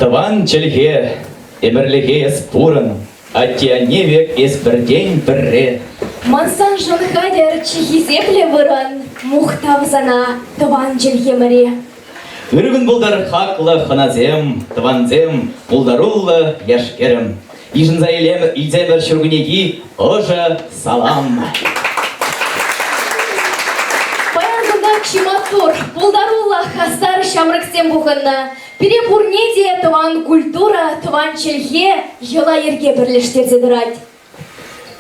Тӑван чӗлхе, ӗмӗрлӗхе эс пурӑн, Атте-анне пек эс пӗртен пӗрре. Ман саншӑн хатӗр чи хисеплӗ вырӑн, Мухтав сана, тӑван чӗлхемӗре. Ыр кун пултӑр хаклӑ хӑнасем, тӑвансем, пултаруллӑ яш-кӗрӗм. Йышӑнса илем илсемӗр ҫуркуннехи ӑшӑ салам. Паян кунта чи маттур, пултаруллӑ, хастар ҫамрӑксем пухӑннӑ. Пире пурне те тӑван культура, тӑван чӗлхе, йӑла-йӗрке пӗрлештерсе тӑрать.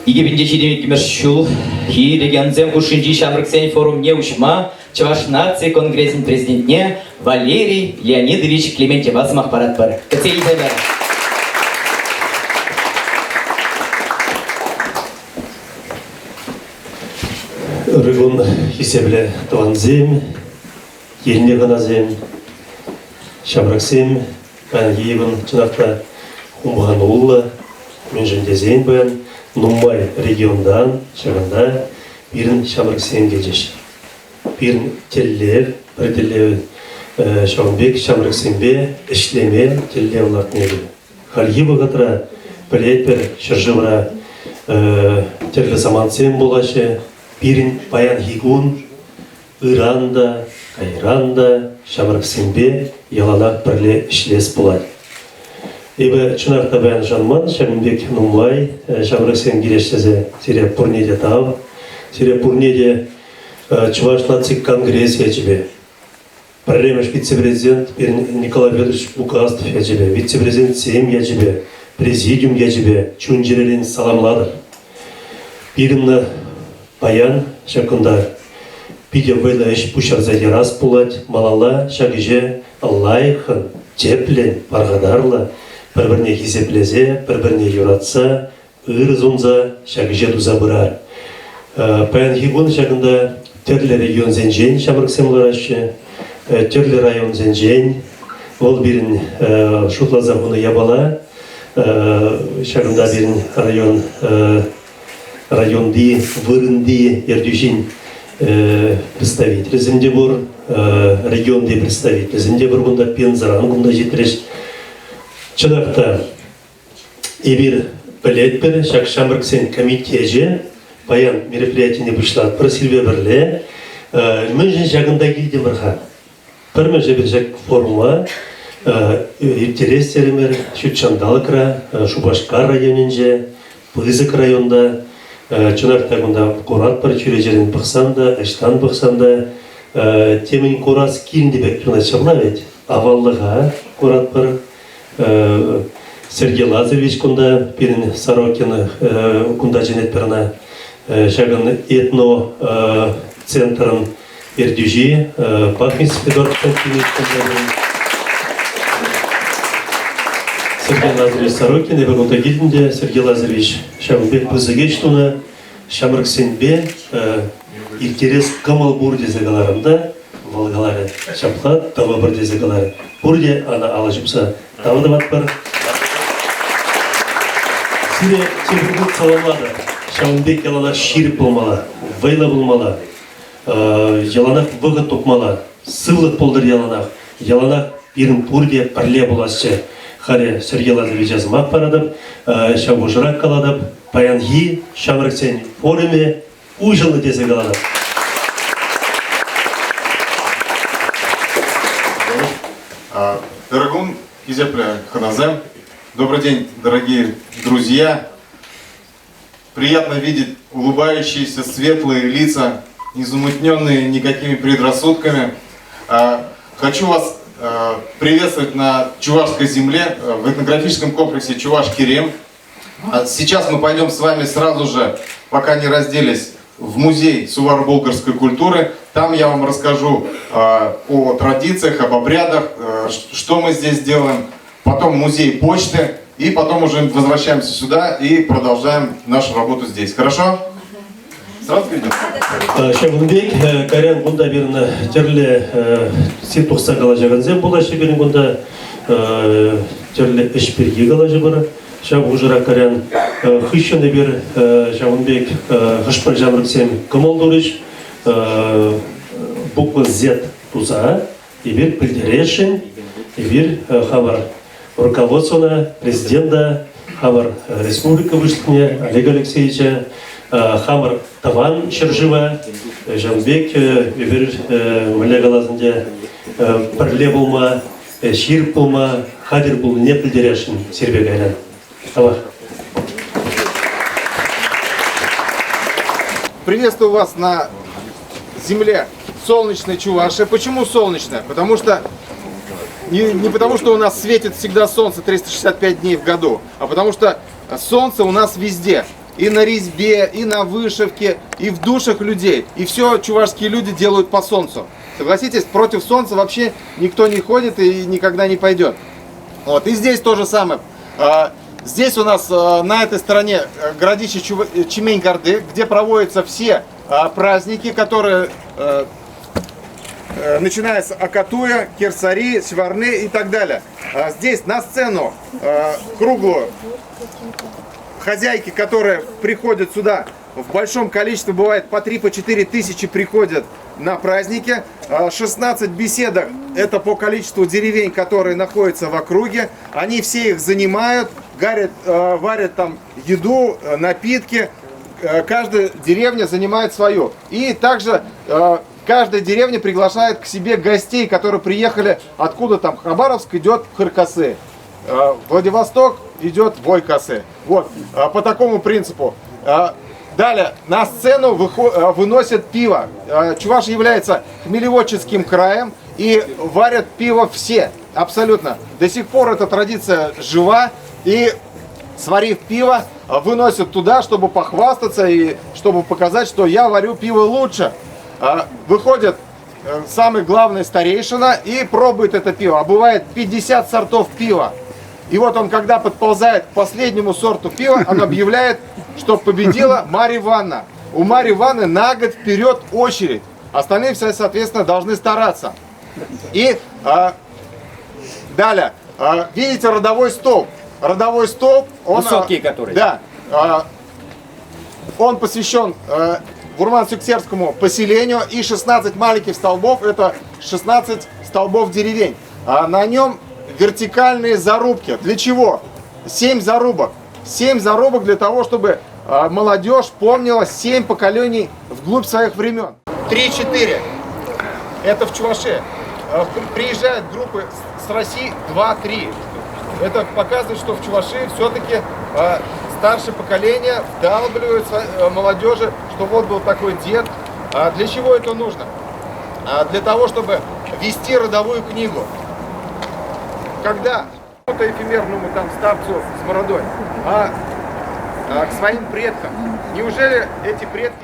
2022 ҫулхи регионсем хушшинчи ҫамрӑксен форумне уҫма Чӑваш наци конгресӗн президентне Валерий Леонидович Клементьева сӑмах паратпӑр. Кӗтсе илсемӗр. Ырӑ кун, хисеплӗ тӑвансем, килнӗ хӑнасем, ҫамрӑксем. Паянхи кун чӑнах та хумхануллӑ, мӗншӗн тесен паян нумай регионтан ҫакӑнта пирӗн ҫамрӑксем килчӗҫ. Пирӗн тӗллев, пӗр тӗллев ҫавӑн пек ҫамрӑксемпе ӗҫлеме тӗллев лартни. Хальхи вӑхӑтра пӗлетпӗр, ҫӗршывра тӗрлӗ самантсем пулаҫҫӗ. Пирӗн паянхи кун ыран та, кайран та ҫамрӑксемпе яланах пӗрле ӗҫлес пулать. Эпӗ чӑнах та паян шанман, ҫакӑн пек нумай ҫамрӑксем килеҫ тесе сире пурне те тав. Сире пурне те Чӑваш наци конгресс ячӗпе, пӗрремӗш вице-президент пирӗн Николай Федорович Лукастов ячӗпе, вице-президентсем ячӗпе, президиум ячӗпе чун-чӗререн саламлатӑп. Пирӗн паян ҫак кунта питӗ вӑйлӑ ӗҫ пуҫарса ярас пулать. Малалла ҫак ӗҫе лайӑххӑн, тӗплӗн, пархатарлӑ, пӗр-пӗрне хисеплесе, пӗр-пӗрне юратса, ырӑ сунса ҫак ӗҫе туса пырар. Паянхи кун ҫакӑнта тӗрлӗ регионсенчен ҫамрӑксем лараҫҫӗ, тӗрлӗ районсенчен. Вӑл пирӗн шутласа хунӑ япала. Ҫакӑнта пирӗн район районти вырӑнти ертӳҫин представителӗсем те пур, регионти представителӗсем те пур кунта, Пензӑран кунта ҫитрӗҫ. Чӑнах та, эпир пӗлетпӗр, ҫак ҫамрӑксен комитечӗ паян мероприятине пуҫлатпӑр сирпе пӗрле. Мӗншӗн ҫакӑнта килтӗмӗр-ха? Пӗрмӗш эпир ҫак форума ирттерес терӗмӗр ҫут ҫанталӑкра, Шупашкар районӗнче, пысӑк районта. Чӑнах та кунта куратпӑр, чӳречерен пӑхсан та, ӑҫтан пӑхсан та темӗн курас килнӗ пек туйӑнать ҫапла вӗт. Аваллӑха куратпӑр. Сергей Лазаревич кунта, пирӗн Сорокин кунта чӗнетпӗр ӑна. Ҫакӑн этно центрӑн ертӳҫи Пахмис Федор Константинович кунта. Сергей Лазаревич Сорокин, эпӗ кунта килтӗм те, Сергей Лазаревич ҫавӑн пек пысӑк ӗҫ тунӑ, ҫамрӑксемпе ирттерес кӑмӑл пур тесе каларӑм та, вӑл каларӗ, ҫапла тӑвӑпӑр тесе каларӗ. Пурте ӑна алӑ ҫупса тав тӑватпӑр. Сире тепӗр хут саламлатӑп. Ҫавӑн пек яланах ҫирӗп пулмалла, вӑйлӑ пулмалла, яланах вӑхӑт тупмалла, сывлӑх пултӑр яланах, яланах пирӗн пурте пӗрле пуласчӗ. Халӗ Сергей Лазаревича сӑмах паратӑп, ҫав хушӑрах калатӑп, паянхи ҫамрӑксен форумӗ уҫӑлнӑ тесе калатӑп. Дорогун, хисеплӗ хӑнасем, добрый день, дорогие друзья. Приятно видеть улыбающиеся, светлые лица, не замутненные никакими предрассудками. Хочу вас приветствовать на Чувашской земле, в этнографическом комплексе Чуваш-Керем. Сейчас мы пойдем с вами сразу же, пока не разделись, в музей суваро-болгарской культуры. Там я вам расскажу о традициях, об обрядах, что мы здесь делаем. Потом музей почты. И потом уже возвращаемся сюда и продолжаем нашу работу здесь. Хорошо? Сразу перейдем. Ҫавӑн пек кайран кунта пирӗн тӗрлӗ сит тухса калаҫакансем пулаҫҫӗ пирӗн кунта тӗрлӗ ӗҫ пирки калаҫӑпӑр. Ҫав хушӑра кайран хыҫҫӑн эпир ҫавӑн пек хӑш-пӗр ҫамрӑксем кӑмӑл турӗҫ буква Z туса эпир пӗлтересшӗн, эпир хамӑр руководствона, президента, хамӑр республика пуҫлӑхне Олег Алексеевича, хамӑр тӑван ҫӗршыва ҫавӑн пек эпир мӗнле калас ӗнтӗ, пӗрле пулма, ҫирӗп пулма хатӗр пулнине пӗлтересшӗн сирпе кайран. Тавах. Приветствую вас на земле солнечной Чувашии. Почему солнечная? Потому что не, не потому, что у нас светит всегда солнце 365 дней в году, а потому что солнце у нас везде. И на резьбе, и на вышивке, и в душах людей. И все чувашские люди делают по солнцу. Согласитесь, против солнца вообще никто не ходит и никогда не пойдет. Вот. И здесь то же самое. Здесь у нас на этой стороне городище Чемень-Горды, где проводятся все праздники, которые начиная с Акатуя, Кирсари, Сварны и так далее. Здесь на сцену круглую хозяйки, которые приходят сюда в большом количестве, бывает по 3-4 тысячи приходят на праздники. 16 беседок – это по количеству деревень, которые находятся в округе. Они все их занимают, гарят, варят там еду, напитки. Каждая деревня занимает свою. И также каждая деревня приглашает к себе гостей, которые приехали откуда там. Хабаровск идет в Хыркасы, Владивосток идет в Ойкасы. Вот, по такому принципу. Далее, на сцену выносят пиво. Чуваш является хмелеводческим краем и варят пиво все, абсолютно. До сих пор эта традиция жива, и сварив пиво, выносят туда, чтобы похвастаться и чтобы показать, что я варю пиво лучше. Выходит самый главный старейшина и пробует это пиво. А бывает 50 сортов пива. И вот он, когда подползает к последнему сорту пива, он объявляет, что победила Марья Ивановна. У Марьи Ивановны на год вперед очередь. Остальные все, соответственно, должны стараться. И далее, видите родовой столб. Родовой столб, он... Высокий который. Да. Он посвящен Вурман-Сюксерскому поселению. И 16 маленьких столбов, это 16 столбов деревень. На нем вертикальные зарубки. Для чего? 7 зарубок. 7 зарубок для того, чтобы молодежь помнила 7 поколений вглубь своих времен. 3-4. Это в Чувашии. Приезжают группы с России 2-3. Это показывает, что в Чувашии все-таки Старшее поколение вдалбливает молодежи, что вот был такой дед. А для чего это нужно? А для того, чтобы вести родовую книгу. Когда то эфемерному там старцу с бородой, а к своим предкам. Неужели эти предки...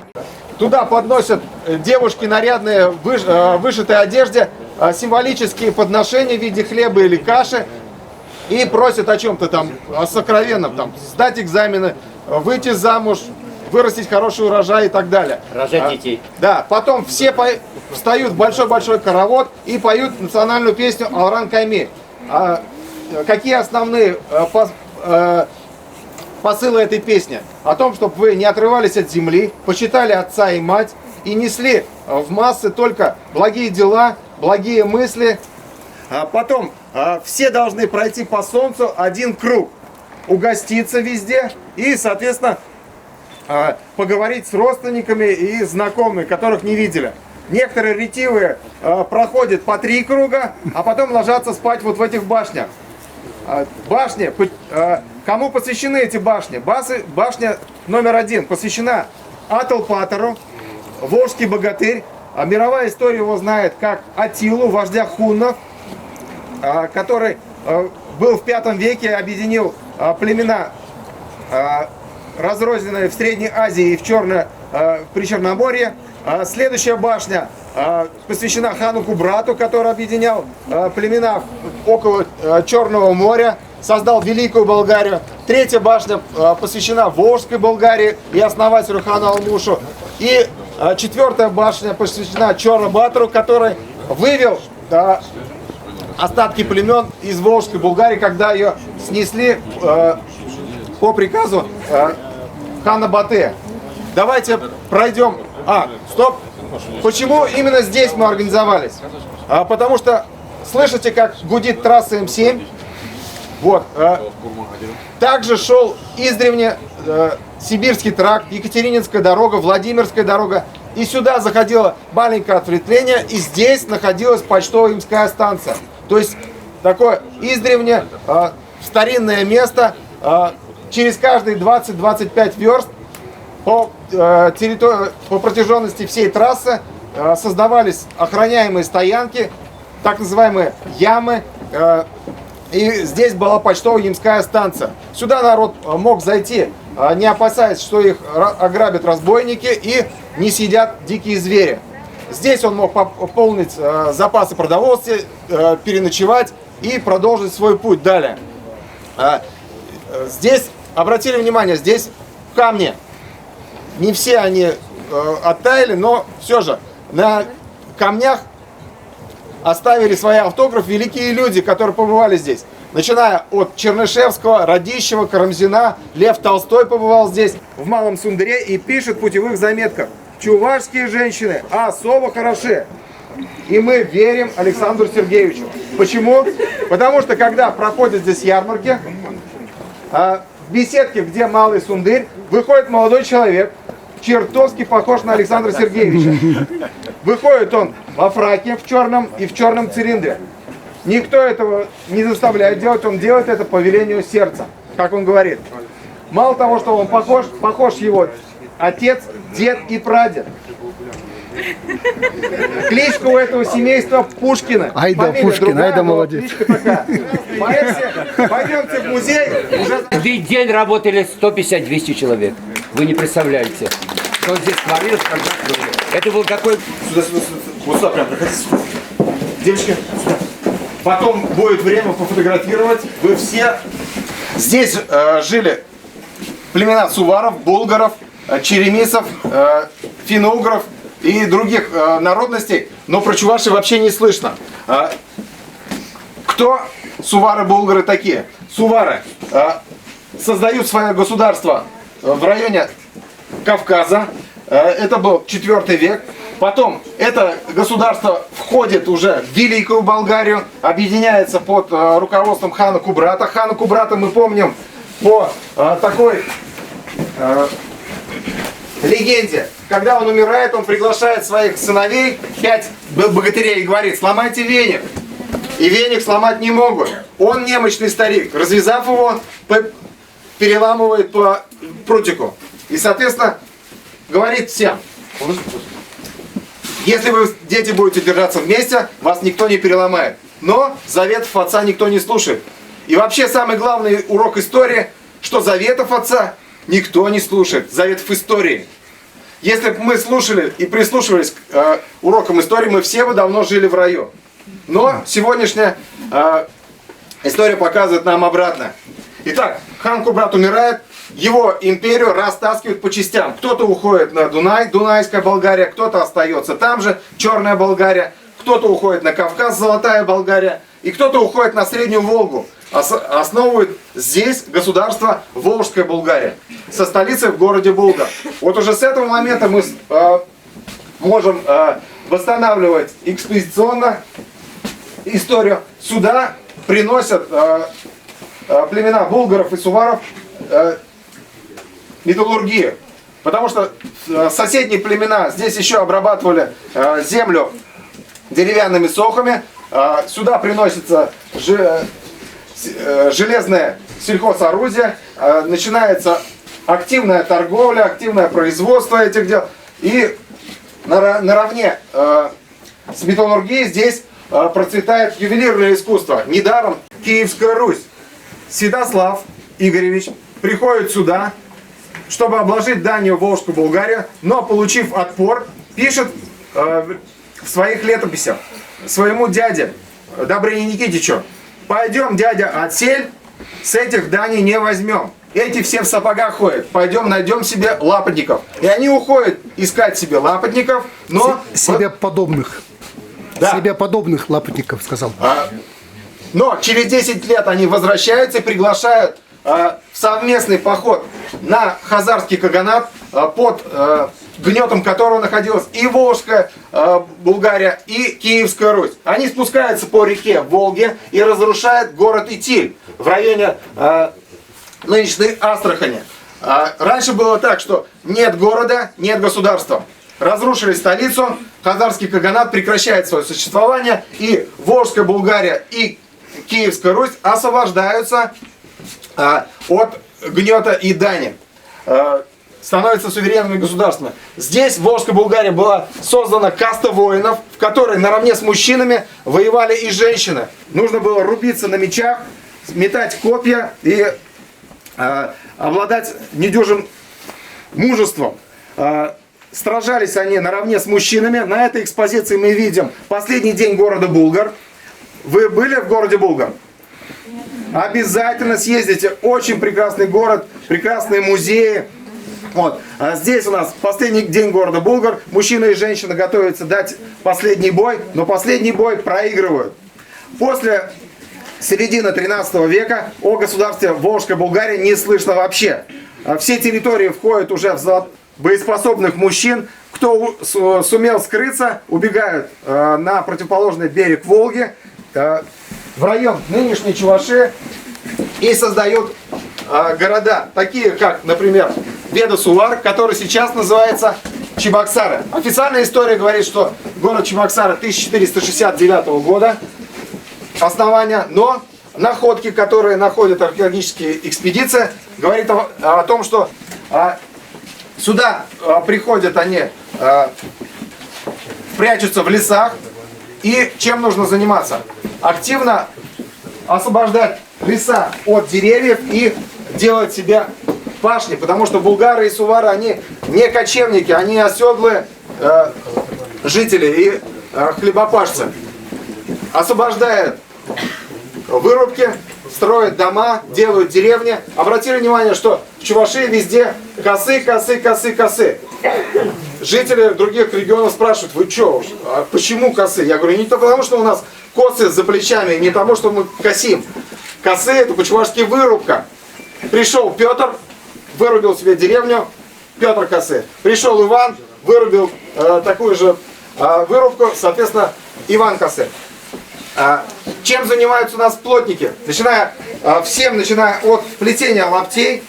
Туда подносят девушки нарядные в вышитой одежде символические подношения в виде хлеба или каши и просят о чем-то там, о сокровенном, там, сдать экзамены, выйти замуж, вырастить хороший урожай и так далее. Рожать детей. Да, потом все встают в большой-большой хоровод и поют национальную песню «Алран Кайми». Какие основные посылы этой песни? О том, чтобы вы не отрывались от земли, почитали отца и мать и несли в массы только благие дела, благие мысли. А потом все должны пройти по солнцу один круг, угоститься везде и, соответственно, поговорить с родственниками и знакомыми, которых не видели. Некоторые ретивые проходят по 3 круга, а потом ложатся спать вот в этих башнях. Башни, кому посвящены эти башни? Башня номер 1 посвящена Атл-Патеру, волжский богатырь. Мировая история его знает как Аттилу, вождя хуннов, который был в 5 веке, объединил племена, разрозненные в Средней Азии и в Причерноморье. Следующая башня посвящена хану Кубрату, который объединял племена около Черного моря, создал Великую Болгарию. Третья башня посвящена Волжской Болгарии и основателю хану Алмушу. И четвертая башня посвящена Чорно-Батору, который вывел остатки племен из Волжской Булгарии, когда ее снесли по приказу хана Батыя. Давайте пройдем. Стоп! Почему именно здесь мы организовались? Потому что слышите, как гудит трасса М7? Вот. Также шел издревле Сибирский тракт, Екатерининская дорога, Владимирская дорога. И сюда заходило маленькое ответвление, и здесь находилась почтово-ямская станция. То есть такое издревле старинное место, через каждые 20-25 верст по протяженности всей трассы создавались охраняемые стоянки, так называемые ямы, и здесь была почтово-ямская станция. Сюда народ мог зайти, не опасаясь, что их ограбят разбойники и не съедят дикие звери. Здесь он мог пополнить запасы продовольствия, переночевать и продолжить свой путь далее. Здесь, обратили внимание, здесь камни. Не все они оттаяли, но все же на камнях оставили свои автографы великие люди, которые побывали здесь. Начиная от Чернышевского, Радищева, Карамзина, Лев Толстой побывал здесь, в Малом Сундыре, и пишет в путевых заметках: «Чувашские женщины особо хороши». И мы верим Александру Сергеевичу. Почему? Потому что когда проходят здесь ярмарки, в беседке, где Малый Сундырь, выходит молодой человек, чертовски похож на Александра Сергеевича. Выходит он во фраке в черном и в черном цилиндре. Никто этого не заставляет делать, он делает это по велению сердца, как он говорит. Мало того, что он похож, похож его отец, дед и прадед. Кличка у этого семейства Пушкина. Айда Пушкин, айда молодец. Кличка такая. Пойдемте в музей. Уже... Каждый день работали 150-200 человек. Вы не представляете, что здесь творилось, когда строили. Это был какой... Сюда, сюда, сюда. Вот сюда прям проходите. Сюда. Девочки, сюда. Потом будет время пофотографировать. Вы все здесь жили племена суваров, булгаров, черемисов, финно-угров и других народностей, но про чувашей вообще не слышно. Кто сувары-булгары такие? Сувары создают свое государство в районе Кавказа. Это был 4 век. Потом это государство входит уже в Великую Болгарию, объединяется под руководством хана Кубрата. Хана Кубрата мы помним по такой легенде. Когда он умирает, он приглашает своих сыновей, 5 богатырей, и говорит: сломайте веник. И веник сломать не могут. Он немощный старик. Развязав его, переламывает по прутику. И, соответственно, говорит всем, если вы, дети, будете держаться вместе, вас никто не переломает. Но заветов отца никто не слушает. И вообще самый главный урок истории, что заветов отца никто не слушает. Заветов истории. Если бы мы слушали и прислушивались к урокам истории, мы все бы давно жили в раю. Но сегодняшняя история показывает нам обратно. Итак, хан Кубрат умирает, его империю растаскивают по частям. Кто-то уходит на Дунай, Дунайская Болгария, кто-то остается там же, Черная Болгария, кто-то уходит на Кавказ, Золотая Болгария, и кто-то уходит на Среднюю Волгу, основывает здесь государство Волжская Булгария со столицей в городе Булгар. Вот уже с этого момента мы можем восстанавливать экспозиционно историю. Сюда приносят племена булгаров и суваров металлургию. Потому что соседние племена здесь еще обрабатывали землю деревянными сохами. Сюда приносится железное сельхозорудие, начинается активная торговля, активное производство этих дел. И наравне с металлургией здесь процветает ювелирное искусство. Недаром Киевская Русь. Святослав Игоревич приходит сюда, чтобы обложить данью Волжскую Булгарию, но, получив отпор, пишет в своих летописях своему дяде Добрыне Никитичу: пойдем, дядя, отсель, с этих даней не возьмем. Эти все в сапогах ходят, пойдем найдем себе лапотников. И они уходят искать себе лапотников, но... Себе подобных. Да. Себе подобных лапотников, сказал. Но через 10 лет они возвращаются и приглашают в совместный поход на Хазарский каганат, под гнетом которого находилась и Волжская Булгария, и Киевская Русь. Они спускаются по реке Волге и разрушают город Итиль в районе нынешней Астрахани. Раньше было так, что нет города, нет государства. Разрушили столицу, Хазарский каганат прекращает свое существование, и Волжская Булгария, и Киевская Русь освобождаются от гнета и дани, становятся суверенными государствами. Здесь, в Волжской Булгарии, была создана каста воинов, в которой наравне с мужчинами воевали и женщины. Нужно было рубиться на мечах, метать копья и обладать недюжим мужеством. Сражались они наравне с мужчинами. На этой экспозиции мы видим последний день города Булгар. Вы были в городе Булгар? Обязательно съездите. Очень прекрасный город, прекрасные музеи. А здесь у нас последний день города Булгар. Мужчины и женщины готовятся дать последний бой, но последний бой проигрывают. После середины 13 века о государстве Волжской Булгарии не слышно вообще. Все территории входят уже в боеспособных мужчин. Кто сумел скрыться, убегают на противоположный берег Волги, в район нынешней Чувашии, и создают города, такие как, например, Веда-Сувар, который сейчас называется Чебоксары. Официальная история говорит, что город Чебоксары 1469 года основания, но находки, которые находят археологические экспедиции, говорит о том, что сюда приходят они, прячутся в лесах. И чем нужно заниматься? Активно освобождать леса от деревьев и делать себе пашни, потому что булгары и сувары, они не кочевники, они оседлые жители и хлебопашцы. Освобождают вырубки, строят дома, делают деревни. Обратили внимание, что в Чувашии везде косы, косы, косы, косы. Жители других регионов спрашивают: вы чё, а почему косы? Я говорю, не потому, что у нас косы за плечами, не потому, что мы косим. Косы — это по-чувашски вырубка. Пришел Петр, вырубил себе деревню, Петр косы. Пришел Иван, вырубил такую же вырубку, соответственно, Иван косы. Чем занимаются у нас плотники? Всем, начиная от плетения лаптей,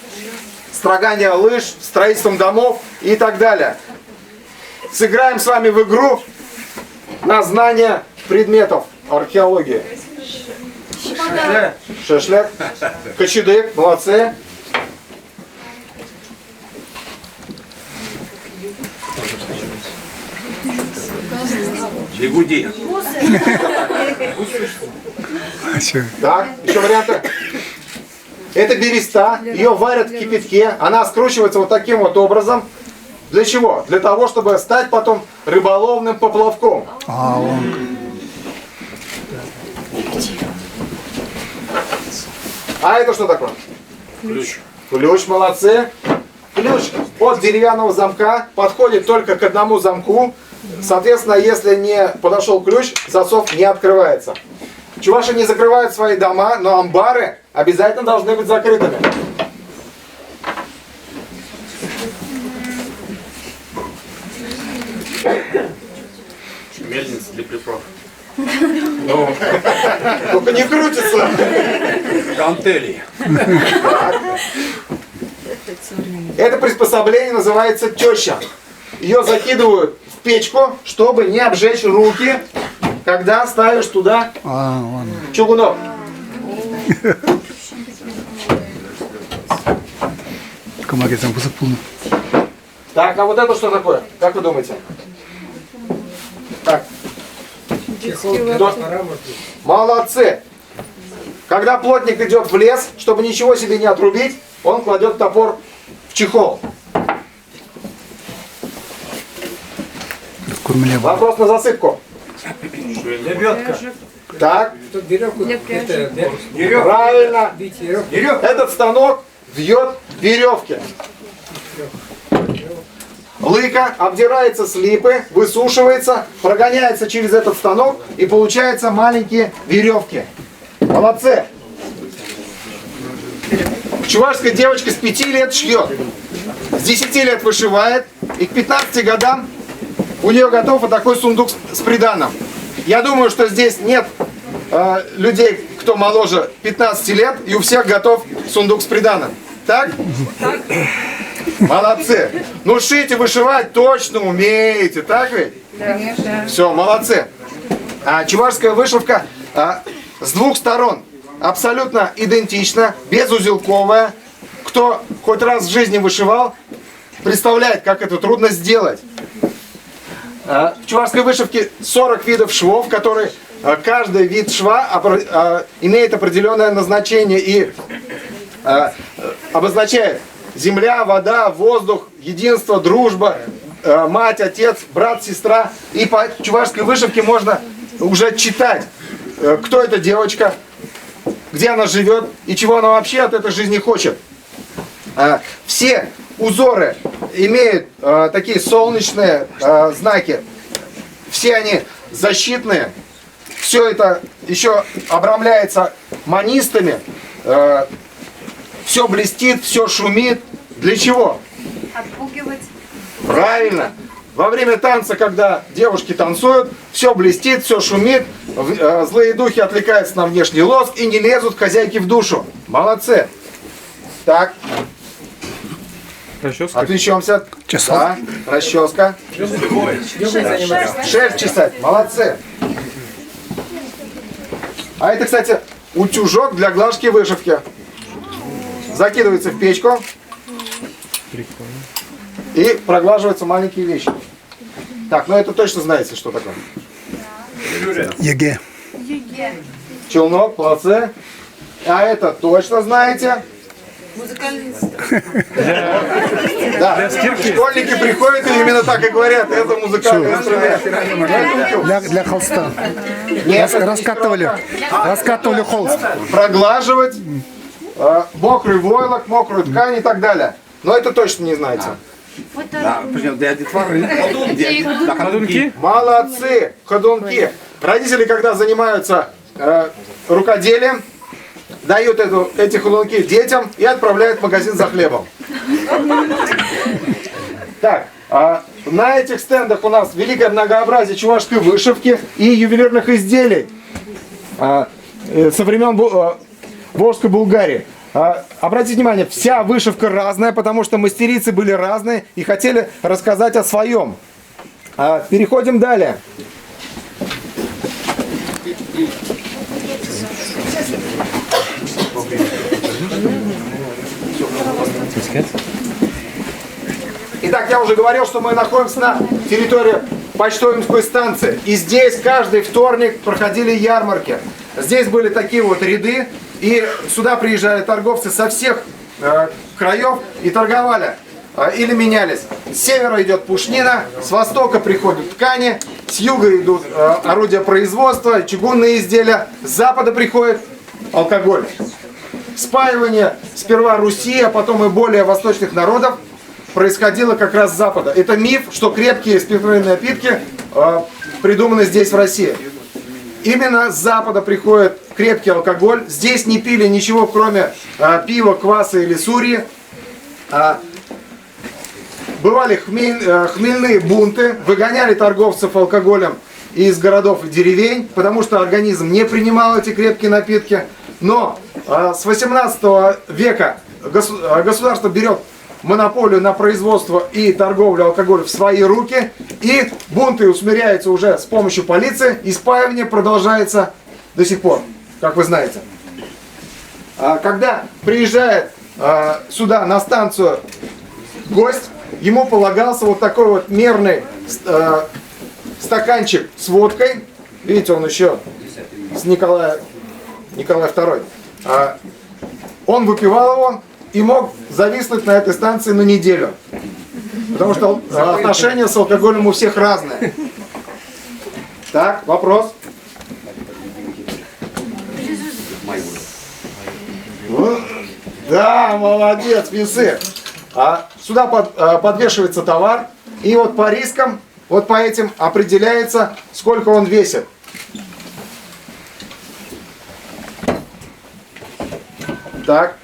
строгания лыж, строительством домов и так далее. Сыграем с вами в игру на знание предметов археологии. Шешлек. Кочедык, молодцы. Бигуди. Так, еще варианты. Это береста, ее варят в кипятке, она скручивается вот таким вот образом. Для чего? Для того, чтобы стать потом рыболовным поплавком. А, он. А это что такое? Ключ. Ключ, молодцы. Ключ от деревянного замка подходит только к одному замку. Соответственно, если не подошел ключ, засов не открывается. Чуваши не закрывают свои дома, но амбары обязательно должны быть закрытыми. Мельница для приправ. Ну, только не крутится. Гантели. Это приспособление называется теща. Ее закидывают в печку, чтобы не обжечь руки, когда ставишь туда А, ладно. чугунок. Кӑмакисем пысӑк пулнӑ. Так, а вот это что такое? Как вы думаете? Так. Молодцы! Когда плотник идет в лес, чтобы ничего себе не отрубить, он кладет топор в чехол. Курмеле пулнӑ. Вопрос на засыпку. Лебедка. Так, Тут веревку. Это, правильно. бить веревку. Этот станок вьет веревки. Лыка обдирается с липы, высушивается, прогоняется через этот станок и получаются маленькие веревки. Молодцы! Чувашская девочка с 5 лет шьет, с 10 лет вышивает и к 15 годам у нее готов вот такой сундук с приданым. Я думаю, что здесь нет людей, кто моложе 15 лет, и у всех готов сундук с приданым. Так? Молодцы. Ну, шить и вышивать точно умеете, так ведь? Все, молодцы. А, чувашская вышивка с двух сторон абсолютно идентична, безузелковая. Кто хоть раз в жизни вышивал, представляет, как это трудно сделать. В чувашской вышивке 40 видов швов, которые каждый вид шва имеет определенное назначение и обозначает земля, вода, воздух, единство, дружба, мать, отец, брат, сестра. И по чувашской вышивке можно уже читать, кто эта девочка, где она живет и чего она вообще от этой жизни хочет. Все узоры имеют такие солнечные знаки. Все они защитные. Все это еще обрамляется манистами. Все блестит, все шумит. Для чего? Отпугивать. Правильно. Во время танца, когда девушки танцуют, все блестит, все шумит, злые духи отвлекаются на внешний лоск и не лезут хозяйке в душу. Молодцы. Так. Расческа. Отвлечемся. Чесалка. Да, расческа. Шерсть чесать. Молодцы. А это, кстати, утюжок для глажки вышивки. Закидывается в печку. И проглаживаются маленькие вещи. Так, ну это точно знаете, что такое. Йӗке. Челнок, молодцы. А это точно знаете. Музыкальный инструмент. Да. Школьники приходят и именно так и говорят. Это музыкальный инструмент. Для холста. Нет, это не Раскатывали. Раскатывали холст. Проглаживать мокрый войлок, мокрую ткань и так далее. Но это точно не знаете. Да, причем для детворы. Для Ходунки? Молодцы, ходунки. Родители, когда занимаются рукоделием, дают эти ходунки детям и отправляют в магазин за хлебом. Так, на этих стендах у нас великое многообразие чувашской вышивки и ювелирных изделий со времен Волжской Булгарии. Обратите внимание, вся вышивка разная, потому что мастерицы были разные и хотели рассказать о своем. Переходим далее. Итак, я уже говорил, что мы находимся на территории Почтовинской станции. И здесь каждый вторник проходили ярмарки. Здесь были такие вот ряды, и сюда приезжали торговцы со всех краев и торговали или менялись. С севера идет пушнина, с востока приходят ткани, с юга идут орудия производства, чугунные изделия, с запада приходит алкоголь. Спаивание сперва Руси, а потом и более восточных народов происходило как раз с запада. Это миф, что крепкие спиртные напитки придуманы здесь, в России. Именно с запада приходит крепкий алкоголь. Здесь не пили ничего, кроме пива, кваса или сурьи. Бывали хмельные бунты, выгоняли торговцев алкоголем из городов и деревень, потому что организм не принимал эти крепкие напитки. Но с 18 века государство берет монополию на производство и торговлю алкоголем в свои руки, и бунты усмиряются уже с помощью полиции, и спаивание продолжается до сих пор, как вы знаете. Когда приезжает сюда на станцию гость, ему полагался вот такой вот мерный стаканчик с водкой. Видите, он еще с Николая II. Он выпивал его и мог зависнуть на этой станции на неделю. Потому что отношения с алкоголем у всех разные. Так, вопрос. Да, молодец, весы. Сюда подвешивается товар, и вот по рискам, вот по этим определяется, сколько он весит. Так,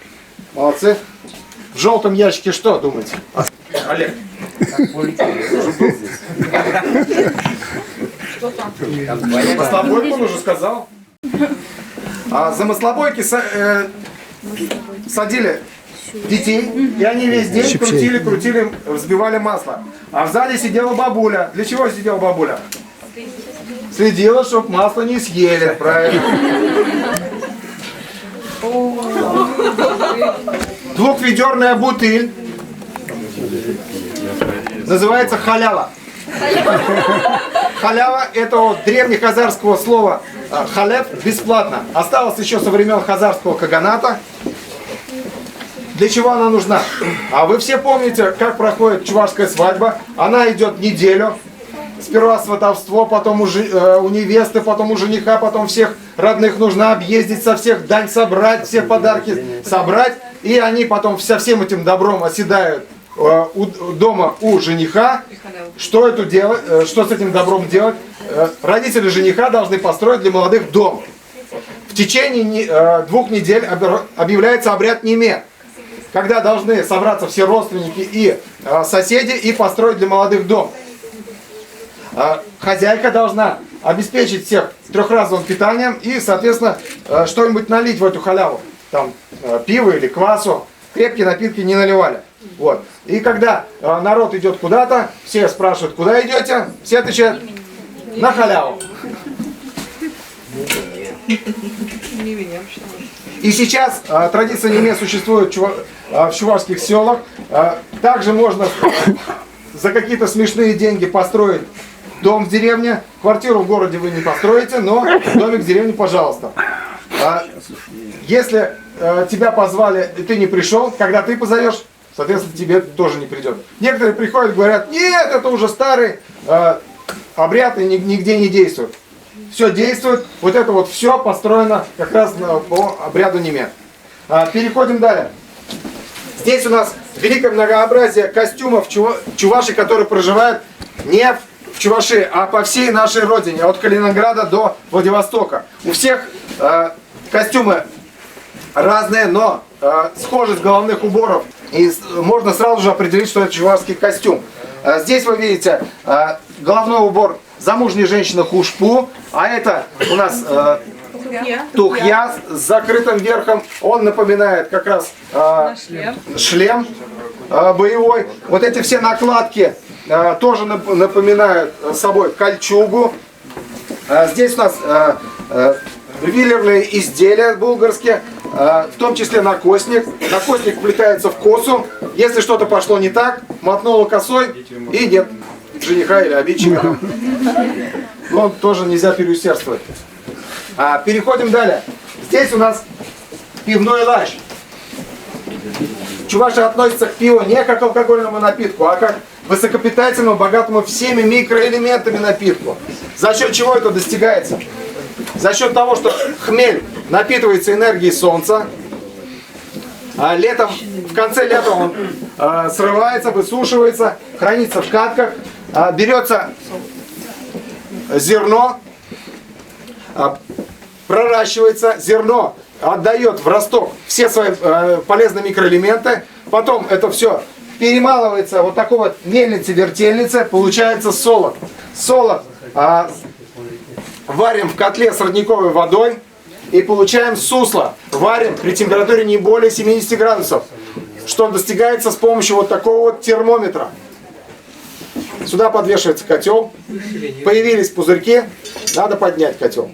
молодцы. В желтом ящике что, думаете? Олег. Уже был здесь. Маслобойку он уже сказал. За маслобойки садили детей, и они весь день крутили, крутили, взбивали масло. А в зале сидела бабуля. Для чего сидела бабуля? Следила, чтобы масло не съели, правильно. Двухведерная бутыль. Называется халява. Халява – это от древнехазарского слова халев – бесплатно. Осталось еще со времен хазарского каганата. Для чего она нужна? А вы все помните, как проходит чувашская свадьба. Она идет неделю. Сперва сватовство, потом у невесты, потом у жениха, потом всех родных нужно объездить, со всех дань собрать, все подарки собрать. И они потом со всем этим добром оседают дома у жениха. Что, это делать, что с этим добром делать? Родители жениха должны построить для молодых дом. В течение 2 недель объявляется обряд неме, когда должны собраться все родственники и соседи и построить для молодых дом. Хозяйка должна обеспечить всех трехразовым питанием и, соответственно, что-нибудь налить в эту халяву. Там пиво или квасу. Крепкие напитки не наливали. Вот. И когда народ идет куда-то, все спрашивают, куда идете, все отвечают, на халяву. И сейчас традиция неме существует в чувашских селах. Также можно за какие-то смешные деньги построить дом в деревне. Квартиру в городе вы не построите, но домик в деревне, пожалуйста. Если тебя позвали, и ты не пришел, когда ты позовешь, соответственно, тебе тоже не придет. Некоторые приходят, говорят, нет, это уже старый обряд и нигде не действует. Все действует, вот это вот все построено как раз по обряду неме. Переходим далее. Здесь у нас великое многообразие костюмов чувашей, которые проживают не в Чувашии, а по всей нашей родине, от Калининграда до Владивостока. У всех костюмы разные, но схожесть головных уборов, и можно сразу же определить, что это чувашский костюм. Здесь вы видите головной убор замужней женщины хушпу, а это у нас тухья с закрытым верхом. Он напоминает как раз шлем боевой. Вот эти все накладки тоже напоминают собой кольчугу. Здесь у нас ювелирные изделия булгарские, в том числе накосник. Накосник вплетается в косу. Если что-то пошло не так, мотнула косой и нет. жениха или обидчика. Но тоже нельзя переусердствовать. А, переходим далее. Здесь у нас пивной лащ. Чуваши относятся к пиву не как к алкогольному напитку, а как к высокопитательному, богатому всеми микроэлементами напитку. За счет чего это достигается? За счет того, что хмель напитывается энергией солнца, а летом, в конце лета он э, срывается, высушивается, хранится в катках, э, берется зерно, э, проращивается, зерно отдает в росток все свои э, полезные микроэлементы, потом это все перемалывается вот такой вот мельнице-вертельнице, получается солод. Солод э, варим в котле с родниковой водой и получаем сусло. Варим при температуре не более 70 градусов, что достигается с помощью вот такого вот термометра. Сюда подвешивается котел. Появились пузырьки, надо поднять котел.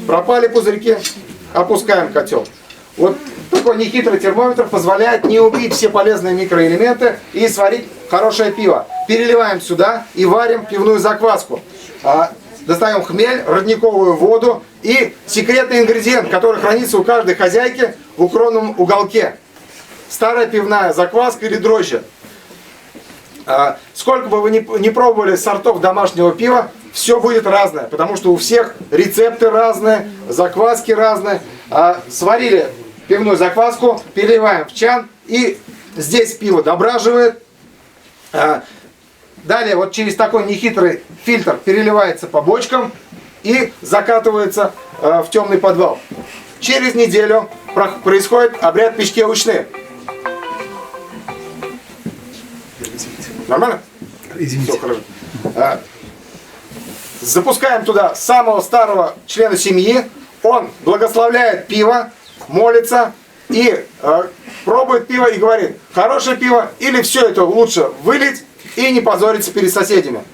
Пропали пузырьки, опускаем котел. Вот такой нехитрый термометр позволяет не убить все полезные микроэлементы и сварить хорошее пиво. Переливаем сюда и варим пивную закваску. А, Достаем хмель, родниковую воду и секретный ингредиент, который хранится у каждой хозяйки в укромном уголке. Старая пивная закваска или дрожжи. А, Сколько бы вы ни, ни пробовали сортов домашнего пива, все будет разное, потому что у всех рецепты разные, закваски разные. А, Сварили пивную закваску, переливаем в чан, и здесь пиво дображивает. А, Далее вот через такой нехитрый фильтр переливается по бочкам и закатывается в темный подвал. Через неделю происходит обряд печки учны. Нормально? Извините. Все хорошо. А, Запускаем туда самого старого члена семьи. Он благословляет пиво, молится и э, пробует пиво и говорит, хорошее пиво или все это лучше вылить и не позориться перед соседями.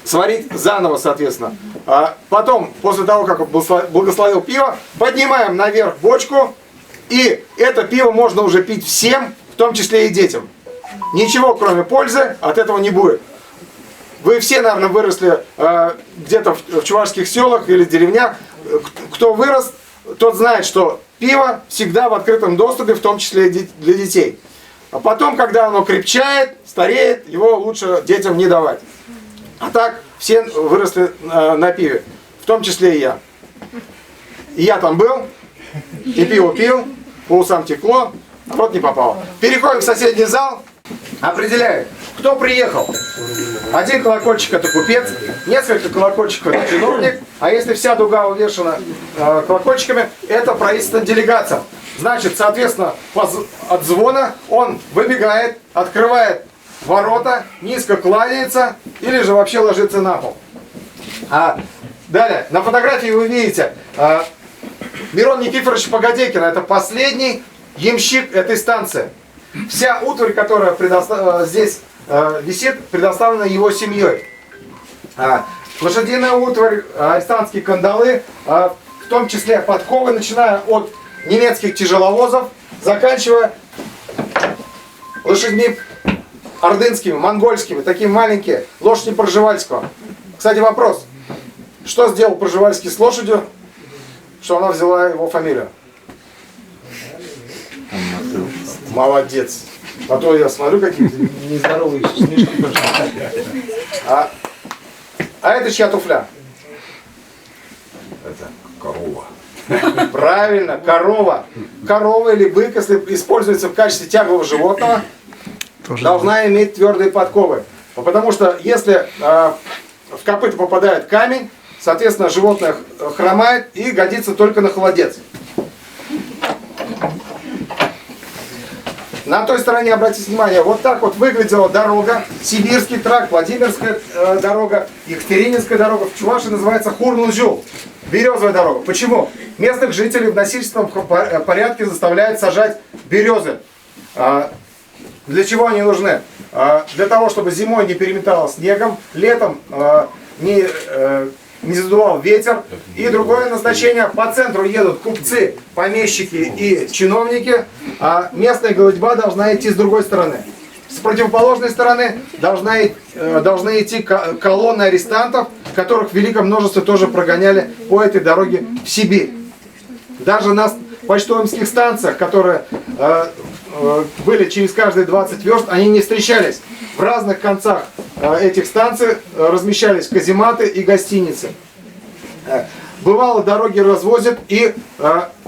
Сварить заново, соответственно. А потом, после того, как он благословил пиво, поднимаем наверх бочку, и это пиво можно уже пить всем, в том числе и детям. Ничего, кроме пользы, от этого не будет. Вы все, наверное, выросли э, где-то в, в чувашских селах или деревнях. Кто вырос, тот знает, что пиво всегда в открытом доступе, в том числе и для детей. А потом, когда оно крепчает, стареет, его лучше детям не давать. А так все выросли э, на пиве, в том числе и я. И я там был, и пиво пил, по усам текло, в рот не попало. Переходим в соседний зал, определяем, кто приехал. Один колокольчик это купец, несколько колокольчиков это чиновник, а если вся дуга увешана э, колокольчиками, это правительственная делегация. Значит, соответственно, от звона он выбегает, открывает ворота, низко кланяется или же вообще ложится на пол. А далее, на фотографии вы видите э, Мирон Никифорович Погодейкин, это последний ямщик этой станции. Вся утварь, которая предоста- э, здесь э, висит, предоставлена его семьей. А, Лошадиная утварь, арестантские кандалы, а, в том числе подковы, начиная от немецких тяжеловозов, заканчивая лошадьми ордынскими, монгольскими, такие маленькие, лошади Пржевальского. Кстати, вопрос. Что сделал Пржевальский с лошадью, что она взяла его фамилию? Молодец. А то я смотрю, какие-то нездоровые смешки пошли. А, а это чья туфля? Это корова. Правильно, корова. Корова или бык, если используется в качестве тяглого животного, Тоже должна иметь твердые подковы. Потому что если э, в копыта попадает камень, соответственно, животное хромает и годится только на холодец. На той стороне, обратите внимание, вот так вот выглядела дорога, Сибирский тракт, Владимирская э, дорога, Екатерининская дорога. В Чувашии называется Хурнунжул, березовая дорога. Почему? Местных жителей в насильственном э, порядке заставляют сажать березы. А, Для чего они нужны? А, Для того, чтобы зимой не переметало снегом, летом а, не, э, не задувал ветер. И другое назначение, по центру едут купцы, помещики и чиновники, а местная голодьба должна идти с другой стороны. противоположной стороны должна, должны идти колонны арестантов, которых в великом множестве тоже прогоняли по этой дороге в Сибирь. Даже на почтовых станциях, которые были через каждые 20 верст, они не встречались. В разных концах этих станций размещались казематы и гостиницы. Бывало, дороги развозят, и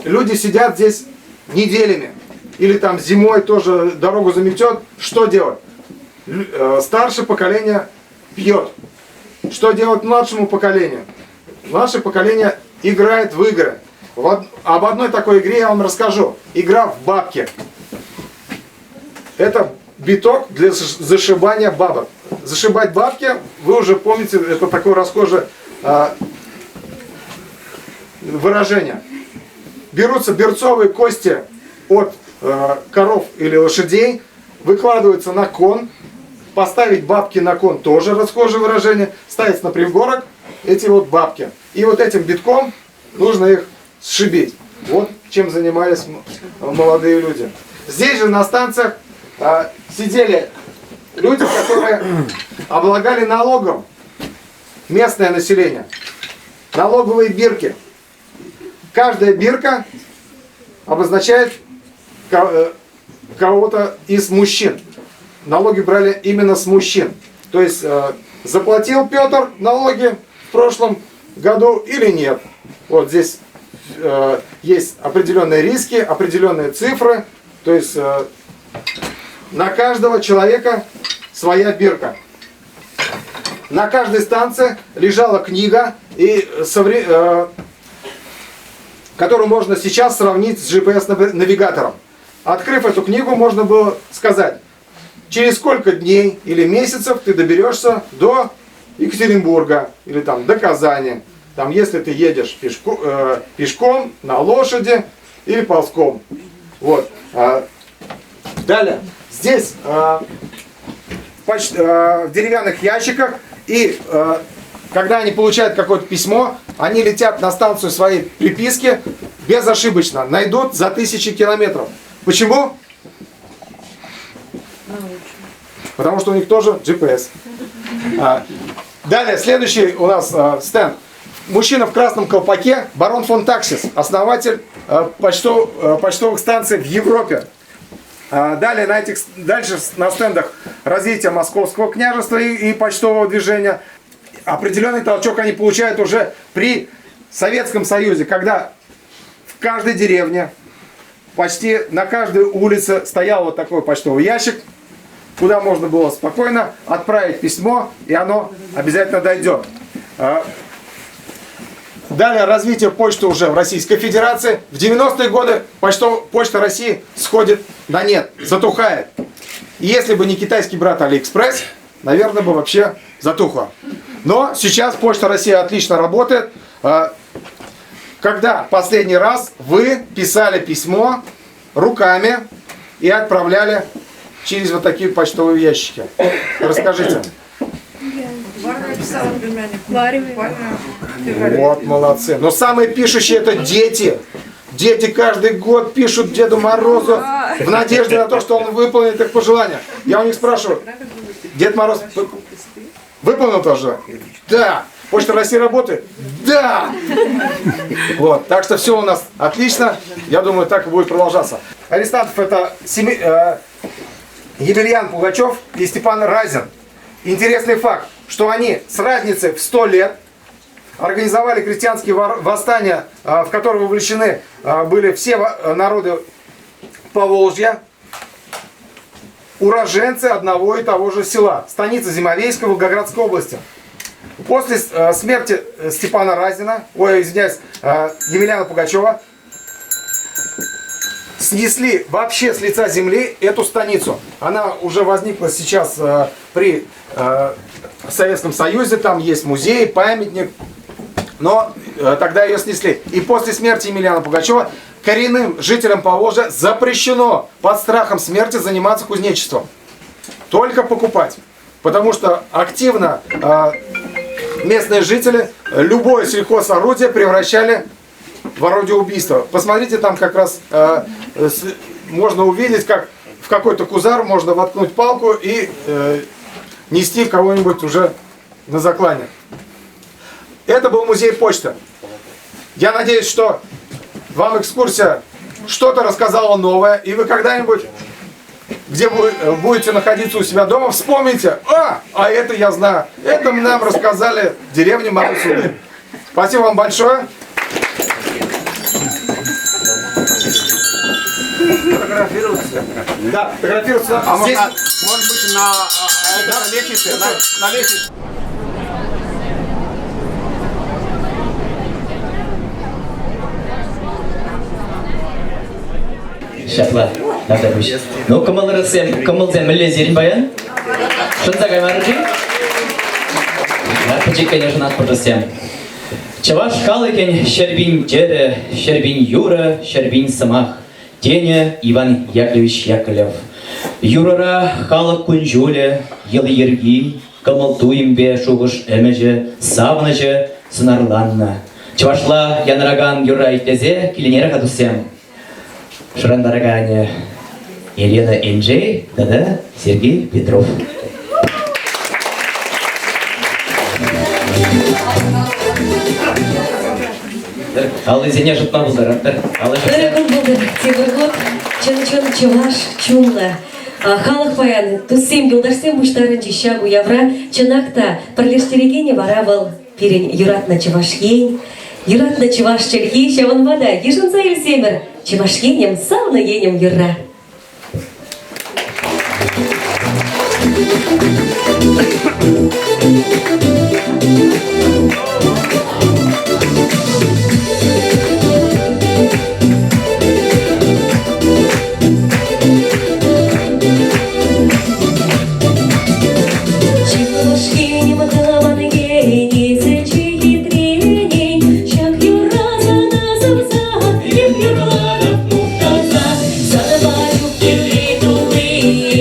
люди сидят здесь неделями. Или там зимой тоже дорогу заметет. Что делать? Старшее поколение пьет. Что делать младшему поколению? Младшее поколение играет в игры. Вот об одной такой игре я вам расскажу. Игра в бабки. Это биток для зашибания бабок. Зашибать бабки, вы уже помните, это такое расхожее выражение. Берутся берцовые кости от коров или лошадей, выкладываются на кон. Поставить бабки на кон тоже расхожее выражение. Ставится на пригорок эти вот бабки. И вот этим битком нужно их сшибить. Вот чем занимались молодые люди. Здесь же на станциях сидели люди, которые облагали налогом местное население. Налоговые бирки. Каждая бирка обозначает кого-то из мужчин. Налоги брали именно с мужчин. То есть заплатил Петр налоги в прошлом году или нет. Вот здесь есть определенные риски, определенные цифры. То есть на каждого человека своя бирка. На каждой станции лежала книга, которую можно сейчас сравнить с GPS-навигатором. Открыв эту книгу, можно было сказать, через сколько дней или месяцев ты доберешься до Екатеринбурга или там до Казани. Там, если ты едешь пешком, на лошади или ползком. Вот. Далее. Здесь в деревянных ящиках, и когда они получают какое-то письмо, они летят на станцию своей приписки безошибочно, найдут за 1000 километров. Почему? Потому что у них тоже GPS. Далее, следующий у нас стенд. Мужчина в красном колпаке, барон фон Таксис, основатель почтовых станций в Европе. Далее дальше на стендах развитие Московского княжества и почтового движения. Определенный толчок они получают уже при Советском Союзе, когда в каждой деревне, почти на каждой улице стоял вот такой почтовый ящик, куда можно было спокойно отправить письмо, и оно обязательно дойдет. Далее развитие почты уже в Российской Федерации. В 90-е годы почта России сходит на нет, затухает. И если бы не китайский брат Алиэкспресс, наверное, бы вообще затухла. Но сейчас Почта России отлично работает. Когда последний раз вы писали письмо руками и отправляли через вот такие почтовые ящики? Расскажите. Вот, молодцы. Но самые пишущие это дети. Дети каждый год пишут Деду Морозу в надежде на то, что он выполнит их пожелания. Я у них спрашиваю, Дед Мороз выполнил тоже? Да. Почта России работает? Да. Вот, так что все у нас отлично. Я думаю, так и будет продолжаться. Арестантов это Емельян Пугачев и Степан Разин. Интересный факт, что они с разницей в 100 лет организовали крестьянские восстания, в которые вовлечены были все народы Поволжья, уроженцы одного и того же села, станицы Зимовейской Волгоградской области. После смерти Степана Разина, ой, извиняюсь, Емельяна Пугачева, снесли вообще с лица земли эту станицу. Она уже возникла сейчас при Советском Союзе, там есть музей, памятник, но тогда ее снесли. И после смерти Емельяна Пугачева коренным жителям Поволжья запрещено под страхом смерти заниматься кузнечеством. Только покупать. Потому что активно местные жители любое сельхозорудие превращали в орудие убийства. Посмотрите, там как раз можно увидеть, как в какой-то кузар можно воткнуть палку и нести кого-нибудь уже на заклание. Это был музей почты. Я надеюсь, что вам экскурсия что-то рассказала новое, и вы когда-нибудь, где вы будете находиться у себя дома, вспомните, а, а это я знаю, это нам рассказали в деревне Марусуны. Спасибо вам большое. Фотографироваться. Да, фотографироваться. А Здесь... можно, может быть, на, на, на лестнице? На, на лестнице. Ҫапла, тавтапуҫ. Ну, кӑмӑлӑрсем, кӑмӑлсем мӗнле сирӗн паян? Шӑнса каймарӑр-ши? Пӗчӗккӗн ӑшӑнатпӑр тӑссем. Чӑваш халӑхӗн ҫӗрпин тӗрӗ, ҫӗрпин юрӑ, ҫӗрпин сӑмах, тенӗ Иван Яковлевич Яковлев. Юрӑра халӑх кун-ҫулӗ, йӑли-йӗрки, кӑмӑл-туйӑмпе шухӑш-ӗмӗчӗ, савӑнӑҫӗ сӑнарланнӑ. Чӑвашла янӑракан юрра итлесе киленер-ха туссем. Шӑрантараканӗ Елена Энджей тата Сергей Петров. Аллисене шӑтма пултаратпӑр. Ырӑ кун пултӑр, тепӗр хут чӑн-чӑн чӑваш чунлӑ. Халӑх паян туссем, юлташсем пуҫтарӑнчӗҫ ҫак уявра. Чӑнах та, пӗрлештерекенӗ вара вӑл пирӗн юратнӑ Чӑваш Ен, юратнӑ чӑваш чӗлхи, ҫавӑнпа та йышӑнса илсемӗр Чӑваш Енӗм, савнӑ енӗм юрра. Чӑваш Енӗм тӑван енӗсӗ чи хитренен, ҫак юрра сана савса, эп юрлатӑп мухтаса. Санпа чух килли тулли,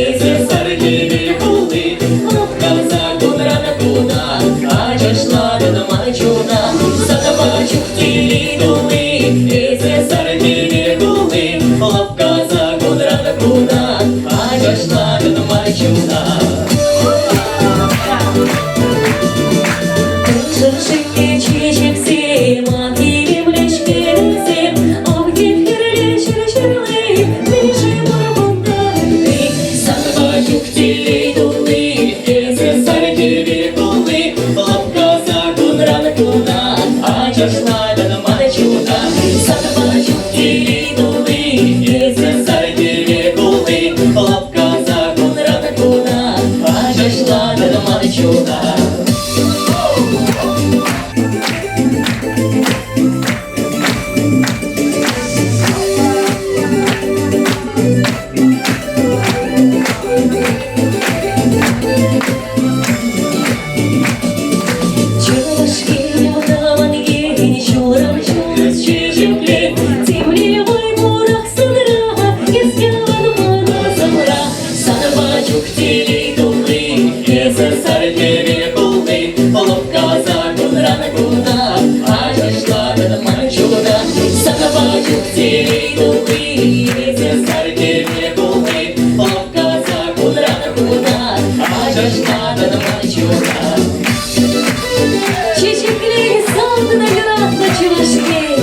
эсӗ сар хӗвел хулли, лӑпкаса кунран куна, ачашлатӑн ман чуна. Санпа чух килли тулли, эсӗ сар хӗвел хулли, лӑпкаса кунран куна, ачашлатӑн ман чуна. Шӑршине чечексем, ак илемлӗ-ҫкесем, ав хӗрлӗ ҫӗр ҫырли, мӗншӗн вӑрманта Санпа чух телей тулли, эсӗ сар хӗвел кулли, лӑпкаса кунран куна, ачашлатӑн ман чуна. Санпа чух телей тулли, эсӗ сар хӗвел кулли, лӑпкаса кунран куна, ачашлатӑн ман чуна. Чӑваш Ен тӑван ен ҫуран ҫул чечекле, темле вӑй пурах санра, эс ялан ман асӑмра. Санпа чух телей тулли, эсӗ сар хӗвел кулли, лӑпкаса кунран куна, ачашлатӑн ман чуна. Санпа чух телей тулли, эсӗ сар хӗвел кулли, лӑпкаса кунран куна, ачашлатӑн ман чуна. Чечеклен салтӑна юратнӑ Чӑваш Ен.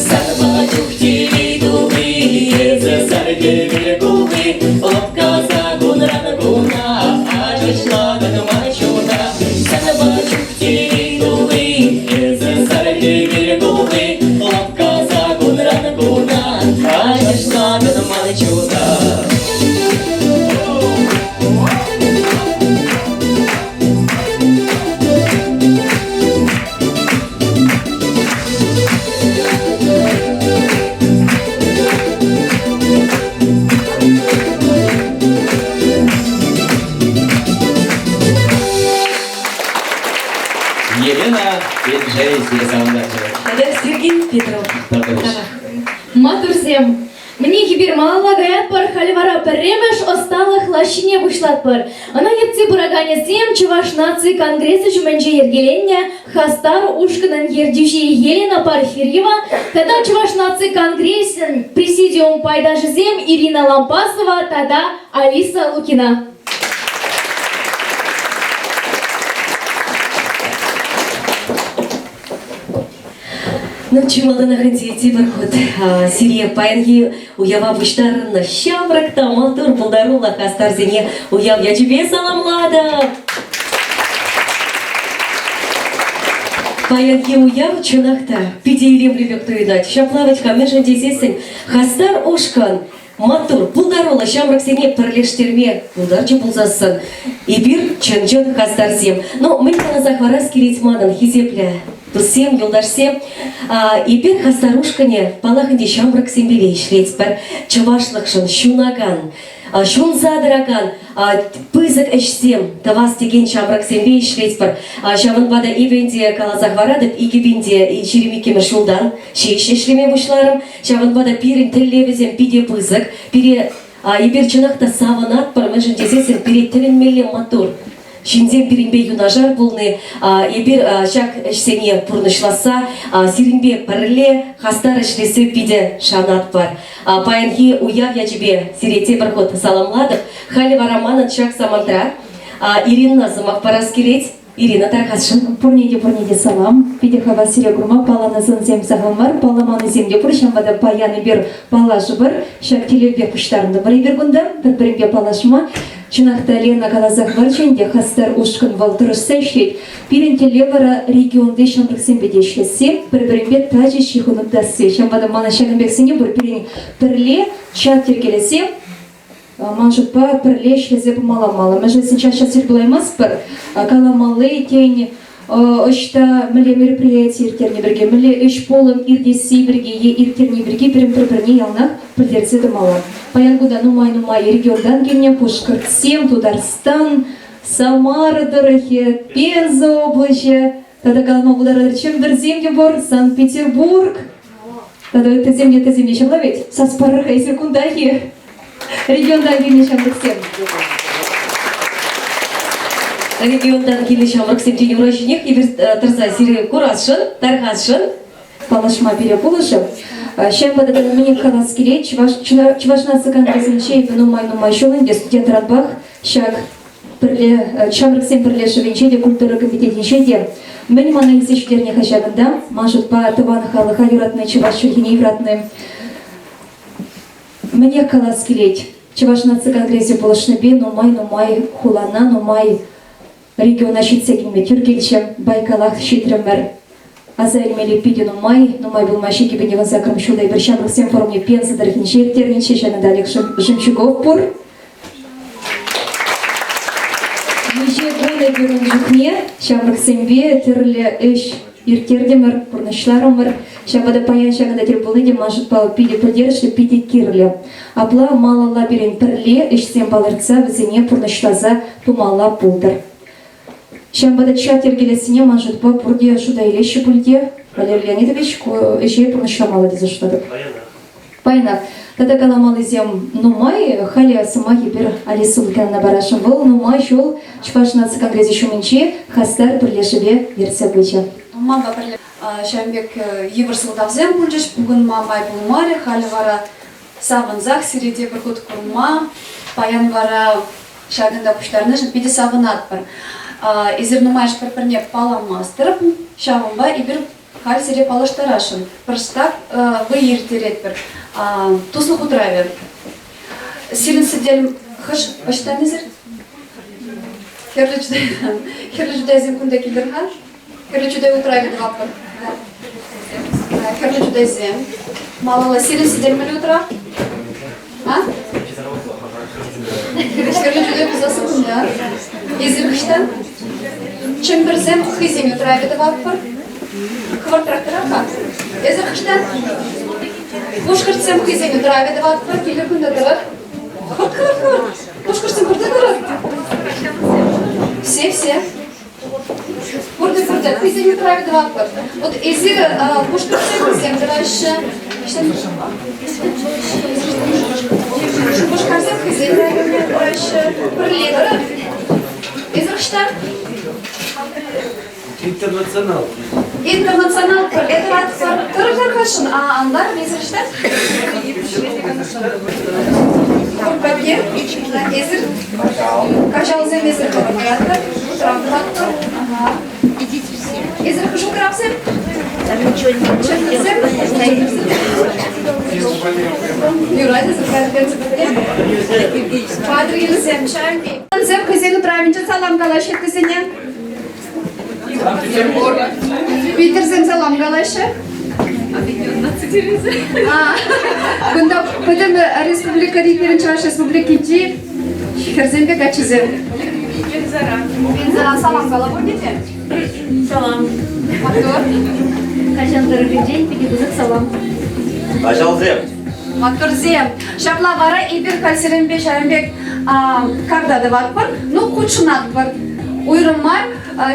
Сарпа чух телей тулли, эсӗ сар хӗвел кулли, лӑпкаса кунран куна, ачашлатӑн ман чуна. Сарпа чух телей тулли, эсӗ сар хӗвел кулли, лӑпкаса кунран куна, ачашлатӑн ман чуна. Елена Елжей сире саламлать. Тата Сергей Петров. Тавтапуҫ. Маттурсем! Мӗнех эпир малалла каятпӑр, халь вара пӗрремӗш ӑсталӑх лаҫҫине пуҫлатпӑр. Ӑна ертсе пыраканӗсем Чӑваш наци конгресӗ ҫумӗнче йӗркеленнӗ Хастар ушкӑнӑн ертӳҫи Елена Порфирьева тата Чӑваш наци конгресӗн президиум пайташӗсем Ирина Лампасова тата Алиса Лукина. Ну, чи малтанах ӗнтӗ тепӗр хут сире паянхи уява пуҫтарӑннӑ ҫамрӑк та маттур пултаруллӑ хастарсене уяв ячӗпе саламлатӑп! Паянхи уяв чӑнах та питӗ илемлӗ пек туйӑнать. Ҫапла вӗт-ха, мӗншӗн тесессӗн хастар ушкӑн Маттур, пултаруллӑ ҫамрӑксене пӗрлештерме пултарчӗ пулсассӑн эпир чӑн-чӑн хастарсем. Ну, мӗн каласа хӑварас килет манӑн хисеплӗ туссем, юлташсем. Эпир хастар ушкӑнӗ, паллах ӗнтӗ, ҫамрӑксемпе ӗҫлетпӗр. Чӑвашлӑхшӑн ҫунакан, ҫунса тӑракан пысӑк ӗҫсем тӑвас текен ҫамрӑксемпе ӗҫлетпӗр. Ҫавӑнпа та эпӗ ӗнтӗ каласа хӑваратӑп, 2022 ҫултан ҫеҫ ӗҫлеме пуҫларӑм. Ҫавӑнпа та пирӗн тӗллевӗсем питӗ пысӑк. Пире эпир чӑнах та савӑнатпӑр, мӗншӗн тесессӗн пире тӗлӗнмелле маттур ҫынсем пирӗнпе юнашар пулни, эпир ҫак ӗҫсене пурнӑҫласса, сирӗнпе пӗрле хастар ӗҫлессе питӗ шанатпӑр. Паянхи уяв ячӗпе сире тепӗр хут саламлатӑп. Халӗ вара манӑн ҫак самантра Иринӑна сӑмах парас килет. Ирина тархасшӑн. Пурне те, пурне те салам. Питӗ хавас сире курма палланӑ сӑнсем сахал мар, палламаннисем те пур. Ҫавӑнпа та паян эпир паллашӑпӑр. Ҫак тӗллевпех пуҫтарӑнтӑмӑр эпир кунта пӗр-пӗринпе паллашма. Чӑнах та, Лена каласа хӑварчӗ ӗнтӗ, хастар ушкӑн вӑл тӑрӑшса ӗҫлет. Пирӗн тӗллев вара регионти ҫамрӑксемпе те ӗҫлесси, пӗр-пӗринпе тачӑ ҫыхӑну тытасси. Ҫавӑнпа та манӑн ҫакӑн пек сӗнӳ пур. Пирӗн пӗрле чат йӗркелесе Ман шутпа, пӗрле ӗҫлесе пымалла мала. Мӗншӗн час-час тӗл пулаймастпӑр. Каламалли, тен, ӑҫта мӗнле мероприяти ирттерни пирки, мӗнле ӗҫ-пулӑм иртесси пирки е ирттерни пирки пирӗн пӗр-пӗрне яланах пӗлтерсе тӑмалла. Паян кунта нумай-нумай регионтан килнӗ Пушкӑртсем, Тутарстан, Самара тӑрӑхӗ, Пенза облаҫӗ тата калама пултаратӑр Чӗмпӗрсем те пур, Санкт-Петербург тата ыттисем те ыттисем те ҫапла вӗт? Сас парӑр-ха эсир кунтах-и? Регионтан килнӗ ҫамрӑксем. Регионтан килнӗ ҫамрӑксем тен ура ҫинех эпир тӑрса сире курасшӑн, тархасшӑн. Паллашма пире пулӑшӗ. Ҫавӑнпа та мӗнех калас килет, Чӑваш, Чӑваш наци конгресӗнче эпӗ нумай-нумай ҫул ӗнтӗ студентранпах ҫак пӗрле ҫамрӑксен пӗрлешӗвӗнче те, культура комитетӗнче те мӗн мана илсе ҫитернӗ-ха ҫакӑнта, ман шутпа, тӑван халӑха юратни, чӑваш чӗлхине юратни. Мӗнех калас килет, Чӑваш наци конгресӗ пулӑшнипе нумай-нумай хулана, нумай региона ҫитсе килме тӳр килчӗ. Байкалах ҫитрӗмӗр. Аса илмелли питӗ нумай, нумай пулмасть 2018 ҫулта эпир ҫамрӑксен форумне Пенза тӑрӑхӗнче ирттернӗччӗ. Ҫакӑнта Олег Жемчугов пур. Миҫе кун эпир ун чухне ҫамрӑксемпе тӗрлӗ ӗҫ ирттертӗмӗр, пурнӑҫларӑмӑр. Ҫавӑнпа та паян ҫакӑнта тӗл пулни те ман шутпа питӗ пӗлтерӗшлӗ, питӗ кирлӗ. Апла малалла пирӗн пӗрле ӗҫсем палӑртса вӗсене пурнӑҫласа пымалла пултӑр. Ҫавӑнпа та чат йӗркелессине ман шутпа пурте шута илеҫҫӗ пуль те, Валерий Леонидович, ку ӗҫе пурнӑҫламалла тесе шутлатӑп. Паянах. Тата каламаллисем нумай. Халӗ сӑмах эпир Алиса Лукиновна парасшӑн. Вӑл нумай ҫул Чӑваш наци конгресӗ ҫумӗнчи хастар пӗрлешӗве ертсе пычӗ. Манпа пӗрле ҫавӑн пек йывӑр сӑлтавсем пулчӗҫ, пухӑнма май пулмарӗ. Халӗ вара савӑнсах сире тепӗр хут курма, паян вара ҫакӑнта пуҫтарнӑшӑн питӗ савӑнатпӑр. Эсир нумайӑш пӗр-пӗрне палламастӑр, ҫавӑнпа эпир халь сире паллаштарасшӑн. Пӑртак вӑй ирттеретпӗр. Туслӑх утравӗ. Сирӗн сӗтел хӑш ӑҫтан эсир? Хӗрлӗ Чутай. Хӗрлӗ Чутайсем кунта килтӗр-ха. Хӗрлӗ Чутай утравӗ тӑватпӑр. Хӗрлӗ Чутайсем. Малалла сирӗн сӗтел мӗнле утрав? А? Хӗрлӗ Чутай пулсассӑн кунта. Эсир хӑҫтан? Чӗмпӗрсем хӑйсен утравӗ тӑватпӑр. Хӑвӑртрах тӑрар-ха. Эсир хӑҫтан? Пушкӑртсем хӑйсен утравӗ тӑватпӑр. Килӗр кунта тӑрӑр. Хӑвӑрт, хӑвӑрт, хӑвӑрт. Пушкӑртсем пурте тӑрӑр. Все, все. Пурте, пурте. Хӑйсен управӗ тӑватпӑр. Вот эсир пушкӑртсем хӑйсем тӑваҫҫӗ. Шупашкарсем хӑйсен районне тӑваҫҫӗ. Пӗрле тӑрӑр. Эсир ӑҫта? Интернационал. Интернационал пӗрле тӑратпӑр. Тӑрӑр хыҫҫӑн, а анлар эсир ӑҫта? Патне. Эсир каҫалсем эсир хӑвӑр тӑратпӑр. Утрав тӑватпӑр. Ага. Эсир хӑш утравсем? Чӗнтӗрсем? Юрать, эсир Патӑрьелсем, ҫавӑн пек. Хӑйсен утравӗнче салам калаҫҫӗ вӗсене. Питӗрсем салам калаҫҫӗ. Кунта пӗтӗм республикӑри пирӗн Чӑваш Республикинчи хӗрсемпе каччӑсем. Пензӑран салам кала пурне те. Салам. Маттур. Каҫал тӑрӑхӗнчен питӗ пысӑк салам. Каҫалсем. Маттурсем. Ҫапла вара эпир халь сирӗнпе ҫавӑн пек карта тӑватпӑр, ну, хутшӑнатпӑр. Уйрӑм мар,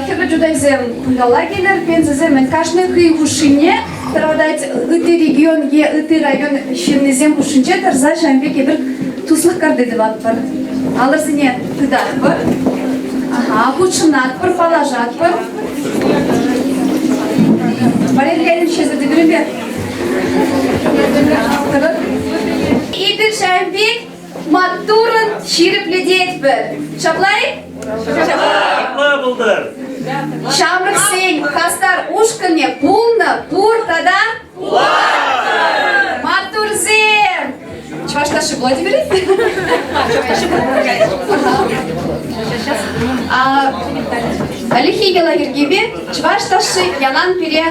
Хӗрлӗ Чутайсем кунталла килӗр, пенсисем кашни хӑй хушшине тӑратать ытти регион е ытти район ҫыннисем хушшинче тӑрса ҫавӑн пек эпир туслӑх карти тӑватпӑр. Алӑрсене тытатпӑр, ага, хутшӑнатпӑр, паллашатпӑр. Валерий Леонидович, эсӗ те пирӗнпе. Эпир ҫавӑн пек маттуррӑн ҫирӗплететпӗр. Ҫапла-и? Ҫапла пултӑр! Ҫамрӑксен хастар ушкӑнӗ пулнӑ, пур тата Маттурсем! Чӑваш ташши пулать пирӗн? Ӗлӗкхи йӑла-йӗркепе чӑваш ташши ялан пире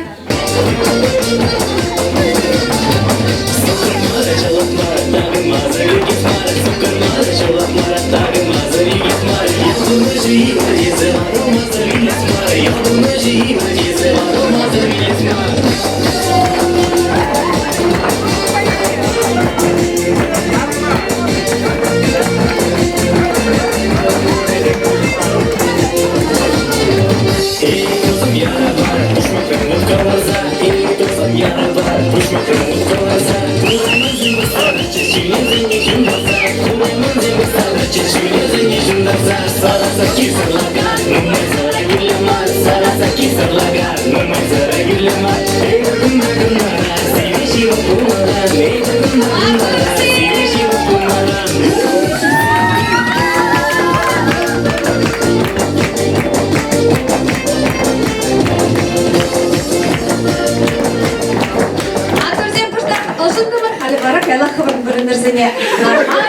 Артурсем кӑштах ӑшӑнтӑмӑр, халӗ вара каялла хӑвӑрӑн вырӑнӑрсене ларма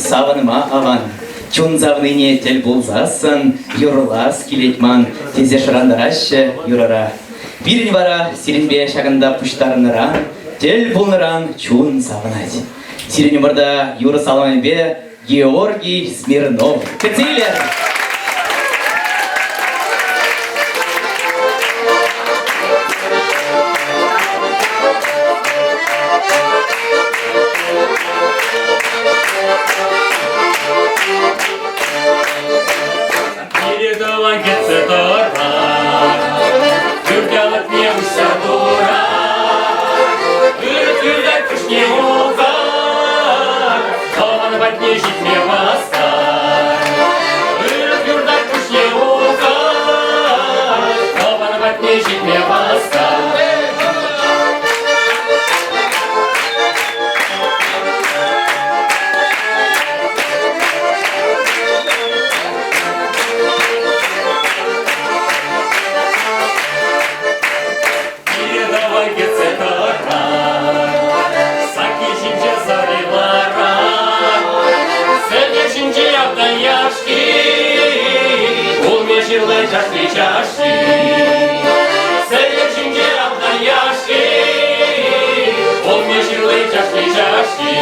Савӑнма аван. Чун савнине тӗл пулсассӑн юрлас килет ман, тесе шӑрантараҫҫӗ юрӑра. Пирӗн вара сирӗнпе ҫакӑнта пуҫтарӑннӑран, тӗл пулнӑран чун савӑнать. Сирӗн умӑрта юрӑ саламӗпе Георгий Смирнов. Кӗтсе илер! Пире тӑван кӗтсе тӑрать, пӳрт алӑкне уҫса хурать. Ырӑ тӳрлет куҫне ухать, тӑван патне ҫитме васкать. Ырӑ тӳрлет куҫне ухать, тӑван патне ҫитме васкать. Давай кӗтсе тӑрать, сакки ҫинче сари ларать, сӗтел ҫинче автан яшки, улми ҫырли чашки-чашки. Сӗтел ҫинче автан яшки, улми ҫырли чашки-чашки.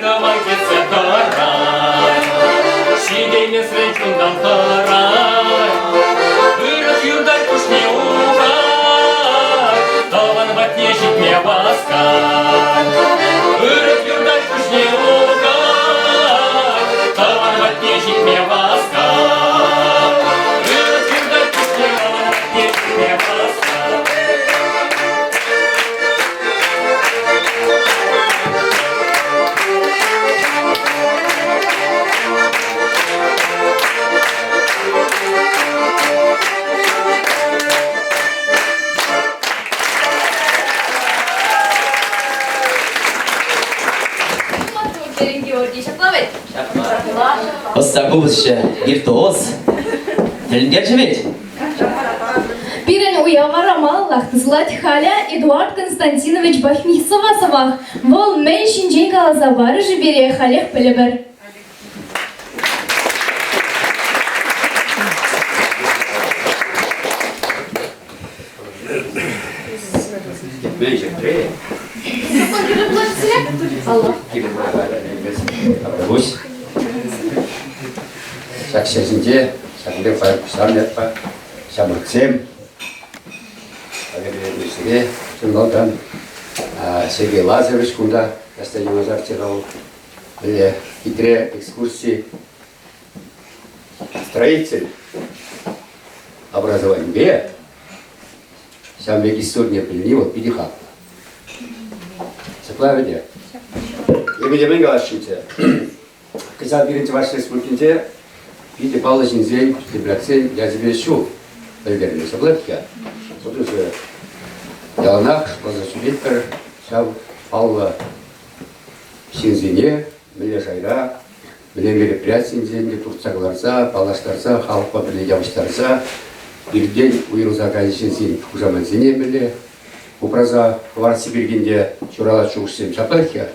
Тӑван кӗтсе тӑрать, ҫитеймесрен чунтан хӑрать. Вырӑс юртать куҫне. васкать. Ырӑ юртать пуҫне укать, тӑван патне ҫитме васкать. Ырӑ юртать пуҫне тӑван патне ҫитме васкать. Георгий, ҫапла вӗт? Ҫапла. Ӑста купӑсҫӑ, виртуоз. Тӗлӗнтерчӗ вӗт? Пирӗн уяв вара малаллах тӑсӑлать халӗ Эдуард Константинович Бахмисова сӑмах. Вӑл мӗн ҫинчен каласа парӗ-ши пире, халех пӗлӗпӗр. Ҫак ҫӗр ҫинче ҫакӑн пек паян пуҫланнӑ ятпа ҫамрӑксем Валерий чӑн малтан Сергей Лазаревич кунта таҫта юнашарччӗ вӑл. Мӗнле хитре экскурси. Строитель образованипе ҫавӑн пек историне пӗлни вӑл питӗ хаклӑ. Ҫапла вӗт? Эпӗ те мӗн каласшӑнччӗ? Кӑҫал пирӗн Чӑваш Республикинче питӗ паллӑ ҫынсен, земляксен ячӗпе ҫул пӗлтернӗ. Ҫапла-ха. Вот уже яланах шутласа ҫӳретпӗр ҫав паллӑ ҫынсене мӗнле шайра, мӗнле мероприятисенчен те туртса кӑларса, паллаштарса, халӑхпа пӗрле явӑҫтарса, пиртен уйрӑлса кайнӑ ҫынсен хушамачӗсене мӗнле упраса хӑварасси пирки те ҫуралать шухӑшсем. Ҫаплах-ха.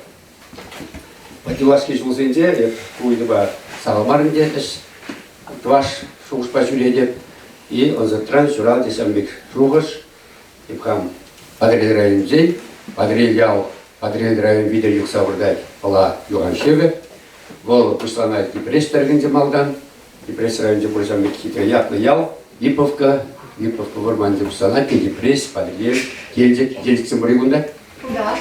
Юлашки ҫулсенче эп ку ыйтупа сахал мар ӗнтӗ ӗҫ тӑваш шухӑшпа ҫӳретӗп. И ӑнсӑртран ҫуралчӗ ҫавӑн пек шухӑш. Эп хам Патӑрьел районӗнчен, Патӑрьел ял, Патӑрьел район витӗр юхса выртать Пӑла юханшывӗ. Вӑл пуҫланать Йӗпреҫ тӑрӑхӗнче малтан. Йӗпреҫ районӗнче пур ҫавӑн пек хитре ятлӑ ял. Липовка, Липовка вӑрманӗнче пуҫланать те Йӗпреҫ, Патӑрьел, Елчӗк, Елчӗксем пур-и кунта? Да.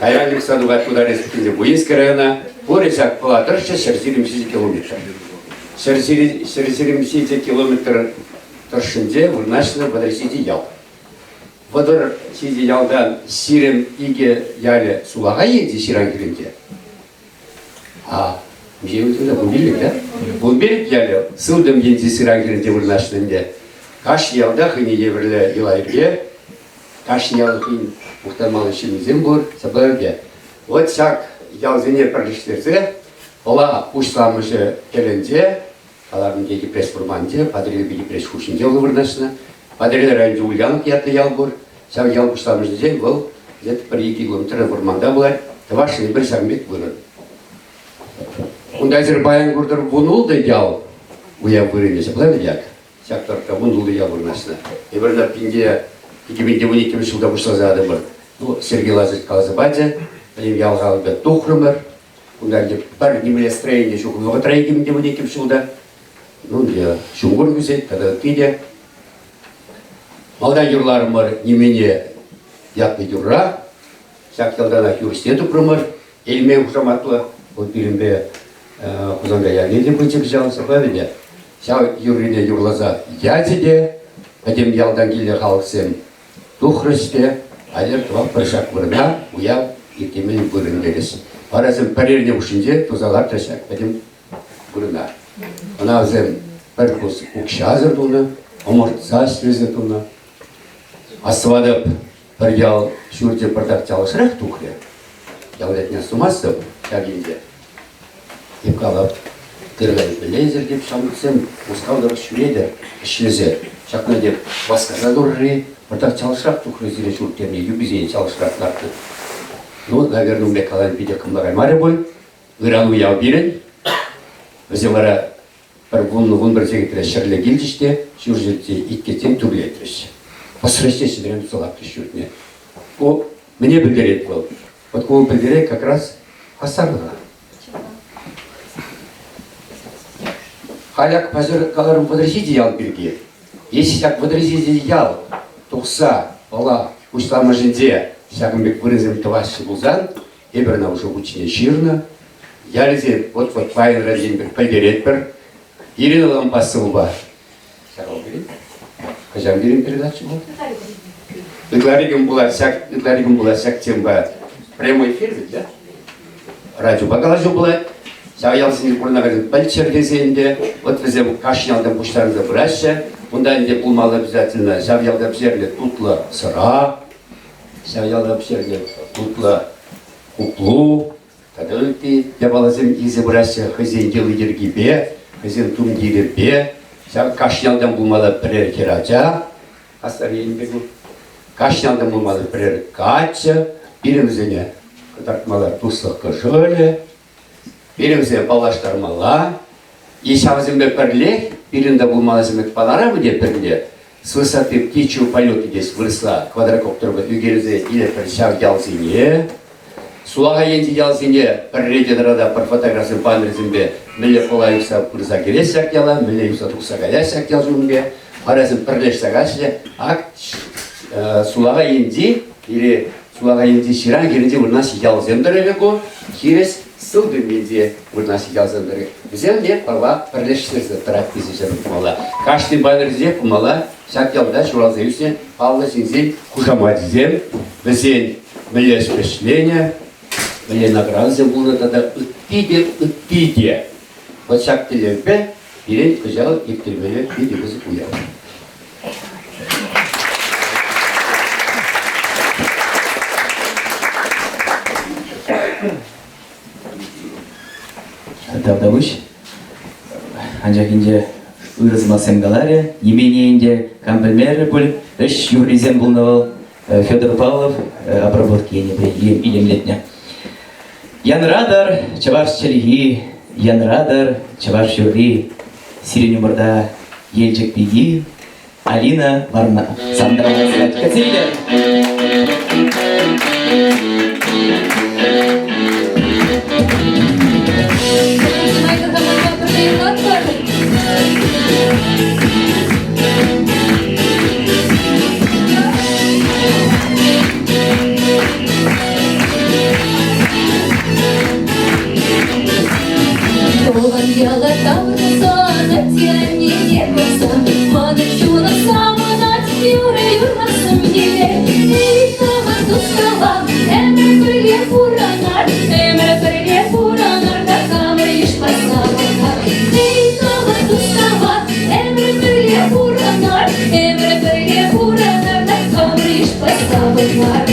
Кайран юхса тухать Тутар Республикинче Буински района. Пурӗ ҫак Пӑла тӑршшӗ 127 километр. 127 километр тӑршшӗнче вырнаҫнӑ 37 ял. 37 ялтан 22 ялӗ сулахай енчи ҫыран хӗрринче. А, миҫе вунпиллӗк, да? Вунпиллӗк ялӗ сылтӑм енчи ҫыран хӗрринче вырнаҫнӑ ӗнтӗ. Кашни ялта хӑйне евӗрлӗ йӑла-йӗрке, кашни ял хӑйӗн мухтанмалли ҫыннисем пур, ҫапла ӗнтӗ. Вот ҫак ялсене пӗрлештерсе Пӑла пуҫламӑшӗ тӗлӗнче Каларӑм те Йӗпреҫ вӑрманӗнче, Патӑрьелпе Йӗпреҫ хушшинче вӑл вырнаҫнӑ. Патӑрьел районӗнче Ульянов ятлӑ ял пур. Ҫав ял пуҫламӑшӗнчен вӑл где-то пӗр-ик километр вӑрманта пулать. Тӑваш Енпе ҫавӑн пек вырӑн. Унта эсир паян куртӑр вунултӑ ял уяв вырӑнӗ ҫапла вӗт як? Ҫак тӑрӑхра вунултӑ ял вырнаҫнӑ. Эпир ӑна пинте 2012 ҫулта пуҫласа ятӑмӑр. Ну, Сергей Лазаревич каласа пачӗ, пӗтӗм ял халӑхӗпе тухрӑмӑр. Кунта ӗнтӗ пӗр нимле строени ҫук вӑхӑтра 2012 ҫулта. Ну, ӗнтӗ ҫумӑр ӳсет тата ытти те. Малтан юрларӑмӑр нимене ятлӑ юрра. Ҫак ялтанах юрӑҫне тупрӑмӑр. Элме хушаматлӑ. Вӑл пирӗнпе Хусанкай ялне те пычӗ кӑҫал ҫапла ӗнтӗ. Ҫав юррине юрласа ячӗ те пӗтӗм ялтан килнӗ халӑхсем Тухрӗҫ те атьӑр тӑватпӑр ҫак вырӑна уяв ирттермен вырӑн терӗҫ. Вара вӗсем пӗр эрне хушшинче туса лартрӗҫ ҫак пӗтӗм вырӑна. Ӑна вӗсем пӗр пус укҫасӑр тунӑ, ӑмӑртса ӗҫлесе тунӑ. Астӑватӑп, пӗр ял ҫурчӗ пӑртак чалӑшрах тухрӗ. Ял ятне астумастӑп ҫав енче. Эп калап, тырра теп ҫамрӑксем Мускав тӑрӑх ҫӳретӗр ӗҫлесе. Ҫакна теп васкаса турри, пӑртак чалӑшрах тухрӗ сире ҫурт тӗрне, юписене чалӑшрах лартнӑ. Ну, наверное, ун пек калани питех кӑмӑла каймарӗ пуль. Ыран уяв пирӗн. Вӗсем вара пӗр вуннӑ-вунпӗр сехетре ҫӗрле килчӗҫ те ҫурҫӗрте иккӗтен тӳрлетрӗҫ. Пӑсрӗҫ те ҫӗнӗрен туса лартрӗҫ ҫуртне. Ку мӗне пӗлтерет вӑл? Вот ку пӗлтерет как раз хастарлӑха. Халь ак паҫӑр каларӑм 37 ял пирки. Если ҫак 37 ял тухса Пӑла. Пуҫламӑшӗнче ҫакӑн пек вырӑнсем тӑваҫҫӗ пулсан, эпир ӑна уже хут ҫине ҫырнӑ. Ялӗсем вот-вот паян пек пӗлтеретпӗр. Ирина Лампасовӑпа Хӑҫан пирӗн передача пулать? Ытларикун пулать ҫак, ытларикун пулать ҫак темпа прямой эфир ведь, да? Радиопа калаҫу пулать. Ҫав ялсенче пурӑнакансем пӗлччӗр тесе ӗнтӗ, вот вӗсем кашни ялтан пуҫтарӑнса пыраҫҫӗ. Унта ӗнтӗ пулмалла обязательно ҫав ялта пӗҫернӗ тутлӑ сӑра, ҫав ялта пӗҫернӗ тутлӑ хуплу, Тата ытти япаласем илсе пыраҫҫӗ хӑйсен йӑли-йӗркипе, хӑйсен тумтирӗпе. Ҫав кашни ялтан пулмалла пӗрер хӗрача, хастар енӗпе ку. Кашни ялтан пулмалла пӗрер каччӑ. Пирӗн вӗсене кӑтартмалла туслӑх кӑшӑлӗ. Пирӗн вӗсене паллаштармалла. И ҫавсемпе пӗрлех пирӗн те пулмалла паларам те пӗрле с высоты птичьего полета тес вырӑсла квадрокоптерпа ӳкерсе илетпӗр ҫав ялсене. Сулахай енчи ялсене пӗрре те тӑрататпӑр фотографсен баннерсемпе мӗнле пӑла юхса пырса кӗрес ҫак яла, мӗнле юхса тухса каяс ҫак ял ҫумӗпе. Варасем пӗрлешсе каҫҫӗ. Ак сулахай енчи или сулахай енчи ҫыран хӗрринче вырнаҫнӑ ялсем тӑрӑхӗ ку, хирӗҫ сылтӑм енче вырнаҫнӑ ялсем тӑрӑхӗ. Вӗсем те пӑрпа пӗрлештерсе тӑрать тесе ҫырӑнмалла. Кашни баннерсенчех пымалла ҫак ялта ҫуралса ӳснӗ паллӑ ҫынсен хушамачӗсем, вӗсен мӗнле ӗҫленӗ, мӗнле наградӑсем пулнӑ тата ытти те, ытти те. Вот ҫак тӗллевпе пирӗн кӑҫал ирттермелле питӗ пысӑк уяв. Тавтапуҫ. Анчах ӗнтӗ ырӑ сӑмахсем каларӗ. Нимене ӗнтӗ кам пӗлмерӗ пуль, ӗҫ юррисем пулнӑ вӑл. Федор Павлов обработка енӗпе илемлетнӗ. Янратӑр чӑваш чӗлхи, янратӑр чӑваш юрри. Сирӗн умӑрта Елчӗк пики Алина Варна Сандрова. Кӗтсе илер! Тӑван яла таврӑнсан, атте-аннене курсан, манӑн чунӑм савӑнать, юрӑ юрлассӑм килет. Эй, тӑван тус-тӑван, ӗмӗр пӗрле пурӑнар, ӗмӗр пӗрле пурӑнар та хамӑр йышпа савӑнар. Эй, тӑван тус-тӑван, ӗмӗр пӗрле пурӑнар, ӗмӗр пӗрле пурӑнар та хамӑр йышпа савӑнар.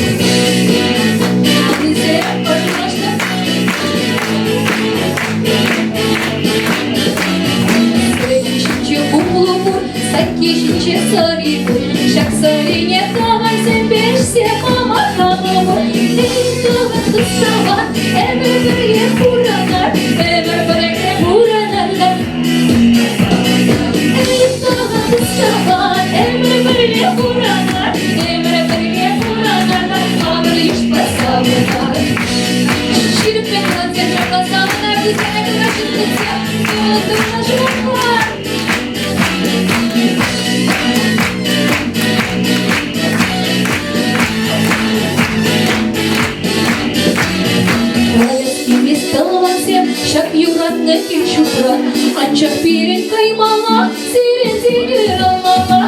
Ҫинче хуплу пур, сакки ҫинче сӑри пур. Ҫак сӑрине тӑвансемпе ӗҫсе пама хамӑр. Эй, тӑван тус-тӑван, ӗмӗр пӗрле пурӑнар, ӗмӗр пӗрле пурӑнар та. Эй, тӑван тус-тӑван, ӗмӗр пӗрле пурӑнар, ӗмӗр пӗрле пурӑнар та хамӑр йышпа савӑнар. Ҫирӗппӗн тӑвансем ҫапла савӑнар, тесе кӑна ҫынсем тӑван ҫулпа. Тӑвансем, ҫак юратнӑ кил-ҫуртра, анчах пирӗн каймалла, сирӗн уйрӑлмалла.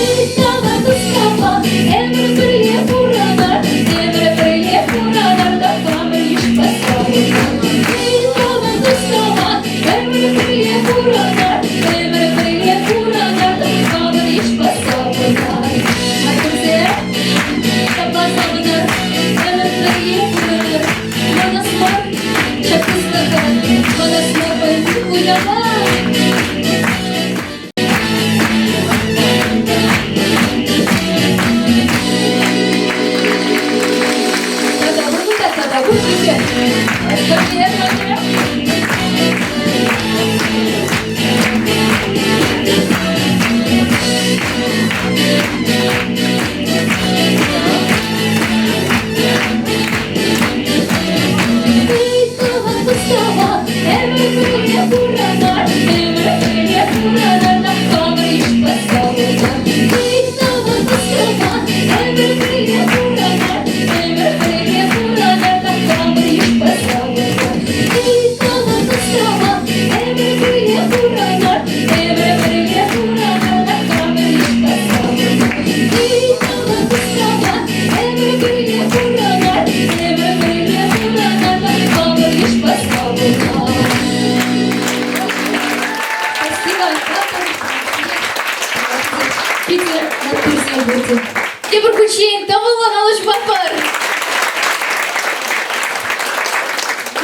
Эй, тӑван тус-тӑван, ӗмӗр пӗрле пурӑнар, ӗмӗр пӗрле пурӑнар та хамӑр йышпа савӑнар. Эй, тӑван тус-тӑван, ӗмӗр пӗрле пурӑнар, ӗмӗр пӗрле пурӑнар та хамӑр йышпа савӑнар. Аттусем, ҫапла савӑнар, ӗмӗр пӗрле пурӑнар. Манас мар ҫак туслӑха, манас мар паянхи уява. Тата пур тата пур тесе. Пӗрле, пӗрле. Эй, тӑван тус-тӑван, ӗмӗр пӗрле пурӑнар, пурте. Тепӗр хутчен тӑвӑллӑн алӑ ҫупатпӑр.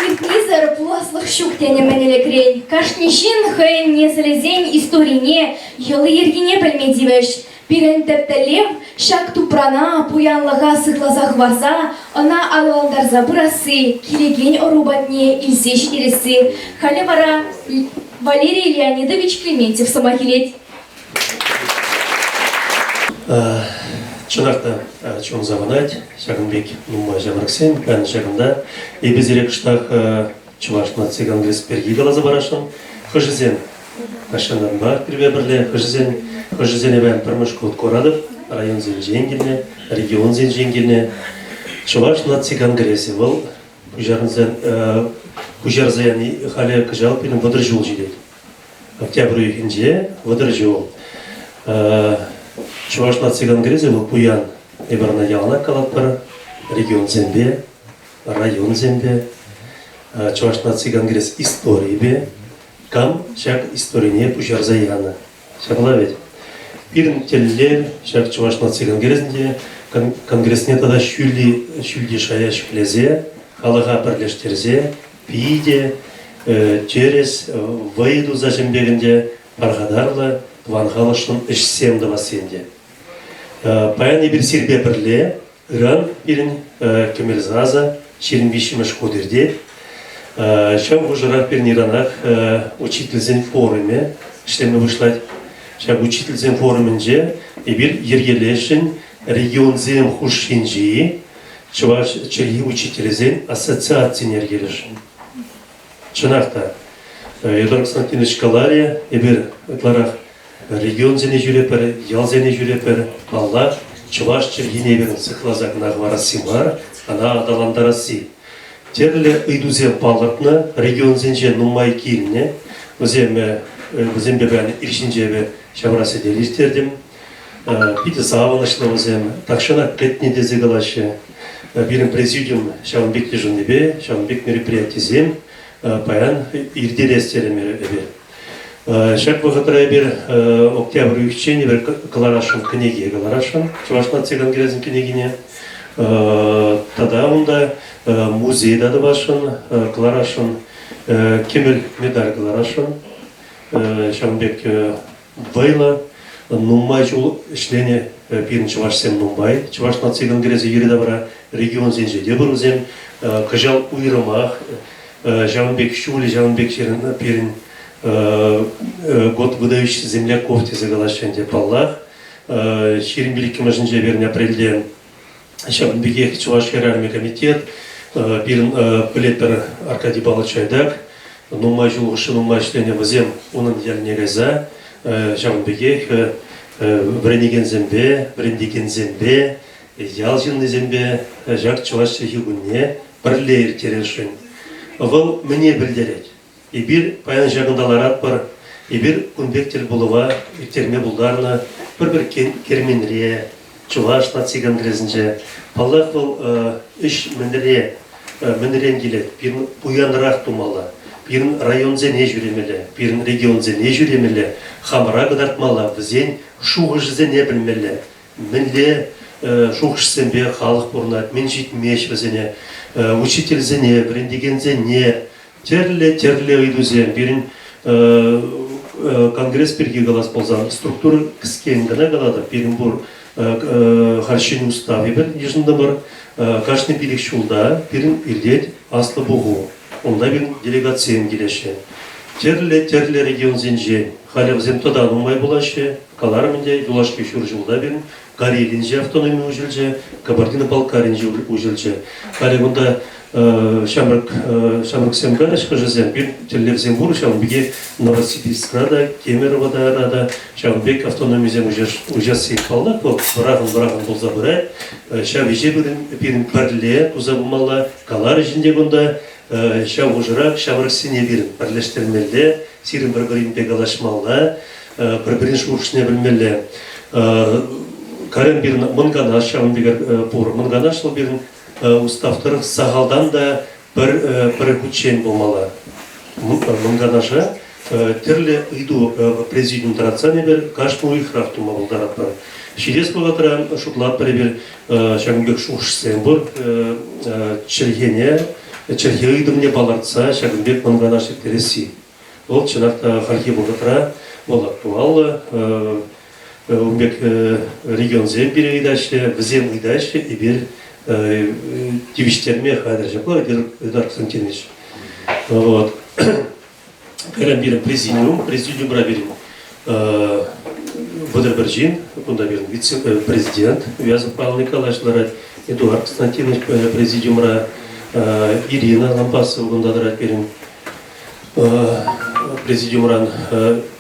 Иртнисӗр пуласлӑх ҫук тенӗ мӗн ӗлӗкрен. Кашни ҫын хӑйӗн несӗлӗсен историне, йӑли-йӗркине пӗлме тивӗҫ. Пирӗн тӗп тӗллев ҫак тупрана пуянлӑха сыхласа хӑварса ӑна аталантарса пырасси, килекен ӑру патне илсе ҫитересси. Халӗ вара Валерий Леонидович Клементьев сӑмах илет. Чӑнах та чун савӑнать. Ҫакӑн пек нумай ҫамрӑксем паян ҫакӑнта. Эпӗ сире кӑштах Чӑваш наци конгресс пирки каласа парасшӑн. Хӑшӗсем тахҫантанпах пирпе пӗрле, хӑшӗсен хӑшӗсене паян пӗрмӗш хут куратӑп. Районсенчен килнӗ, регионсенчен килнӗ. Чӑваш наци конгресӗ вӑл пуҫарӑнса пуҫарса яни халӗ кӑҫал пирӗн 30 ҫул ҫитет. Октябрь уйӑхӗнче 30 ҫул. Чӑваш наци конгресӗ вӑл пуян. Эпир ӑна яланах калатпӑр регионсемпе, районсемпе, Чӑваш наци конгресс историйӗпе кам ҫак историне пуҫарса янӑ. Ҫапла вӗт. Пирӗн тӗллев ҫак Чӑваш наци конгресӗнче конгресне тата ҫӳлти ҫӳлти шая ҫӗклесе, халӑха пӗрлештерсе питӗ тӗрӗс вӑй туса ҫӗнпек ӗнтӗ пархатарлӑ тӑван халӑхшӑн ӗҫсем тӑвасси ӗнтӗ. Паян эпир сирпе пӗрле ыран пирӗн кӗмӗл сасӑ 23-мӗш хут иртет. Ҫав хушӑрах пирӗн ыранах учительсен форумӗ ӗҫлеме пуҫлать. Ҫак учительсен форумӗнче эпир йӗркелесшӗн регионсем хушшинчи Чӑваш чӗлхи учителӗсен ассоциацине йӗркелесшӗн. Чӑнах та, Эдуард Константинович каларӗ, эпир ытларах регионсене ҫӳрепӗр, ялсене ҫӳрепӗр. Паллах, чӑваш чӗлхине эпир сыхласа кӑна хӑварасси мар, ӑна аталантарасси. Тӗрлӗ ыйтусем палӑртнӑ, регионсенче нумай килнӗ. Вӗсем, вӗсемпе паян ир ҫинче эпӗ ҫавра сӗтел ирттертӗм. Питӗ савӑнӑҫлӑ вӗсем, тахҫанах кӗтнӗ тесе калаҫҫӗ. Пирӗн президиум ҫавӑн пек йышӑннипе, ҫавӑн пек мероприятисем паян ирттерес терӗмӗр эпир. Ҫак вӑхӑтра эпир октябрь уйӑхчен эпир кӑларасшӑн кӗнеке кӑларасшӑн, Чӑваш наци конгресӗн кӗнекине. Тата унта музей та тӑвасшӑн, кӑларасшӑн, кӗмӗл медаль кӑларасшӑн. Ҫавӑн пек вӑйлӑ, нумай ҫул ӗҫленӗ пирӗн чӑвашсем нумай. Чӑваш наци конгресӗ йӗри-тавра регионсенче те пур вӗсем. Кӑҫал уйрӑмах ҫавӑн пек ҫулӗ, ҫавӑн пек пирӗн год выдающихся земляков тесе калаҫҫӗ ӗнтӗ, паллах. 25-мӗшӗнче пирӗн апрельте ҫавӑн пекех Чӑваш хӗрарӑмӗ комитет, пирӗн пӗлетпӗр Аркадий Павлович Айдак, нумай ҫул хушши нумай ӗҫленӗ вӗсем унӑн ялне кайса ҫавӑн пекех вӗренекенсемпе, вӗрентекенсемпе, ял ҫыннисемпе ҫак чӑваш чӗлхи кунне пӗрле ирттересшӗн. Вӑл мӗне пӗлтерет? Эпир паян ҫакӑнта ларатпӑр, эпир кун пек тӗлпулӑва ирттерме пултарнӑ пӗр-пӗр керменре, Чӑваш наци конгресӗнче. Паллах, вӑл ӗҫ мӗнре, мӗнрен килет? Пирӗн пуянрах тумалла, пирӗн районсене ҫӳремелле, пирӗн регионсене ҫӳремелле, хамӑра кӑтартмалла, вӗсен шухӑшӗсене пӗлмелле. Мӗнле шухӑшсемпе халӑх пурӑнать, мӗн ҫитмест вӗсене, учительсене, вӗрентекенсене, тӗрлӗ-тӗрлӗ ыйтусем. Пирӗн конгресс пирки калас пулсан, структура кӗскен кӑна калатӑп. Пирӗн пур халь ҫӗнӗ устав эпир йышӑнтӑмӑр. Кашни пилӗк ҫулта пирӗн иртет аслӑ пуху. Унта пирӗн делегатсем килеҫҫӗ. Тӗрлӗ-тӗрлӗ регионсенчен. Халӗ вӗсем тата нумай пулаҫҫӗ. Каларӑм ӗнтӗ, юлашки ҫур ҫулта пирӗн Карелинче автономи уҫӑлчӗ, Кабардино-Балкаринче уҫӑлчӗ. Халӗ кунта ҫамрӑк ҫамрӑксем калӗҫ хӑшӗсем, пир тӗллевсем пур, ҫавӑн пекех Новосибирскра та, Кемеровода та ҫавӑн пек автономисем уҫасси паллах, вӑл вӑрахӑн-вӑрахӑн пулса пырать. Ҫав ӗҫе пирӗн пӗрле туса пымалла. Каларӗҫ ӗнтӗ кунта, ҫав хушӑрах ҫамрӑксене пирӗн пӗрлештермелле, сирӗн пӗр-пӗринпе калаҫмалла, пӗр-пӗрин шухӑшне пӗлмелле. Карен пирӗн Мӑн Канаш ҫавӑн пекех пур. Мӑн Канаш вӑл пирӗн устав тӑрӑх сахалтан та пӗр, пӗр хутчен пулмалла. Мӑн Канаша тӗрлӗ ыйту президиум тӑратсан эпир кашни уйӑхрах тума пултаратпӑр. Ҫитес вӑхӑтра шутлатпӑр эпир ҫакӑн пек шухӑшсем пур. Чӗлхене, чӗлхе ыйтӑвне палӑртса ҫакӑн пек мӑн канаш ирттересси. Вӑл чӑнах та хальхи вӑхӑтра вӑл актуаллӑ. Ун пек регионсем пире ыйтаҫҫӗ, вӗсем ыйтаҫҫӗ, эпир тивӗҫтерме хатӗр. Ҫапла, Эдуард Константинович. Вот. Кайран пирӗн президиум, президиумра пирӗн 31 ҫын, кунта пирӗн вице-президент Вязов Павел Николаевич ларать, Эдуард Константинович президиумра, Ирина Лампасова кунта тӑрать пирӗн президиумран.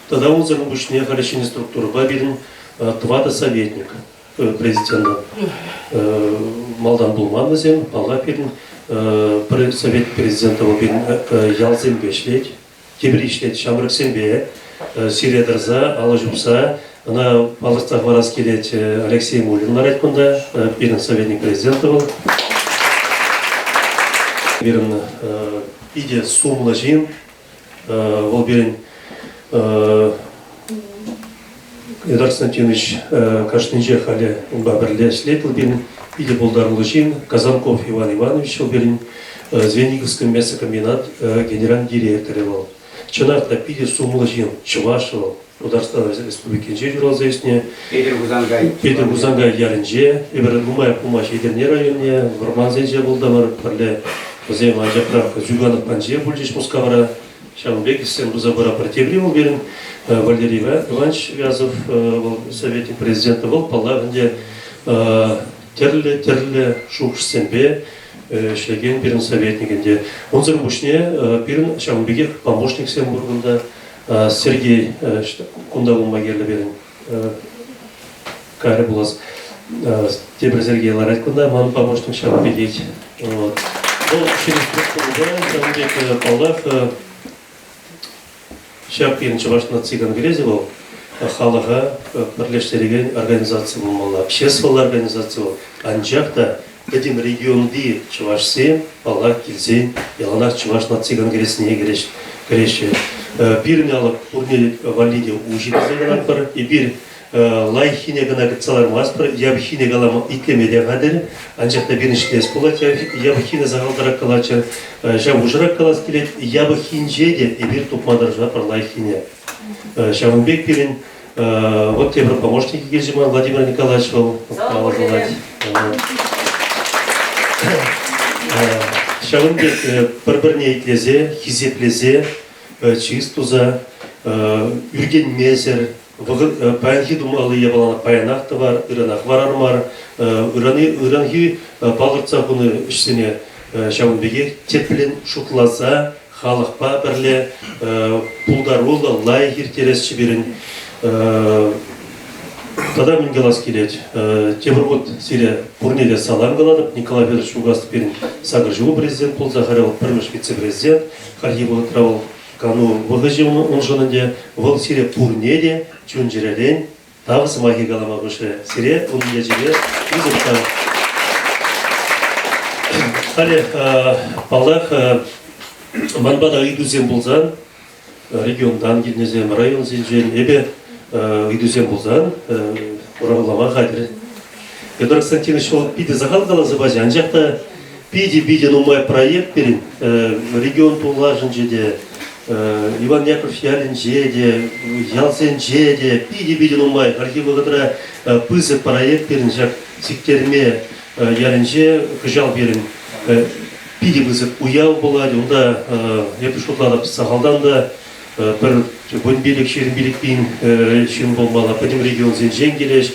Тата унсӑрӑн пуҫне халӗ ҫӗнӗ структурӑпа пирӗн тӑватӑ советник президента малтан пулман вӗсем, паллах, пирӗн пӗр совет президенчӗ вӑл пирӗн ялсемпе ӗҫлет, тепри ӗҫлет ҫамрӑксемпе, сире тӑрса, алӑ ҫупса, ӑна палӑртса хӑварас килет, Алексей Мулин ларать кунта, пирӗн советник президента вӑл. Пирӗн питӗ сумлӑ ҫын, Вӑл пирӗн Эдуард Константинович кашнинче халӗ унпа пӗрле ӗҫлет. Вӑл пирӗн питӗ пултаруллӑ ҫын. Казанков Иван Иванович вӑл пирӗн Звениговский мясокомбинат генеральный директорӗ вӑл. Чӑнах та питӗ сумлӑ ҫын, чӑваш вӑл. Тутарстан Республикинче ҫуралса ӳснӗ. Петӗр Хусанкай. Петӗр Хусанкай ялӗнче. Эпир нумай пулмасть Етӗрне районне, вӑрмансенче пултӑмӑр пӗрле. Вӗсем анчахрах Зюганов патӗнче пулчӗҫ Мускавра. Ҫавӑн пек ӗҫсем туса пыратпӑр. Тепри вӑл пирӗн Валерий Иванович Вязов, вӑл советник президенчӗ вӑл, паллах ӗнтӗ, тӗрлӗ-тӗрлӗ шухӑшсемпе ӗҫлекен пирӗн советник ӗнтӗ. Унсӑр пуҫне пирӗн ҫавӑн пекех помощниксем пур кунта. Сергей кунта пулма кирлӗ пирӗн. Кайрӗ пулас. Тепӗр Сергей ларать кунта, ман помощник ҫавӑн пекех. Вот. Вӑл ҫӗнӗ структурӑпа, ҫавӑн пек, паллах, ҫак пирӗн Чӑваш наци конгресӗ вӑл халӑха пӗрлештерекен организаци пулмалла, обществӑлла организаци вӑл. Анчах та пӗтӗм регионти чӑвашсем, паллах, килсен яланах Чӑваш наци конгресне кӗреҫҫӗ. Пирӗн алӑк пурне валли те уҫӑ тесе калатпӑр. Эпир лайӑххине кӑна кӗтсе лармастпӑр, япӑххине калама итлеме те хатӗр. Анчах та пирӗн ӗҫлес пулать, япӑххине сахалтарах калаччӑр. Ҫав хушӑрах калас килет, япӑххинче те эпир тупма тӑрӑшатпӑр лайӑххине. Ҫавӑн пек пирӗн Вот тепӗр помощник килчӗ ман Владимир Николаевич вӑл палӑртать. Ҫавӑн пек пӗр-пӗрне итлесе, хисеплесе, чыс туса, ӳркенмесӗр, вӑхӑт паянхи тумалли япалана паянах тӑвар, ыранах варар мар, ыранхи палӑртса хунӑ ӗҫсене ҫавӑн пекех тӗплӗн шутласа халӑхпа пӗрле пултаруллӑ, лайӑх ирттересчӗ пирӗн. Тата мӗн калас килет? Тепӗр хут сире пурне те салам калатӑп. Николай Федорович Угаслов пирӗн сакӑр ҫул президент пулса, халӗ вӑл пӗрремӗш вице-президент. Хальхи вӑхӑтра вӑл кану вӑхӑчӗ уншӑн ӗнтӗ. Вӑл сире пурне те чун-чӗререн тав сӑмахӗ калама хушрӗ. Сире ун ячӗпе пысӑк тав. Халӗ, паллах, манпа та ыйтусем пулсан, регионтан килнисем, районсенчен, эпӗ ыйтусем пулсан хуравлама хатӗр. Петр Константинович вӑл питӗ сахал каласа пачӗ, анчах та питӗ-питӗ нумай проект пирӗн регион тулашӗнче те, Иван Яков ялӗнче те, ялсенче те питӗ-питӗ нумай. Хальхи вӑхӑтра пысӑк проект пирӗн ҫак Сиктерме ялӗнче кӑҫал пирӗн питӗ пысӑк уяв пулать. Унта, эпӗ шутлатӑп, сахалтан та пӗр 15-25 пин ҫын пулмалла. Пӗтӗм регионсенчен килӗҫ.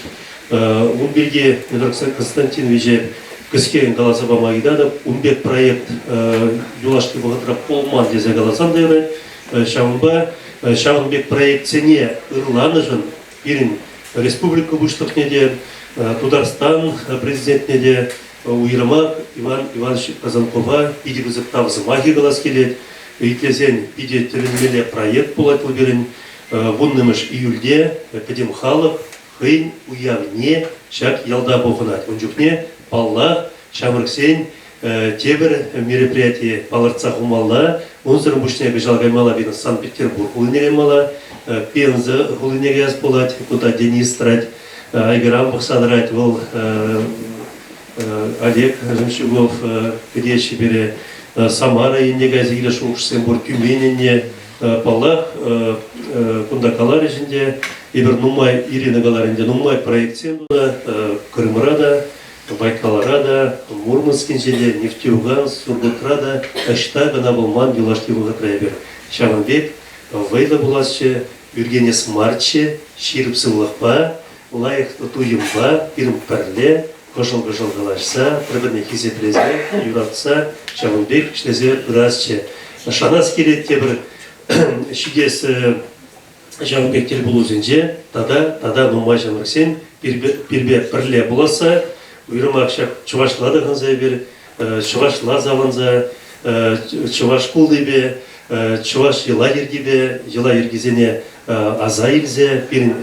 Ун пирки Петр Константиновича кӗскен каласа пама ыйтатӑп. Ун пек проект юлашки вӑхӑтра пулман тесе каласан та юрать. Ҫавӑнпа ҫавӑн пек проектсене ырланӑшӑн пирӗн республика Пуҫлӑхне те, Тутарстан Президентне те, уйрӑмах Иван Иванович Казанкова питӗ пысӑк тав сӑмахӗ калас килет. Итлесен питӗ тӗлӗнмелле проект пулать вӑл пирӗн. 10-мӗш июльте пӗтӗм халӑх хӑйӗн уявне ҫак ялта пухӑнать. Ун чухне, паллах, ҫамрӑксен тепӗр мероприятие палӑртса хумалла. Унсӑрӑн пуҫне кӑҫал каймалла пирӗн Санкт-Петербург хулине каймалла, Пенза хулине каяс пулать, кунта Денис тӑрать. Айгыран пӑхса тӑрать вӑл Олег Жемчугов кӗтеҫҫӗ пире. Самара енне кайса килес шухӑшсем пур, Тюмень енне. Паллах, кунта каларӗҫ ӗнтӗ, эпир нумай, Ирина каларӗ ӗнтӗ, нумай проектсем тунӑ Крымра та, Байкалра та, Мурманскинче те, Нефтеюганск, Сургутра та, ӑҫта кӑна пулман юлашки вӑхӑтра эпир. Ҫавӑн пек вӑйлӑ пуласчӗ, ӳркенес марччӗ, ҫирӗп сывлӑхпа, лайӑх туйӑмпа пирӗн пӗрле кӑшӑл-кӑшӑл калаҫса, пӗр-пӗрне хисеплесе, юратса ҫавӑн пек ӗҫлесе пырасчӗ. Шанас килет тепӗр ҫитес ҫавӑн пек тӗлпулусенче тата тата нумай ҫамрӑксем пирпе пӗрле пуласса, уйрӑмах ҫак чӑвашла тӑхӑнса эпир, чӑвашла савӑнса, чӑваш шкултипе, чӑваш йӑла-йӗркипе, йӑла-йӗркисене аса илсе пирӗн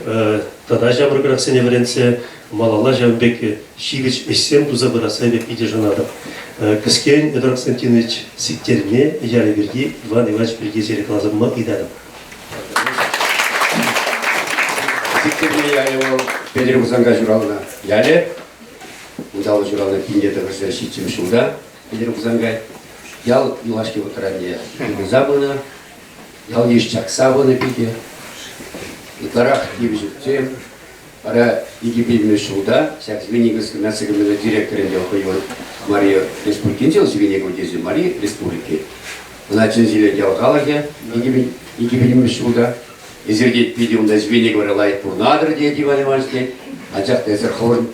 тата ҫамрӑкрахсене вӗрентсе малалла ҫавӑн пек ҫивӗч ӗҫсем туса пырасса эпӗ питӗ шанатӑп. Кӗскен Федор Константинович Сиктерме ялӗ пирки Иван Иванович пирки сире каласа пама ыйтатӑп. Сиктерме ялӗ вӑл Петӗр Хусанкай ҫуралнӑ ялӗ. Унта ҫуралнӑ 1907 ҫулта Петӗр Хусанкай. Ял юлашки вӑхӑтра тытӑнса пынӑ. Ял-йыш чакса пынӑ питӗ. Ытларах кивӗ Вара 2000 ҫулта ҫак Звениговский наци комбинат директорӗн те хӑй Мария Республикинче Звенигово тесе Мари Республики. Ӑна чӗнсе ял халӑхӗ 2000 ҫулта. Эсир тет питӗ унта Звениговӑра лайӑх пурӑнатӑр тет Иван Иванович тет. Анчах та эсир хӑвӑр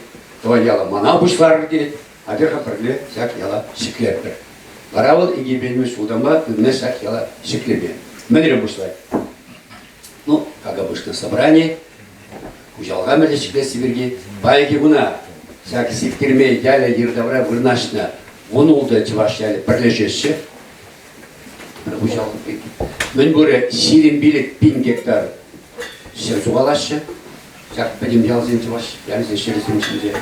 тӑван яла мана пуҫларӑр тет. Атьӑр-ха пӗрле ҫак яла ҫӗклетпӗр. Вара вӑл 2000 ҫултанпа тытӑнать ҫак яла ҫӗклеме. Мӗнрен пуҫлать? Ну, как обычно, собрание. Хуҫалӑха мӗнле ҫӗклесси пирки паянхи куна ҫак Сиктерме ялӗ йӗри-тавра вырнаҫнӑ 16 чӑваш ялӗ пӗрлешеҫҫӗ. Пӗр хуҫалӑх пек. Мӗн пурӗ 25 пин гектар ҫӗр сухалаҫҫӗ. Ҫак пӗтӗм ялсен чӑваш ялӗсен ҫӗрӗсем ҫинче.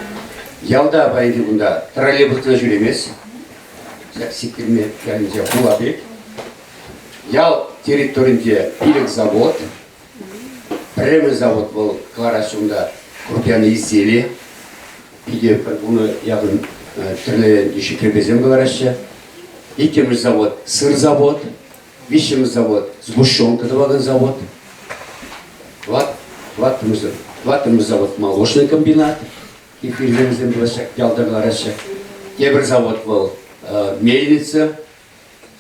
Ялта паянхи кунта троллейбус кӑна ҫӳремест. Ҫак Сиктерме ялӗнче хула пек. Ял территоринче пилӗк завод. Пӗрремӗш завод вӑл кӑлараҫҫӗ унта крупьяные изделия. Питӗ пӗр вунӑ яхӑн тӗрлӗ йышши кӗрпесем кӑлараҫҫӗ. Иккӗмӗш завод сыр завод. Виҫҫӗмӗш завод сгущенка тӑвакан завод. Тӑваттӑмӗш завод молочный комбинат. Кефирсем тӑваҫҫӗ, ялта кӑлараҫҫӗ. Тепӗр завод вӑл мельница.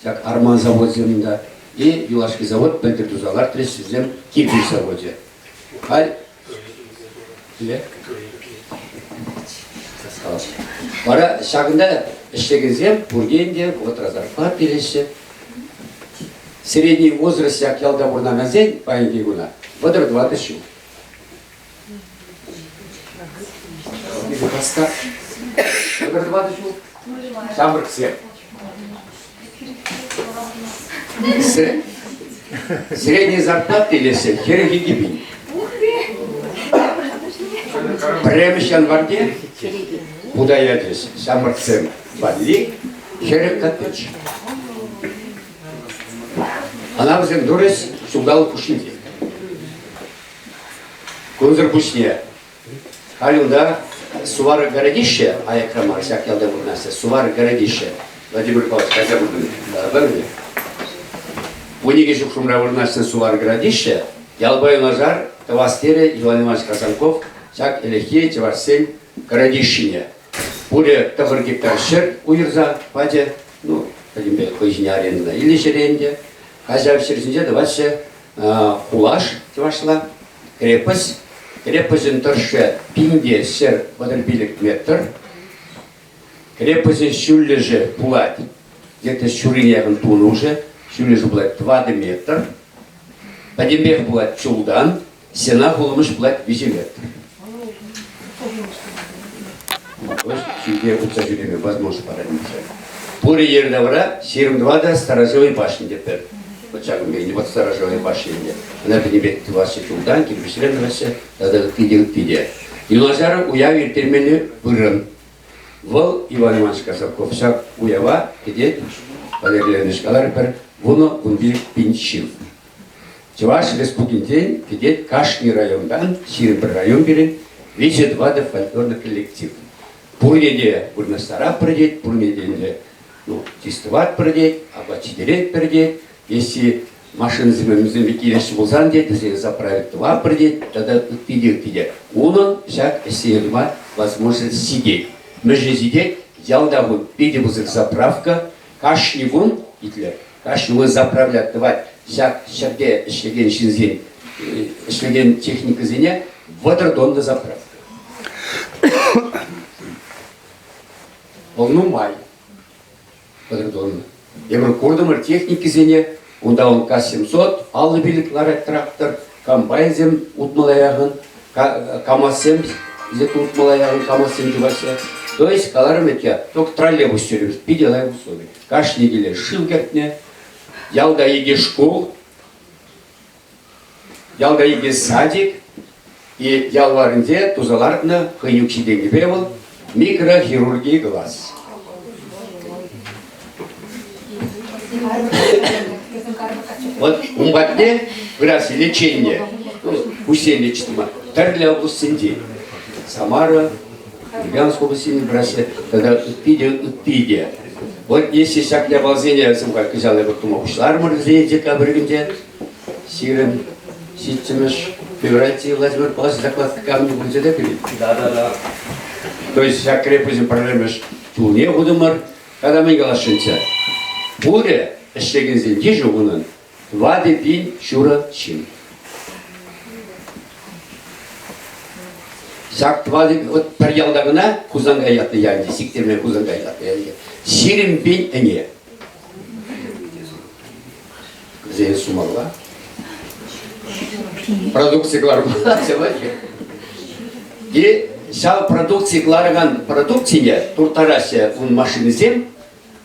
Ҫак арман заводсем унта. И юлашки завод пӗлтӗр туса лартрӗҫ, вӗсем кирпӗч завочӗ. Халь Вара ҫакӑнта ӗҫлекенсем пурте ӗнтӗ вӑхӑтра зарплата илеҫҫӗ. Средний возраст ҫак ялта пурӑнакансен паянхи куна 34 ҫул. 34 ҫул. Ҫамрӑксем. Средний зарплата илеҫҫӗ 42 пин. Пӗрремӗш январьте хута ячӗҫ ҫамрӑксем валли 40 коттедж. Ӑна вӗсем турӗҫ ҫулталӑк хушшинче. Кунсӑр пуҫне Халь унта Сувар городище, аякра мар, ҫак ялта вырнаҫнӑ, Сувар городище. Владимир Павлович кайса куртӑм, пӗлнӗ. 12 ҫухрӑмра вырнаҫнӑ Сувар городище ялпа юнашар тӑвас терӗ Иван Иванович Казанков ҫак ӗлӗкхи чӑвашсен городищине. Пурӗ 9 гектар ҫӗр уйӑрса пачӗ. Ну, пӗтӗмпех хӑй ҫине арендӑна илнӗ ҫӗре ӗнтӗ. Хаҫав ҫӗр ҫинче тӑваҫҫӗ хулаш чӑвашла, крепость. Крепоҫӗн тӑршшӗ 1135 метр. Крепоҫӗн ҫӳллӗшӗ пулать где-то ҫуррине яхӑн тунӑ уже. Ҫӳллӗшӗ пулать 4 метр. Пӗтӗмпех пулать чултан. Стена хулӑмӑш пулать 3 метр. Ҫӳлте утса ҫӳреме возможность парать. Пурӗ йӗри-тавра 24 сторожевой башни тетпӗр. Вот ҫакӑн пек вот сторожевой башни ӗнтӗ. Ӑна пӗтӗмпех тӑваҫҫӗ чултан, кирпӗчрен тӑваҫҫӗ тата ытти те, ытти те. Юнашар уяв ирттермелли вырӑн. Вӑл Иван Иванович Казаков ҫак уява кӗтет, Валерий Леонидович каларӗ, пӗр 10-15 пин ҫын. Чӑваш Республикинчен кӗтет кашни районтан, 21 район пирӗн. Виҫӗ-тӑватӑ фольклорный коллектив. Пурне те вырнаҫтаратпӑр тет, пурне те ӗнтӗ ну, чыс тӑватпӑр тет, апат ҫитеретпӗр тет. Если машинӑсем килеҫҫӗ пулсан тет, вӗсене заправить тӑватпӑр тет тата ытти те, ытти те. Унӑн ҫак ӗҫсене тума возможность ҫитет. Мӗншӗн ҫитет? Ялта кун питӗ пысӑк заправка. Кашни кун, итлӗр, кашни кун заправлять тӑвать ҫак ҫӗрте ӗҫлекен ҫынсен ӗҫлекен техникӑсене 30 тонна заправка. Вӑл нумай. 30 тонна. Эпир куртӑмӑр техникисене, унта он К-700, 55 ларать трактор, комбайнсем утмӑла яхӑн, КАМАЗсем где-то утмӑла яхӑн КАМАЗсем чупаҫҫӗ. То есть, каларӑм вӗт я, только троллейбус ҫӳремест, питӗ лайӑх услови. Кашни киле шыв кӗртнӗ, ялта икӗ шкул, ялта икӗ садик, и ял варринче туса лартнӑ хӑй укҫи-тенкипе вӑл микрохирурги класс. Вот ун патне пырас лечение, куҫсен лечить тума тӗрлӗ облаҫсенче. Самара, Ульяновск облаҫӗнче пыраҫҫӗ тата ытти те, ытти те. Вот если ҫак япаласене сӑмха кӑҫал эпир тума пуҫларӑмӑр вӗсене декабрьте, 27-мӗш февральте Владимир Павлович закладка камне пулчӗ те пирӗн. Да, да, да. То есть ҫак крепоҫӗн пӗрремӗш чулне хутӑмӑр. Тата мӗн каласшӑнччӗ? Пурӗ ӗҫлекенсен йышӗ унӑн 4 пин ҫурӑ ҫын. Ҫак тӑватӑ вот пӗр ялта кӑна Хусанкай ятлӑ ялӗнче, Сиктӗрме Хусанкай ятлӑ ялӗнче 20 пин ӗне. Вӗсене сумалла. Продукци кӑлармалла. И ҫав продукци кӑларакан продукцине турттараҫҫӗ ун машинисем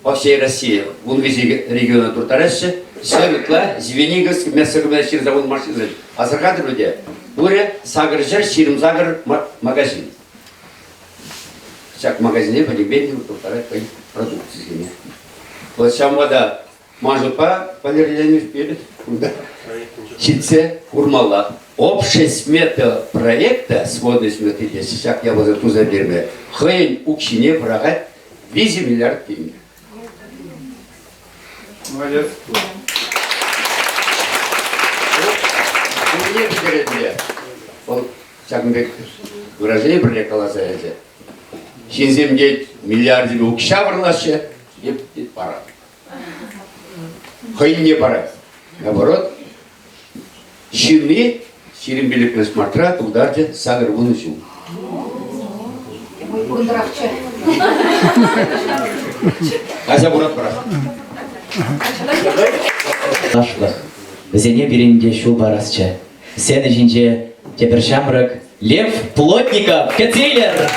по всей России, ун виҫи региона турттараҫҫӗ. 100 ытла Звениговск мясокомбинат ҫырса ун машинисем. Асӑрхатӑр те, пурӗ 828 магазин. Ҫак магазине пӗтӗмпе турттарать хӑй продукцисене. Вот ҫавӑнпа та ман шутпа, Валерий Леонидович, пирӗн кунта ҫитсе курмалла. Общая смета проекта, сводная смета теҫҫӗ, ҫак япаласем туса пӗтерме, хӑйӗн укҫине пӑрахать 3 миллиард тенкӗ. Молодец. Пурне пӗтеретӗн Вӑл ҫакӑн пек выражение пӗрре каласа ячӗ. Ҫынсем тет миллиардӗпе укҫа вӑрлаҫҫӗ, эп тет паратӑп. Хӑйне парать. Наоборот, ҫынни 25-мӗш мартра тултарчӗ 80 ҫул. Пурӑнтӑрахчӗ. Ася пуратпӑрах. Ашлӑх. Вӗсене пирӗн те ҫул парасчӗ. Сцена ҫинче тепӗр ҫамрӑк Лев Плотников кӗтсе илер!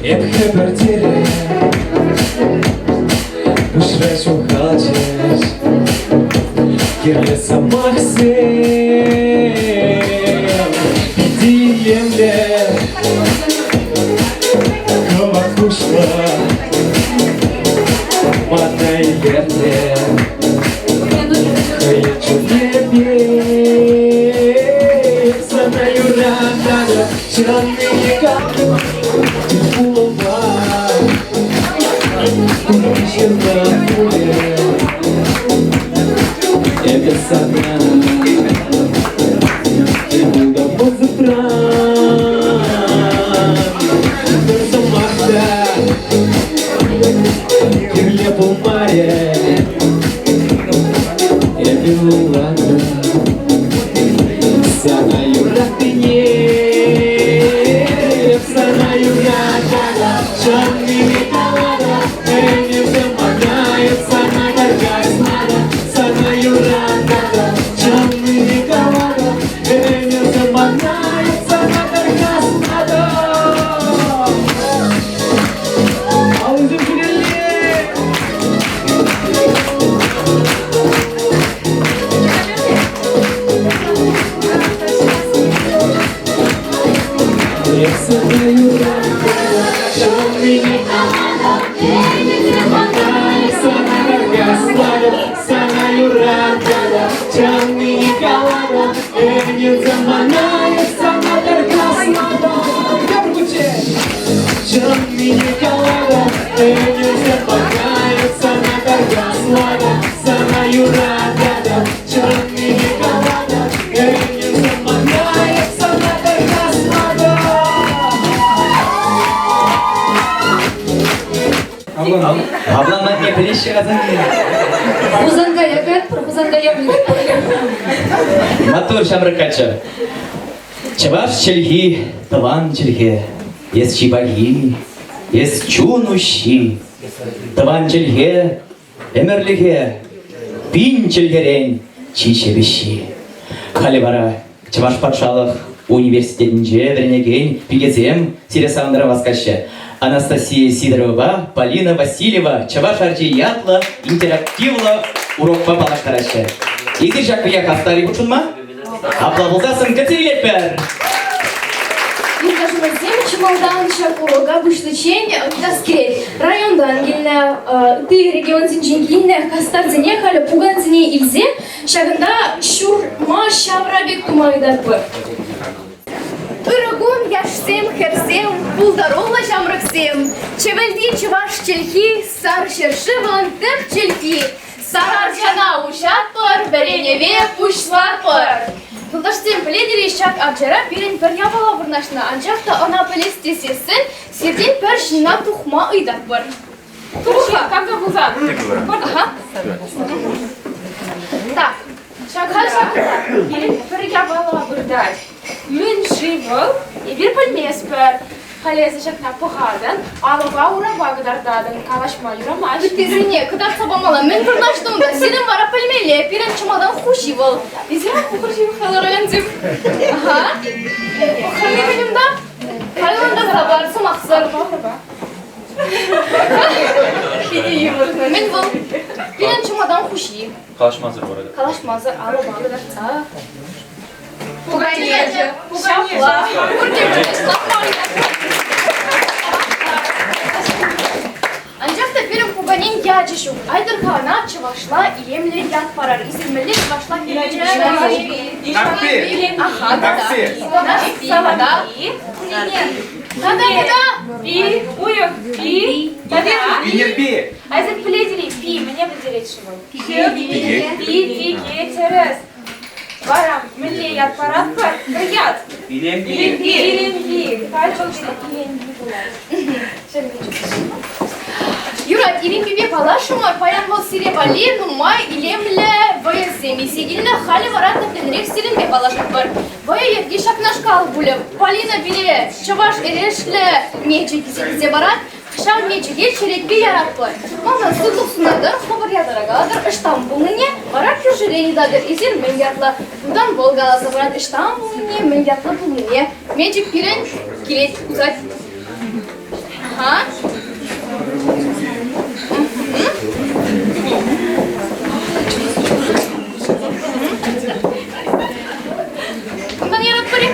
Эп хӗпӗртере пуҫра ҫухалчӗҫ кирлӗ сӑмахсем питӗ илемлӗ кӑвак куҫлӑ мана илӗртнӗ хӑй чунӗпе сана юрататӑп чӑннине пулӑва ҫырма пулӗ эпӗ сана пултӑм пысӑкран пӗр сӑмах та кирлӗ пулмарӗ эпӗ ӑнлантӑм сана юратнине сана юрататӑп чӑннине калатӑп ӗнесем мана эп сана тархаслатӑп сана юрататӑп. Замана сана таркаслата. Чӑннине калатӑп, ӗнесем пӑхайӑп сана таркаслатӑп, сана юрататӑп. Чӑннине калатӑп, ӗнесем пӑхайӑп сана таркаслатӑп. Авланманне пӗлеҫҫӗ касанне. Хусанкая каятпӑр, Хусанкая Маттур ҫамрӑк каччӑ. Чӑваш чӗлхи тӑван чӗлхе. Эс чи пахи, эс чун уҫҫи. Тӑван чӗлхе ӗмӗрлӗхе пин чӗлхерен чи ҫепӗҫҫи. Халӗ вара Чӑваш патшалӑх университетӗнче вӗренекен пикесем сире савӑнтара васкаҫҫӗ. Анастасия Сидоровӑпа Полина Васильева Чӑваш арчи ятлӑ интерактивлӑ урокпа паллаштараҫҫӗ. Эсир ҫак вӑййа хастар-и хутшӑнма? Апла пулсассӑн кӗтсе илетпӗр! Юлташӑмӑрсем чи малтан ҫак урока пуҫличчен ыйтас килет. Районтан килнӗ, ытти регионсенчен килнӗ хастарсене халӗ пукансене илсе Ҫакӑнта ҫурма ҫавра пек тума ыйтатпӑр. Ырӑ кун, яшсем, хӗрсем, пултаруллӑ ҫамрӑксем! Чӗвӗлти чӑваш чӗлхи сар ҫӗршывӑн тӗп чӗлхи. Сар арчана уҫатпӑр, вӗренӗве пуҫлатпӑр. Юлташсем, пӗлетӗр-и, ҫак арчара пирӗн пӗр япала вырнаҫнӑ, анчах та ӑна пӗлес тесессӗн сиртен пӗр ҫынна тухма ыйтатпӑр. Тух-ха, как пулсан. Ага. Так, ҫакӑнта пирӗн пӗр япала выртать. Мӗн-ши вӑл? Эпир пӗлместпӗр. Халӗ эсӗ ҫакна пӑхатӑн, алӑпа урапа кӑтартатӑн, калаҫма юрамасть. Ыттисене кӑтартса памалла. Мӗн вырнаҫнӑ унта? Сирӗн вара пӗлмелле. Пирӗн чӑматан хуҫи вӑл. Эсир пухӑр ҫывӑхра ларакансем. Ага. Пӑхрӑн-и мӗн унта? Халӗ унта бар, сӑмахсӑр. Питӗ йывӑр. Мӗн вӑл? Пирӗн чӑматан хуҫи. Калаҫмасӑр пырать. Калаҫмасӑр алӑпа кӑтартса. Пукане. Ҫапла. Пурте Анчах та пирӗн пуканен ячӗ ҫук. Айтӑр-ха ӑна чӑвашла илемлӗ ят парар. Эсир мӗнле чӑвашла ячӗ? Нарспи. Аха, тата. Нарспи. Тата. Тата, тата. Пи, уйӑх, пи, тата. Пинерпи. А эсир пӗлетӗр-и, пи мӗне пӗлтерет-ши вӑл? Пи, пике, тӗрӗс. Вара мӗнле ят паратпӑр? Пӗр ят. Илемпи. Илемпи. Халь вӑл илемпи пулать. Юрать, Илемпипе паллашрӑмӑр. Паян вӑл сире валли нумай илемлӗ вӑйӑсем илсе килнӗ. Халӗ вара тӗплӗнрех сирӗнпе паллашатпӑр. Вӑйӑ йӗрки ҫакнашкал пулӗ. Полина пире чӑваш эрешлӗ мечӗк илсе парать. Ҫав мечӗке черетпе яратпӑр. Малтан сывлӑх сунатӑр, хӑвӑр ятӑра калатӑр, ӑҫтан пулнине, вара кӳршӗрен ыйтатӑр, эсир мӗн ятлӑ. Унтан вӑл каласа парать, ӑҫтан пулнине, мӗн ятлӑ пулнине. Мечӗк пирӗн килет, кусать. Ага. Унтан яратпӑр-и?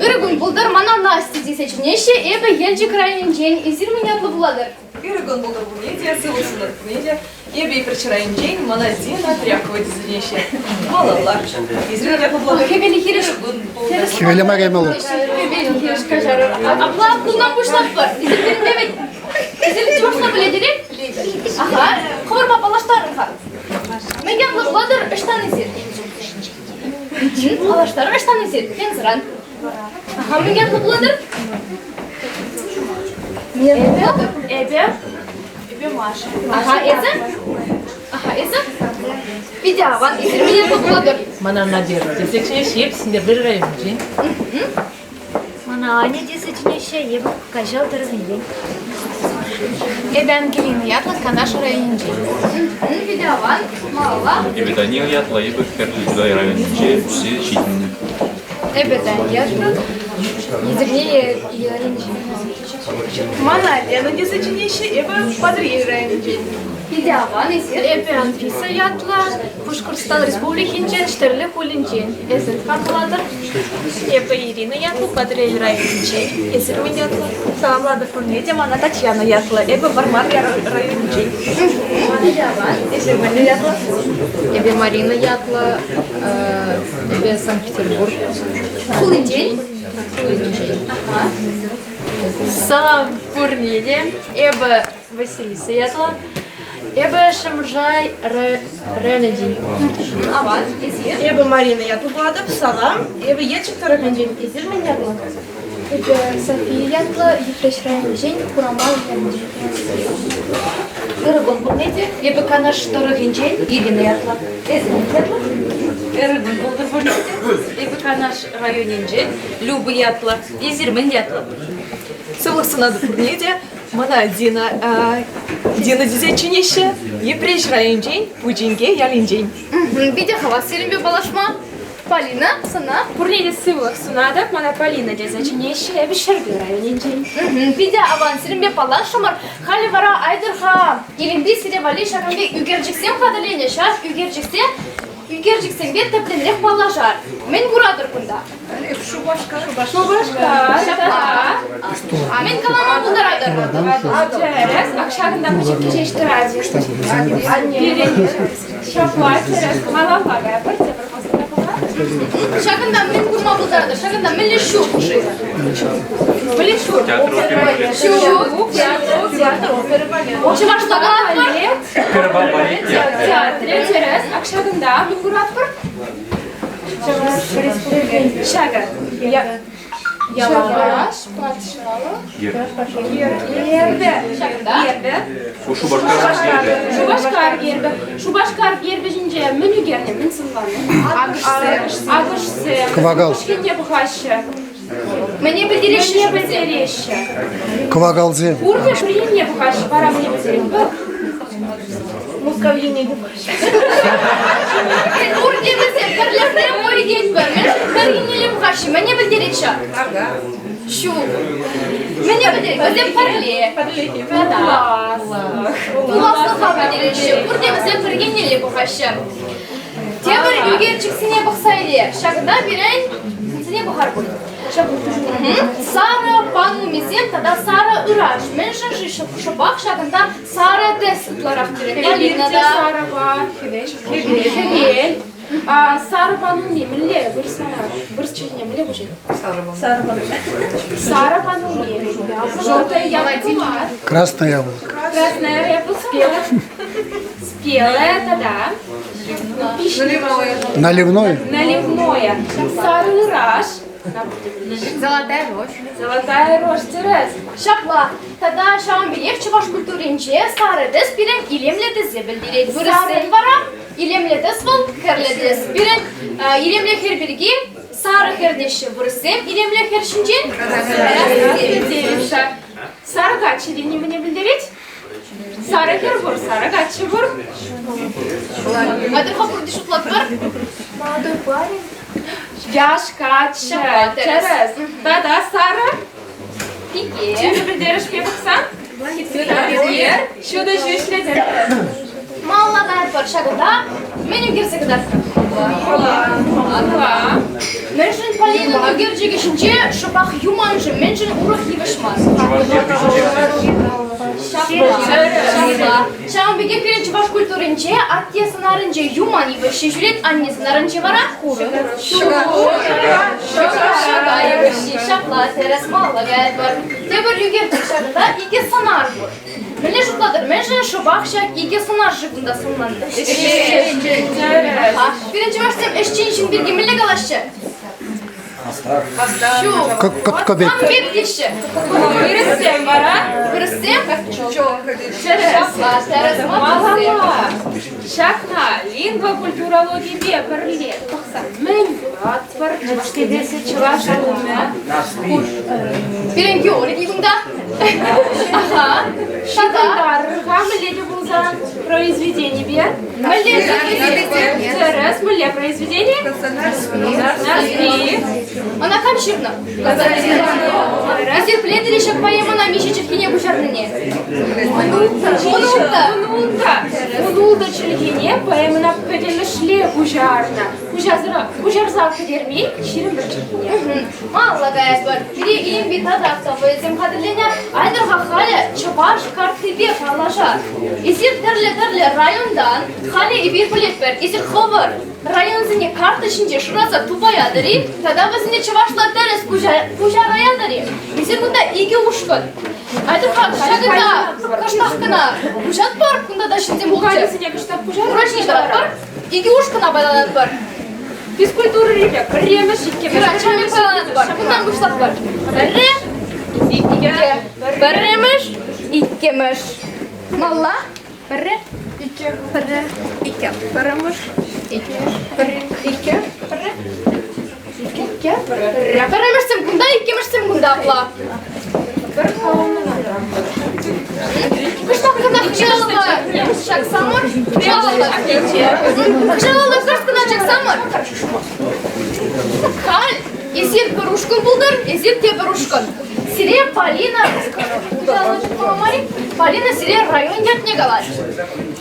Ырӑ кун пултӑр, мана Настя тесе чӗнеҫҫӗ. Эпӗ Елчӗк районӗнчен. Эсир мӗн ятлӑ пулатӑр? Ырӑ кун пултӑр пурне те, сывлӑх сунатӑп пурне те. Эпӗ Ипрч районӗнчен, мана Зина Тряхова тесе чӗнеҫҫӗ. Малалла. Эсир ятлӑ пулатӑр. Хӗвелӗ хирӗҫ. Хӗвелӗ мар эмел. Хӗвелӗ хирӗҫ каҫарӑр. Апла кунтан пуҫлатпӑр. Эсир пирӗнпе вӗт. Эсир чӑвашла пӗлетӗр-и? Аха. Хӑвӑрпа паллаштарӑр-ха. Мӗн ятлӑ пулатӑр, ӑҫтан эсир? Паллаштарӑр, ӑҫтан эсир? Пензӑран. Аха, мӗн ятлӑ пулатӑр? Эпӗ, эпӗ, эпӗ Маша. Аха, эсӗ? Аха, эсӗ? Питӗ аван, эсир мӗн ятлӑ пулатӑр? Мана Надежда тесе чӗнеҫҫӗ, эп Сӗнтӗрвӑрри районӗнчен. Мана Аня тесе чӗнеҫҫӗ, эпӗ Каҫал тӑрӑхӗнчен. Эпӗ Ангелина ятлӑ, Канаш районӗнчен. Питӗ аван, малалла. Эпӗ Данил ятлӑ, эпӗ Хӗрлӗ Чутай районӗнче ӳссе ҫитӗннӗ. Эпӗ Таня ятлӑ, Етӗрне районӗнчен. Мана Лена тесе чӗнеҫҫӗ, эпӗ Патӑрьел районӗнчен. Питӗ аван эсир. Эпӗ Анфиса ятлӑ, Пушкӑртстан Республикинчен, Ҫтерлӗ хулинчен. Эсир кам пулатӑр? Эпӗ Ирина ятлӑ, Патӑрьел районӗнчен. Эсир мӗн ятлӑ? Саламлатӑп пурне те, мана Татьяна ятлӑ. Эпӗ Вӑрмар районӗнчен. Питӗ аван. Эсир мӗнле ятлӑ? Эпӗ Марина ятлӑ, эпӗ Санкт-Петербург. Хулинчен? Хулинчен. Ага. Салам пурне те. Эпӗ Василиса ятлӑ. Эпӗ Шӑмӑршай районӗнчен. Аван, эсир? Эпӗ Марина ятлӑ пулатӑп. Салам. Эпӗ Елчӗк тӑрӑхӗнчен. Эсир мӗн ятлӑ? Эпӗ София ятлӑ, Йӗпреҫ районӗнчен, Хурамал ялӗнчен. Ырӑ кун пурне те. Эпӗ Канаш тӑрӑхӗнчен Ирина ятлӑ. Эсӗ мӗн ятлӑ? Ырӑ кун пултӑр пурне те. Эпӗ Канаш районӗнчен Люба ятлӑ. Эсир мӗн ятлӑ? Сывлӑх сунатӑп пурне те. Мана Дина, Дина тесе чӗнеҫҫӗ. Йӗпреҫ районӗнчен, Пучинке ялӗнчен. Питӗ хавас сирӗнпе паллашма. Полина, сана? Пурне те сывлӑх сунатӑп. Мана Полина тесе чӗнеҫҫӗ. Эпӗ Ҫӗрпӳ районӗнчен. Питӗ аван сирӗнпе паллашрӑмӑр. Халӗ вара айтӑр-ха Илемпи сире валли ҫакӑн пек ӳкерчӗксем хатӗрленӗ. Ҫак ӳкерчӗксем ӳкерчӗксемпе тӗплӗнрех паллашар. Мӗн куратӑр кунта? Шупашкар. Шупашкар. Ҫапла. Мӗн калама пултаратӑр? Тӗрӗс. Ак ҫакӑнта пӗчӗккӗ ҫеҫ тӑрать. Пирӗн ҫапла тӗрӗс. Малалла кайӑпӑр, тепӗр посылка пулать. Ҫакӑнта мӗн курма пултаратӑр? Ҫакӑнта мӗнле ҫурт-ши? Мӗнле ҫурт? Ҫук. Театр оперы балет. Чӑвашла калатпӑр? Оперӑпа балет театрӗ. Театрӗ, тӗрӗс. Ак ҫакӑнта мӗн куратпӑр? Чӑваш Республикин Ҫакӑ. Чӑваш патшалӑх гербӗ. Ҫакӑнта? Гербӗ. Шупашкар гербӗ. Шупашкар гербӗ. Шупашкар гербӗ ҫинче мӗн ӳкернӗ, мӗн сӑнланӑ? Акӑшсем. Акӑшсем. Кӑвакал. Хӑш пӑхаҫҫӗ. Мӗне пӗлтереҫҫӗ? Мӗне пӗлтереҫҫӗ? Кӑвакалсем. Пурте пӗр енне пӑхаҫҫӗ, вара мӗне пӗлтерет? Мускав енне те пӑхаҫҫӗ. Пурте вӗсем пӗрлӗхре вӑй тетпӗр. Мӗншӗн пӗр еннелле пӑхаҫҫӗ? Мӗне пӗлтерет ҫак? Ҫук. Мӗне пӗлтерет? Вӗсем пӗрле. Пуласлӑх. Пуласлӑха пӗлтереҫҫӗ. Пурте вӗсем пӗр еннелле пӑхаҫҫӗ. Тепӗр ӳкерчӗксене пӑхса илер. Ҫакӑнта пирӗн сене пӑхар пуль. Сарӑ панулмисем тата сарӑ ыраш. Мӗншӗн-ши шӑпах ҫакӑнта сарӑ тӗс ытларах пирӗн? Полина та. Сарӑпа хӗвел. Хӗвел. Сарӑ панулми мӗнле вырӑсла вырӑс чӗлхине мӗнле пуҫать? Сарӑ панулми. Желтое яблоко. Красное яблоко. Красное яблоко. Спелое. Спелое тата. Наливное. Наливное. Сарӑ ыраш. Золотая рожь. Золотая рожь тӗрӗс. Ҫапла. Тата ҫавӑн пекех чӑваш культуринче сарӑ тӗс пирӗн илемлӗ тӗсе пӗлтерет. Вырӑссен вара илемлӗ тӗс вӑл хӗрлӗ тӗс. Пирӗн илемлӗ хӗр пирки сарӑ хӗр теҫҫӗ. Вырӑссем илемлӗ хӗр ҫинчен Сарӑ каччӑ тени мӗне пӗлтерет? Сарӑ хӗр пур, сарӑ каччӑ пур. Атьӑр-ха пурте шутлатпӑр. Молодой парень. Яш каччӑ. Тӗрӗс. Тата сарӑ. Пике. Тӳрӗ пӗлтерӗшпе пӑхсан. Ҫутӑ ҫӳҫлӗ тӗрӗс. Малалла каятпӑр. Ҫакӑнта мӗн ӳкерсе кӑтартнӑ? Хула. Мӗншӗн Полинӑн ӳкерчӗкӗ ҫинче шӑпах юман-ши? Мӗншӗн урӑх йывӑҫ мар? Ҫапла. Ҫавӑн пекех пирӗн чӑваш культуринче атте сӑнарӗнче юман йывӑҫҫи ҫӳрет, анне сӑнарӗнче вара хурӑн. Ҫӑка йывӑҫҫи. Ҫапла, тӗрӗс малалла каятпӑр. Тепӗр ӳкерчӗк ҫакӑнта икӗ сӑнар пур. Мӗнле шутлатӑр, мӗншӗн шӑпах ҫак икӗ сӑнаршӑ кунта сӑнланнӑ? Пирӗн чӑвашсем ӗҫчен ҫын пирки мӗнле калаҫҫӗ? Ҫук. Кӑткӑ пек. Кам пек теҫҫӗ? Вырӑссем вара? Вырӑссем? Ҫапла, тӗрӗс. Малалла. Ҫакна лингвокультурологипе пӗрле пӑхса мӗн куратпӑр? Чӑваш тӗпесе чӑваш тумӗ. Пирӗн Георгий кунта. Аха. Ҫыхӑнтарӑр-ха мӗнле те пулсан произведенипе. Мӗнле произведени? Тӗрӗс, мӗнле произведени? Нарспи. Ӑна кам ҫырнӑ? Эсир пӗлетӗр-и ҫак поэмӑна миҫе чӗлхене куҫарнине? Вунулттӑ. Вунулттӑ. Вунулттӑ чӗлхене поэмӑна пӗтӗмӗшле куҫарнӑ. Куҫарса пӗтермен 21 чӗлхене. Малалла каятпӑр. Пире Илемпи татах та вӑйӑсем хатӗрленӗ. Айтӑр-ха халӗ чӑваш карттипе паллашар. Эсир тӗрлӗ-тӗрлӗ районтан, халӗ эпир пӗлетпӗр, эсир хӑвӑр районсене карта ҫинче шыраса тупаятӑр-и тата вӗсене чӑвашла тӗрӗс куҫараятӑр-и? Эсир кунта икӗ ушкӑн. Айтӑр-ха ҫакӑнта кӑштах кӑна куҫатпӑр, кунта та ҫынсем пулчӗ. Пуканесене кӑштах куҫарӑр. Ура ҫине тӑратпӑр. Икӗ ушкӑна пайланатпӑр. Физкультурӑри пек пӗрремӗш, иккӗмӗш, Юрать, ҫавӑн пек пайланатпӑр. Кунтан пуҫлатпӑр. Пӗрре, иккӗ, пӗрремӗш, иккӗмӗш. Малла. Пӗрре, иккӗ, пӗрре, иккӗ, пӗрремӗш, иккӗмӗш, пӗрре, иккӗ, пӗрре, иккӗ, пӗрре. Пӗрремӗшсем кунта, иккӗмӗшсем кунта апла. Пӗр колоннӑна Кӑштах кӑна хыҫалла чаксамӑр. Хыҫалла кӑшт кӑна чаксамӑр. Халь эсир пӗр ушкӑн пултӑр, эсир тепӗр ушкӑн. Сире Полина Полина сире район ятне калать.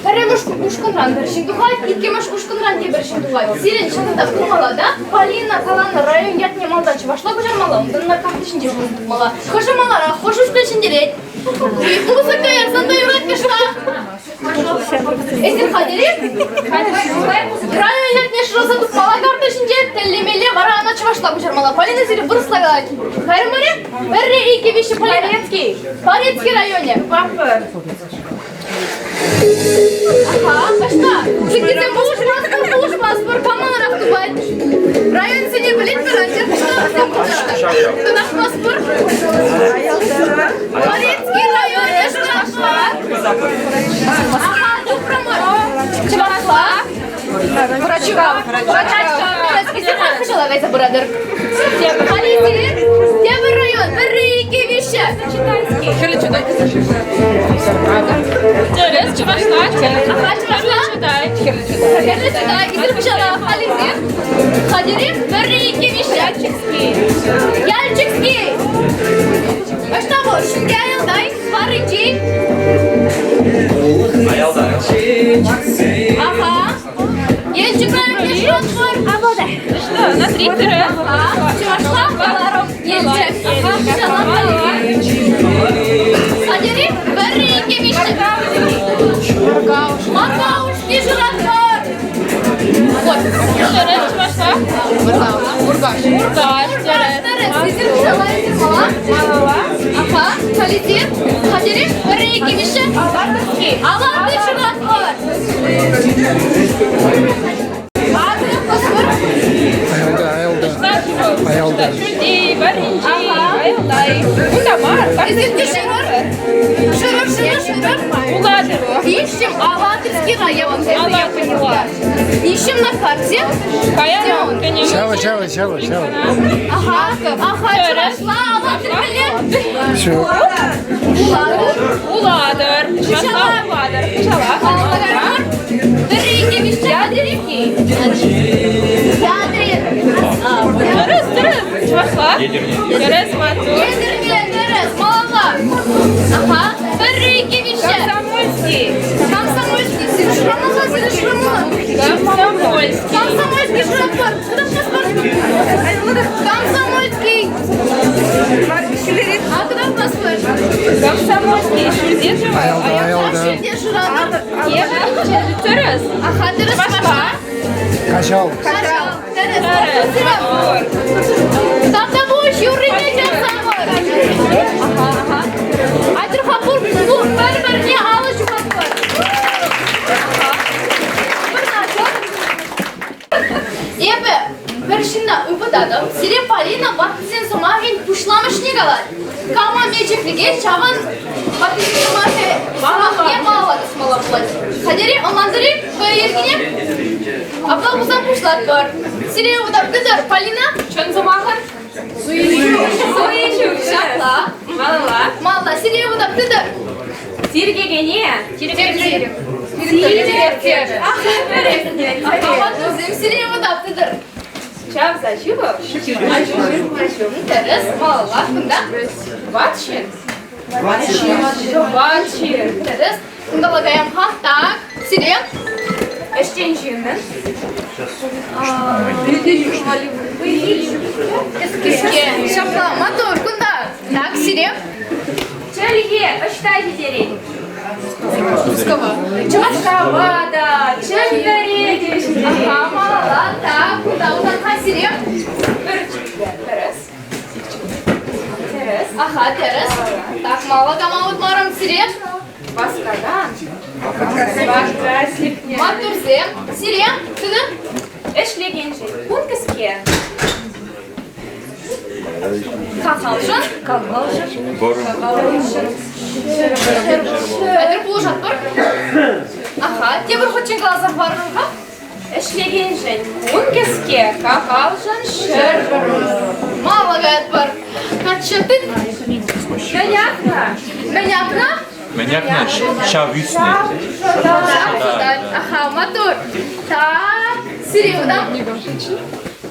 Пӗрремӗш ушкӑнран пӗр ҫын тухать, иккӗмӗш ушкӑнран тепӗр ҫын тухать. Сирӗн чӑн та пулмалла та Полина каланӑ район ятне малтан чӑвашла куҫармалла, унтан ӑна карта ҫинче шыраса тупмалла. Хӑшӗ маларах, хӑш ушкӑн ҫӗнтерет. Музыка ярсан та юрать кӑштах. Эсир хатӗр-и? Район ятне шыраса тупмалла карта ҫинче тӗллемелле, вара ӑна чӑвашла куҫармалла. Полина сире вырӑсла калать. Кайрӑмӑр-и? Пӗрре, иккӗ, виҫҫӗ, Полина. Порецкий. Порецкий районӗ. Папа. Аха, ӑҫта? Ыттисем пулӑшмастпӑр, пулӑшмастпӑр, кам маларах тупать? Районсене пӗлетпӗр, анчах ӑҫта вӗсем кунта? Тӑнашмастпӑр. Порецкий районӗ чӑвашла. Аха, тупрӑмӑр. Чӑвашла. Пӑрачкав. Пӑрачкав. Эсир хам хыҫала кайса пыратӑр. Халӗ тепӗр район. Пӗрре, иккӗ, виҫҫӗ. Хӗрлӗ Чутай. Тӗрӗс, чӑвашла. Аха, чӑвашла. Чутай. Хӗрлӗ Чутай. Хӗрлӗ Чутай. Эсир хыҫала халӗсем. Хатӗре пӗрре, иккӗ, виҫҫӗ. Яльчикский. Яльчикский. Ӑҫта вӑл? Ҫӳлте аялтай, варринчи. Аялта. Аха. Елчӗк районне шуратпӑр. Что, у нас ректоры. Чӑвашла Елчӗк. Хатӗр-и? Пӗрре, иккӗ, виҫҫӗ. Моргаушки шыратпӑр. Вот. Тӗрӗс, чӑвашла. Муркаш. Муркаш, тӗрӗс. Тӗрӗс. Эсир хыҫала, эсир мала. Малалла. Аха. Халӗ Хатӗр-и? Пӗрре, иккӗ, виҫҫӗ. Алатырский. Алатыр шыратпӑр. Аялта, аялта. Аялта. Ҫӳлти, варринчи, аялтай. Унта мар. Эсир те шырӑр. Шырӑр, шырӑр, шырӑр. Улатӑр. Ищем Алатырский район. Это я поняла. Ищем на карте. Ҫавӑ, ҫавӑ, ҫавӑ, ҫавӑ. Ага, ага, чӑвашла Алатыр мӗнле? Все. Улатӑр. Улатӑр. Чӑвашла Улатӑр. Хыҫала. Пӗрре, иккӗ, виҫҫӗ. Ядринки. Ядрин. Тӗрӗс, тӗрӗс. Чӑвашла. Тӗрӗс, маттур. Етӗрне, тӗрӗс, малалла. Аха. Пӗрре, иккӗ, виҫҫӗ. Комсомольский. Комсомольский. Сире шырамалла, сире шырамалла. Комсомольский. Комсомольский шыратпӑр. Комсомольский. А кӑтартмастпӑр. Комсомольский. Ҫӳлте шыва. Аялта, аялта. Ҫӳлте шыратӑр. Тӗрӗс. Аха, тӗрӗс чӑвашла. Каҫал. Каҫал. Тӗрӗс. Тавтапуҫ юррине чарсамӑр. Аха, аха. Айтӑр-ха пур пӗр-пӗрне алӑ ҫупатпӑр. Эпӗ пӗр ҫынна ывӑтатӑп, сире Полина ваттисен сӑмахӗн пуҫламӑшне калать. Кама мечӗк лекет, ҫавӑн ваттисен сӑмахӗ сӑмахне малалла тӑсмалла пулать. Хатӗр-и? Ӑнлантӑр-и хӑй йӗркине? Апла пулсан пуҫлатпӑр. Сире ывӑтап тытӑр, Полина. Чӑн сӑмахӑн? Суйи ҫук. Ҫапла. Малалла. Малалла. Сире вӑтап тытӑр. Тиркекене. Тиркетӗр. Тусем, сире вӑтап тытӑр. Чавса ҫывӑх. Тӗрӗс. Малалла. Кунта. Ват ҫын. Ват ҫын. Тӗрӗс. Кунталла каям-ха. Так. Сире. Ӗҫчен ҫыннӑн. Кӗске. Ҫапла, маттур, кунта. Так, сире. Чӗлхе ӑҫта ҫитерет? Мускава. Мускава та, Чӗмпӗре те ҫитерет. Ага, малалла. Так, кунта утан-ха сире. Тӗрӗс. Тӗрӗс. Аха, тӗрӗс. Так, мала кама утмарӑм сире. Васкакан. Маттурсем, сире, тытӑр. Ӗҫлекеншӗн кун кӗске. Кахалшӑн. Кахалшӑн. Кахалшӑн. Айтӑр пулӑшатпӑр. Аха, тепӗр хутчен каласа хӑварӑр-ха. Ӗҫлекеншӗн кун кӗске, кахалшӑн ҫӗр. Мала каятпӑр. Каччӑ тыт. Мӗн акнӑ? Мӗн акнӑ? Мӗн акнӑ? Ҫав ӳснӗ. Аха, маттур. Так, сире утам.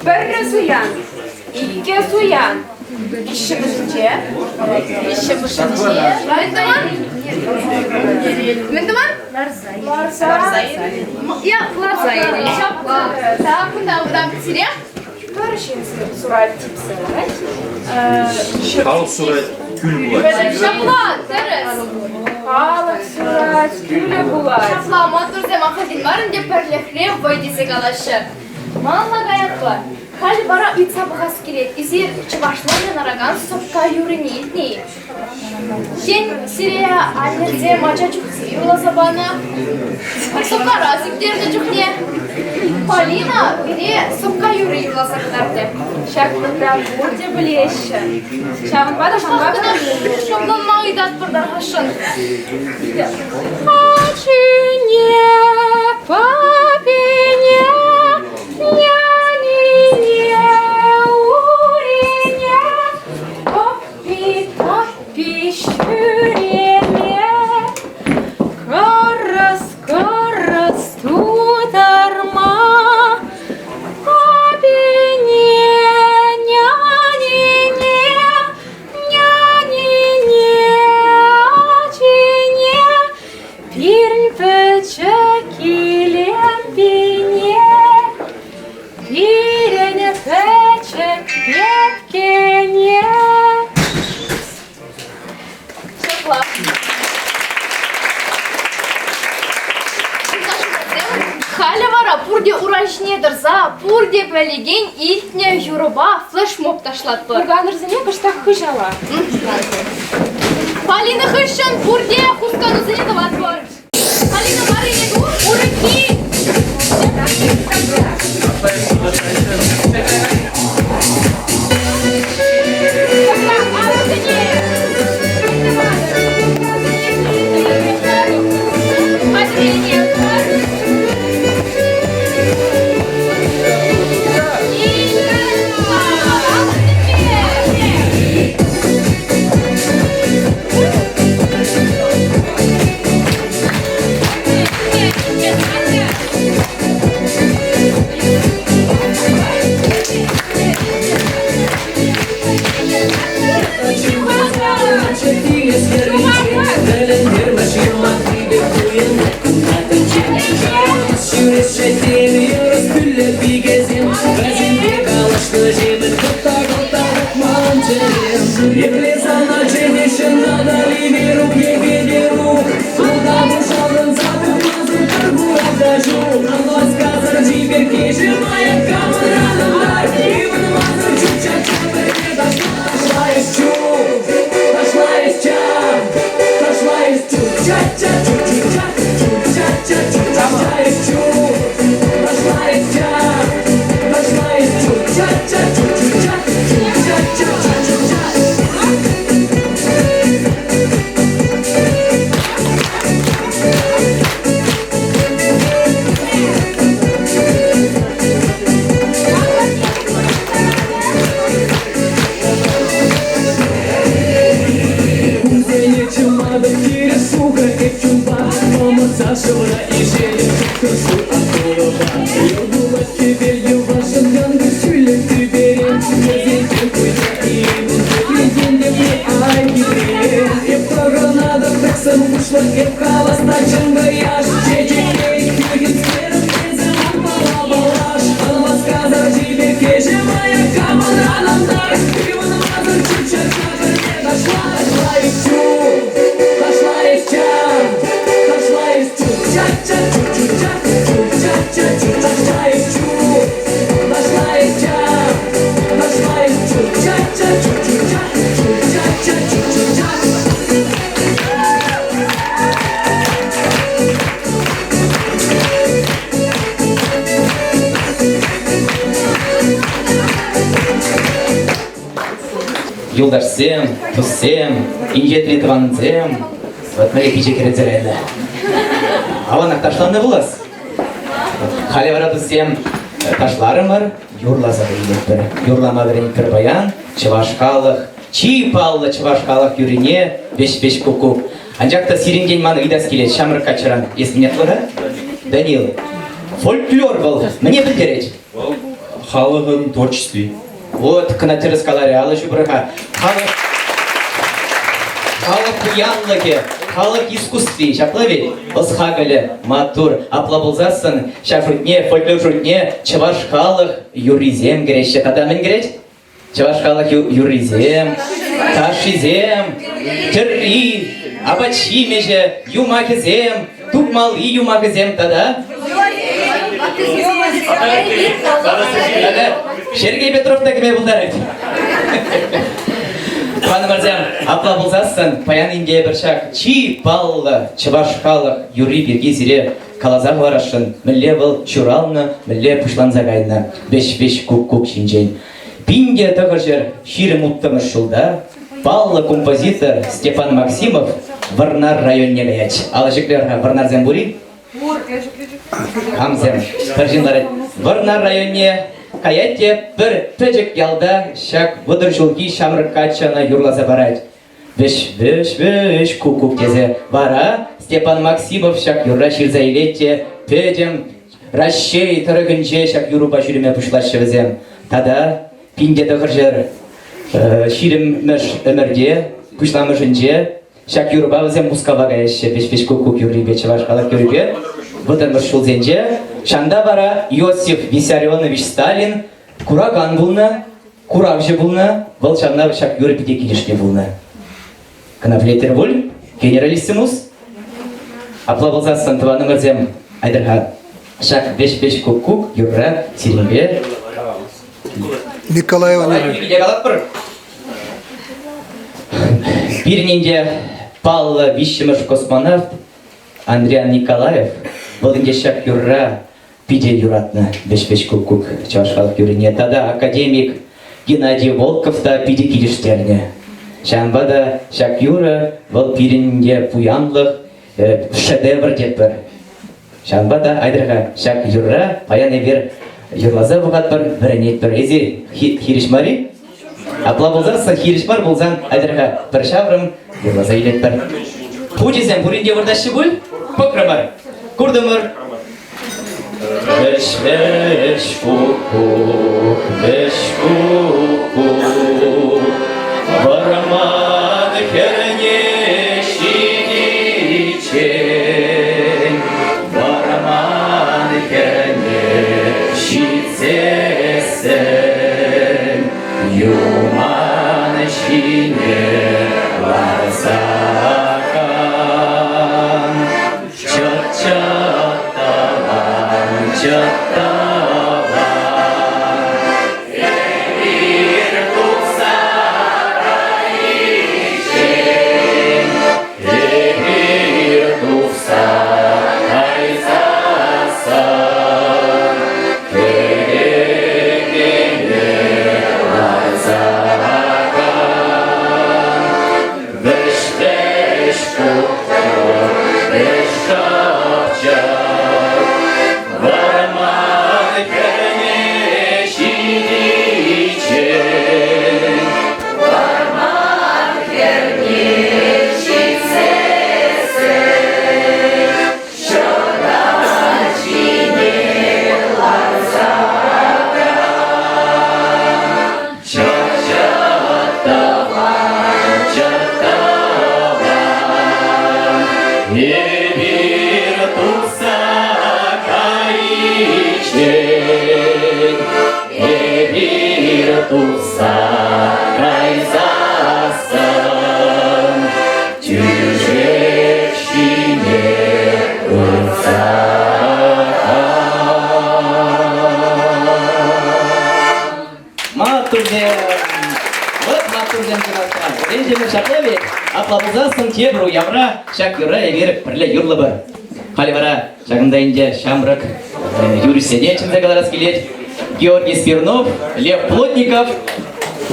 Пӗрре суян, иккӗ суян. Виҫҫӗмӗшӗнче. Виҫҫӗмӗшӗнче. Мӗн тӑван? Мӗн тӑван? Ларса. Я ларса илет. Ҫапла. Так, кунта утам сире. Пӗр ҫын сурать типсе ларать. Халӑх сурать, кӳл пулать. Ҫапла, тӗрӗс. Халӑх сурать, кӳлӗ пулать. Ҫапла, маттурсем ахальтен мар ӗнтӗ пӗрлӗхре вӑй тесе калаҫҫӗ. Малалла каятпӑр. Халь вара ыйтса пӑхас килет, эсир чӑвашла янӑракан сӑпка юррине илтнӗ-и? Тен, сире аннӗрсем ача чухне юрласа панӑ? Сӑпкара сиктернӗ чухне Полина пире сӑпка юрри юрласа кӑтартрӗ. Ҫак вӑхӑтра пурте пӗлеҫҫӗ. Ҫавӑнпа та манпа шӑпланма ыйтатпӑр тархасшӑн. Ачине, папине, нянине, урине, Таппи-таппи ҫӳреме, кӑрӑс-кӑрӑс тутарма, папине, нянине, нянине, ачине, пирӗн пӗчӗк илемпине. Пирӗн пӗчӗк пепкене. Ҫапла. Халӗ вара пурте ура ҫине тӑрса, пурте пӗлекен илтнӗ юрӑпа флешмоб ташлатпӑр. Пуканӑрсене кӑштах хыҫала. Полина хыҫҫӑн пурте хусканусене тӑватпӑр. Полина Марина урӑххи. Епле сана чӗнеҫҫӗ Натали Верук е Верук Тултан ҫаврӑнса тухмасӑр пӗр курак та ҫук Ласкасӑр чиперккеҫӗ мая камӑран мар Ывӑнмасӑр чуп-чап пӗрле ташла Ташла эс чуп, ташла эс чап, ташла эс чуп Ча-ча чуп-чуп-ча, чуп-ча-ча чуп-ча эс чуп, ташла эс чап. Йӑл кулать хӗвел йӑвашӑн янкӑр ҫӳллӗ тӳперен. Хӗрсенчен пуйса илеймӗн тепринчен тепри ай хитре. Эп тӑхӑнатӑп тӗксӗм куҫлӑх, эп хавас та чӑнкӑ яш. Чечеке хӳхӗмскерӗм эсӗ манпала паллаш. Ан васкасӑр чиперккеҫӗм аякка манран ан тар. Ывӑнмасӑр чуп-чап пӗрле ташла. Ташла эс чуп, ташла эс чап, ташла эс чуп, ча-ча чуп-чуп-ча, чуп-ча-ча чуп, ташла эс чуп, ташла эс чап, ташла эс чуп, ча-ча чуп-чуп-ча, чуп-ча-ча чуп-чуп-ча. Юлташсем, туссем, инҫетри тӑвансем, вот мӗнле пичӗ кӗрӗнсе кайнӑ. Аванах ташланӑ пулас. Халӗ вара туссем ташларӑмӑр, юрласа вӗренетпӗр. Юрлама вӗренетпӗр паян чӑваш халӑх, чи паллӑ чӑваш халӑх юррине Веҫ-веҫ куккук. Анчах та сирӗнтен ман ыйтас килет, ҫамрӑк каччӑран. Эс мӗн ятлӑ-ха? Данил. Фольклор вӑл мӗне пӗлтерет? Вӑл халӑхӑн творчестви. Вот, кӑна тӗрӗс каларӗ, алӑ ҫупӑр-ха. Халӑх, халӑх пуянлӑхӗ, халӑх искусстви, ҫапла ведь? Ӑс-хакӑлӗ, маттур. Апла пулсассӑн ҫав шутне, фольклор шутне чӑваш халӑх юррисем кӗреҫҫӗ. Тата мӗн кӗрет? Чӑваш халӑх юррисем, ташшисем, тӗрри, апат-ҫимӗҫӗ, юмахӗсем, тупмалли юмахӗсем тата Тата Сергей Петров та кӗме пултарать. Тӑванӑмӑрсем, апла пулсассӑн паян ӗнтӗ эпир ҫак чи паллӑ чӑваш халӑх юрри пирки сире каласа хӑварасшӑн, мӗнле вӑл ҫуралнӑ, мӗнле пуҫланса кайнӑ вӗҫ-вӗҫ куккук ҫинчен. 1926 ҫулта паллӑ композитор Степан Максимов Вӑрнар районне каять. Алӑ ҫӗклер-ха, Вӑрнарсем пур-и? Камсем? Пӗр ҫын ларать. Вӑрнар районне каять те пӗр пӗчӗк ялта ҫак 30 ҫулхи ҫамрӑк каччӑ ӑна юрласа парать. Вӗҫ, вӗҫ, вӗҫ, куккук тесе. Вара Степан Максимов ҫак юрра ҫырса илет те пӗтӗм Раҫҫей тӑрӑхӗнче ҫак юрӑпа ҫӳреме пуҫлаҫҫӗ вӗсем. Тата 1920-мӗш ӗмӗрте, пуҫламӑшӗнче ҫак юрӑпа вӗсем Мускава каяҫҫӗ, Вӗҫ-вӗҫ куккук юррипе, чӑваш халӑх юррипе. 30-мӗш ҫулсенче ҫанта вара Иосиф Виссарионович Сталин куракан пулнӑ, куравҫӑ пулнӑ, вӑл ҫавна ҫак юрӑ питӗ килӗшнӗ пулнӑ. Кӑна пӗлетӗр пуль, генералиссимус? Апла пулсассӑн, тӑванӑмӑрсем, айтӑр-ха, ҫак вӗҫ-вӗҫ куккук юрра сирӗнпе Николай Иванович. калатпӑр. Пирӗн ӗнтӗ паллӑ виҫҫӗмӗш космонавт Андриан Николаев вӑл ӗнтӗ ҫак юрра питӗ юратнӑ вӗҫ-вӗҫ куккук чӑваш халӑх юррине тата академик Геннадий Волков та питӗ килӗштернӗ. Ҫавӑнпа та ҫак юрӑ вӑл пирӗн те пуянлӑх, шедевр тетпӗр. Ҫавӑнпа та айтӑр-ха ҫак юрра паян эпир юрласа пӑхатпӑр, вӗренетпӗр. Эсир хирӗҫ мар-и? Апла пулсассӑн хирӗҫ мар пулсан айтӑр-ха пӗр ҫаврӑм юрласа илетпӗр. Хучӗсем пурин те выртаҫҫӗ пуль? Пӑхрӑмӑр, куртӑмӑр. Вӗҫ, вӗҫ, куккук, вӗҫ, куккук, вӑрман хӗрне ҫитиччен, вӑрман хӗрне ҫитсессӗн, юман ҫине ларса кан. Чӑт-чӑт тӑван, чӑт тӑван. Эпир тухса кайсассӑн тӳшек ҫине выртса Маттурсем! Вӑт маттурсем чӑнахта. Вӗрентӗмӗр ҫапла вӗт. Апла пулсассӑн тепӗр уявра ҫак юрра эпир пӗрле юрлӑпӑр. Халӗ вара ҫакӑнта ӗнтӗ ҫамрӑк юрӑҫсене чӗнсе кӑларас килет. Георгий Смирнов, Лев Плотников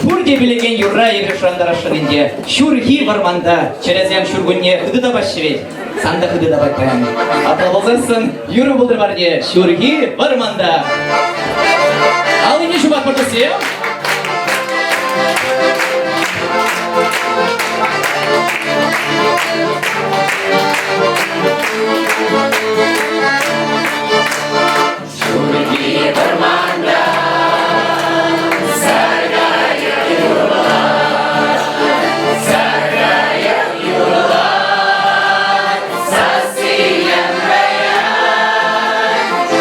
пурте пӗлекен юрра эпир шӑрантарасшӑн ӗнтӗ. Ҫурхи вӑрманта чӗресем ҫуркунне хытӑ тапаҫҫӗ вӗт. Сан та хытӑ тапать паян. Апла пулсассӑн юрӑ пултӑр парне ҫурхи вӑрманта. Аллине ҫупатпӑр туссем. Ҫурхи вӑрманта саркайӑк юрлать, саркайӑк юрлать, сасси янраять.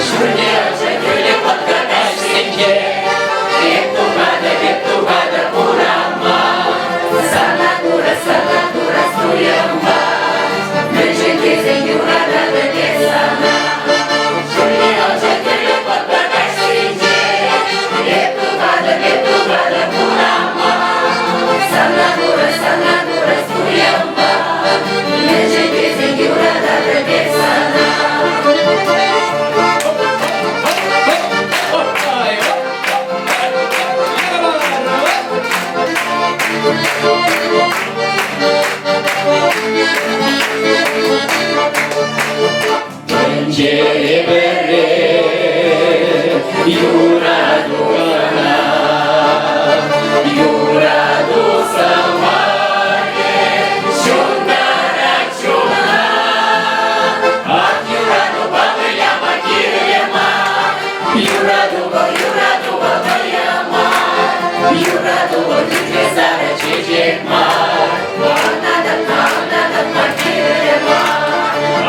Ҫурне ача кӳлӗ пӑткӑтаҫсенче, эп тухатӑп, эп тухатӑп урама. Сана курас, сана курас туйӑмпа, мӗншӗн тесен юрататӑп эп сана. Ҫурне ача кӳлӗ пӑткӑтаҫсенче, эп тухатӑп, эп тухатӑп урама. Сана курас, сана курас туйӑмпа, мӗншӗн тесен юрататӑп эп сана. Тӗнчере пӗрре юрату кӑна, юрату сӑмахӗ ҫунтарать чуна. Ах, юратупа выляма кирлӗ мар, юратупа, юратупа выляма, юратупа хитре сарӑ чечек мар. Ӑна татма, ӑна татма кирлӗ мар.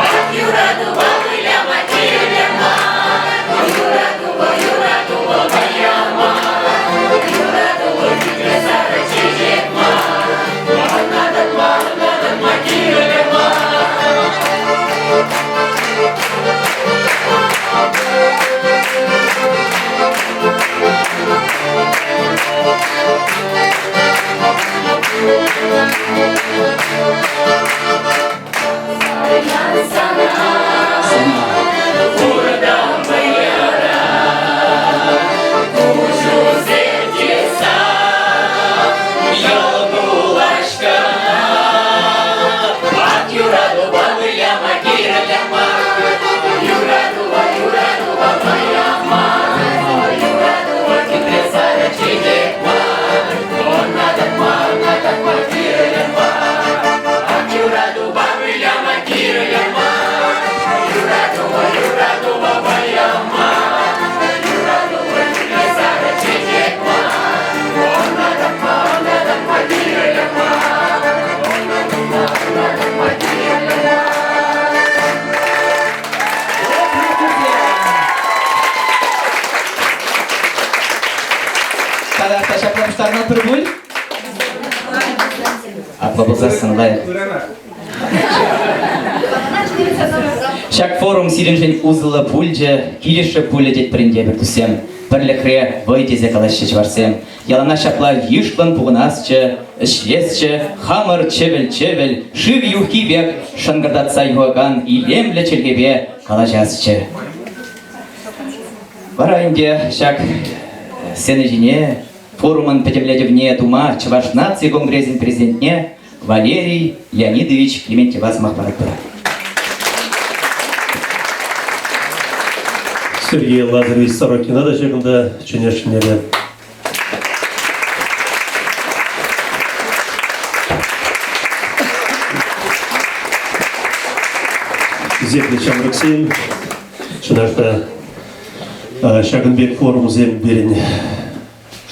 Ах, юратупа выляма кирлӗ мар, юратупа, юратупа выляма, юратупа хитре сарӑ чечек мар. Ӑна татма, ӑна татма кирлӗ мар. Тата та ҫапла пуҫтарӑнатпӑр пуль? Апла пулсассӑн лайӑх. Ҫак форум сирӗншӗн усӑллӑ пулчӗ, килӗшрӗ пулӗ тетпӗр ӗнтӗ эпир туссем. Пӗрлӗхре вӑй тесе калаҫҫӗ чӑвашсем. Яланах ҫапла йышлӑн пухӑнасчӗ, ӗҫлесчӗ, хамӑр чӗвӗл-чӗвӗл шыв юххи пек шӑнкӑртатса юхакан илемлӗ чӗлхепе калаҫасчӗ. Вара ӗнтӗ ҫак сцена ҫине форумӑн пӗтӗмлетӗвне тума Чӑваш наци конгресӗн президентне Валерий Леонидович Клементьева сӑмах паратпӑр. Сергей Лазаревич Сорокина та ҫакӑнта чӗнесшӗн эпӗ. Хисеплӗ ҫамрӑксем, чӑнах та ҫакӑн пек форумсем пирӗн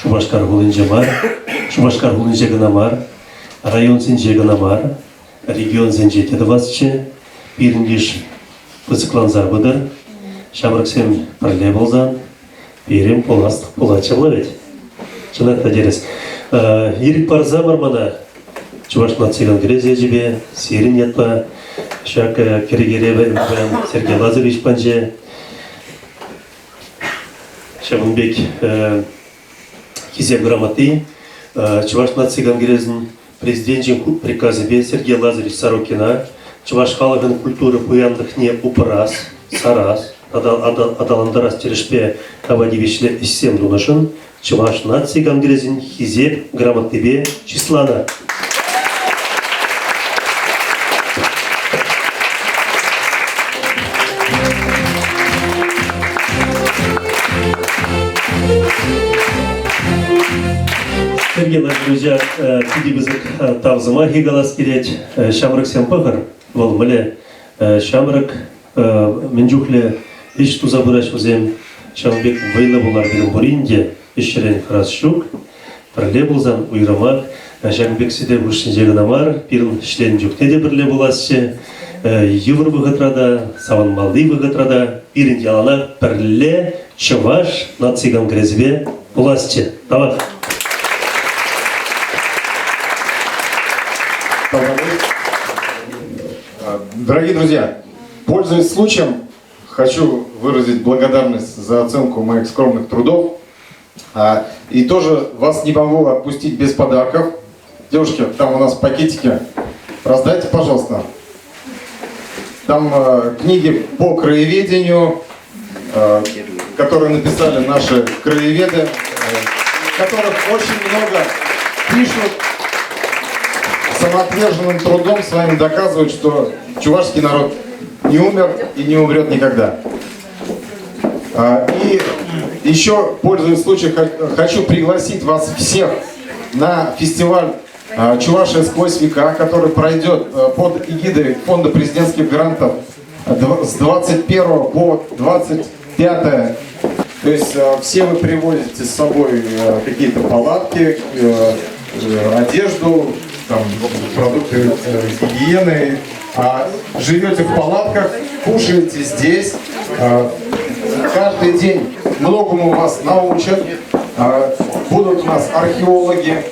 Шупашкар хулинче мар, Шупашкар хулинче кӑна мар, районсенче кӑна мар, регионсенче те тӑвасчӗ. Пирӗн йыш пысӑкланса пытӑр. Ҫамрӑксем пӗрле пулсан. Пирӗн пуласлӑх пулать ҫапла вӗт. Чӑнах та тӗрӗс. Ирӗк парсамӑр мана Чӑваш наци конгресӗ ячӗпе, сирӗн ятпа ҫак кӗрекере паян Сергей Лазаревич панчӗ. Ҫавӑн пек Хисеп грамоти Чӑваш наци конгресӗн президенчӗн приказӗпе Сергей Лазаревич Сорокина чӑваш халӑхӗн культура пуянлӑхне упрас, сарас тата аталантарас тӗлӗшпе тава тивӗҫлӗ ӗҫсем тунӑшӑн Чӑваш наци конгресӗн Хисеп грамотипе чысланӑ. Сергей Владимировича питӗ пысӑк тав сӑмахӗ калас килет. Ҫамрӑксем пӑхӑр, вӑл мӗнле ҫамрӑк, мӗн чухлӗ ӗҫ туса пыраҫ вӗсем. Ҫавӑн пек вӑйлӑ пулар пирӗн пурин те ӗҫрен хӑрас ҫук. Пӗрле пулсан уйрӑмах ҫакӑн пек сӗтел хушшинче кӑна мар, пирӗн ӗҫленӗ чухне те пӗрле пуласчӗ. Йывӑр вӑхӑтра та, савӑнмалли вӑхӑтра та пирӗн яланах пӗрле Чӑваш наци конгресӗпе пуласчӗ. Тавах! Дорогие друзья, пользуясь случаем, хочу выразить благодарность за оценку моих скромных трудов. И тоже вас не могу отпустить без подарков. Девушки, там у нас пакетики. Раздайте, пожалуйста. Там книги по краеведению, которые написали наши краеведы, которых очень много пишут, самоотверженным трудом своим доказывают, что чувашский народ не умер и не умрет никогда. И еще, пользуясь случаем, хочу пригласить вас всех на фестиваль «Чувашия сквозь века», который пройдет под эгидой Фонда президентских грантов с 21 по 25. То есть все вы привозите с собой какие-то палатки, одежду, там, продукты гигиены, а живете в палатках, кушаете здесь. Каждый день многому вас научат. Будут у нас археологи,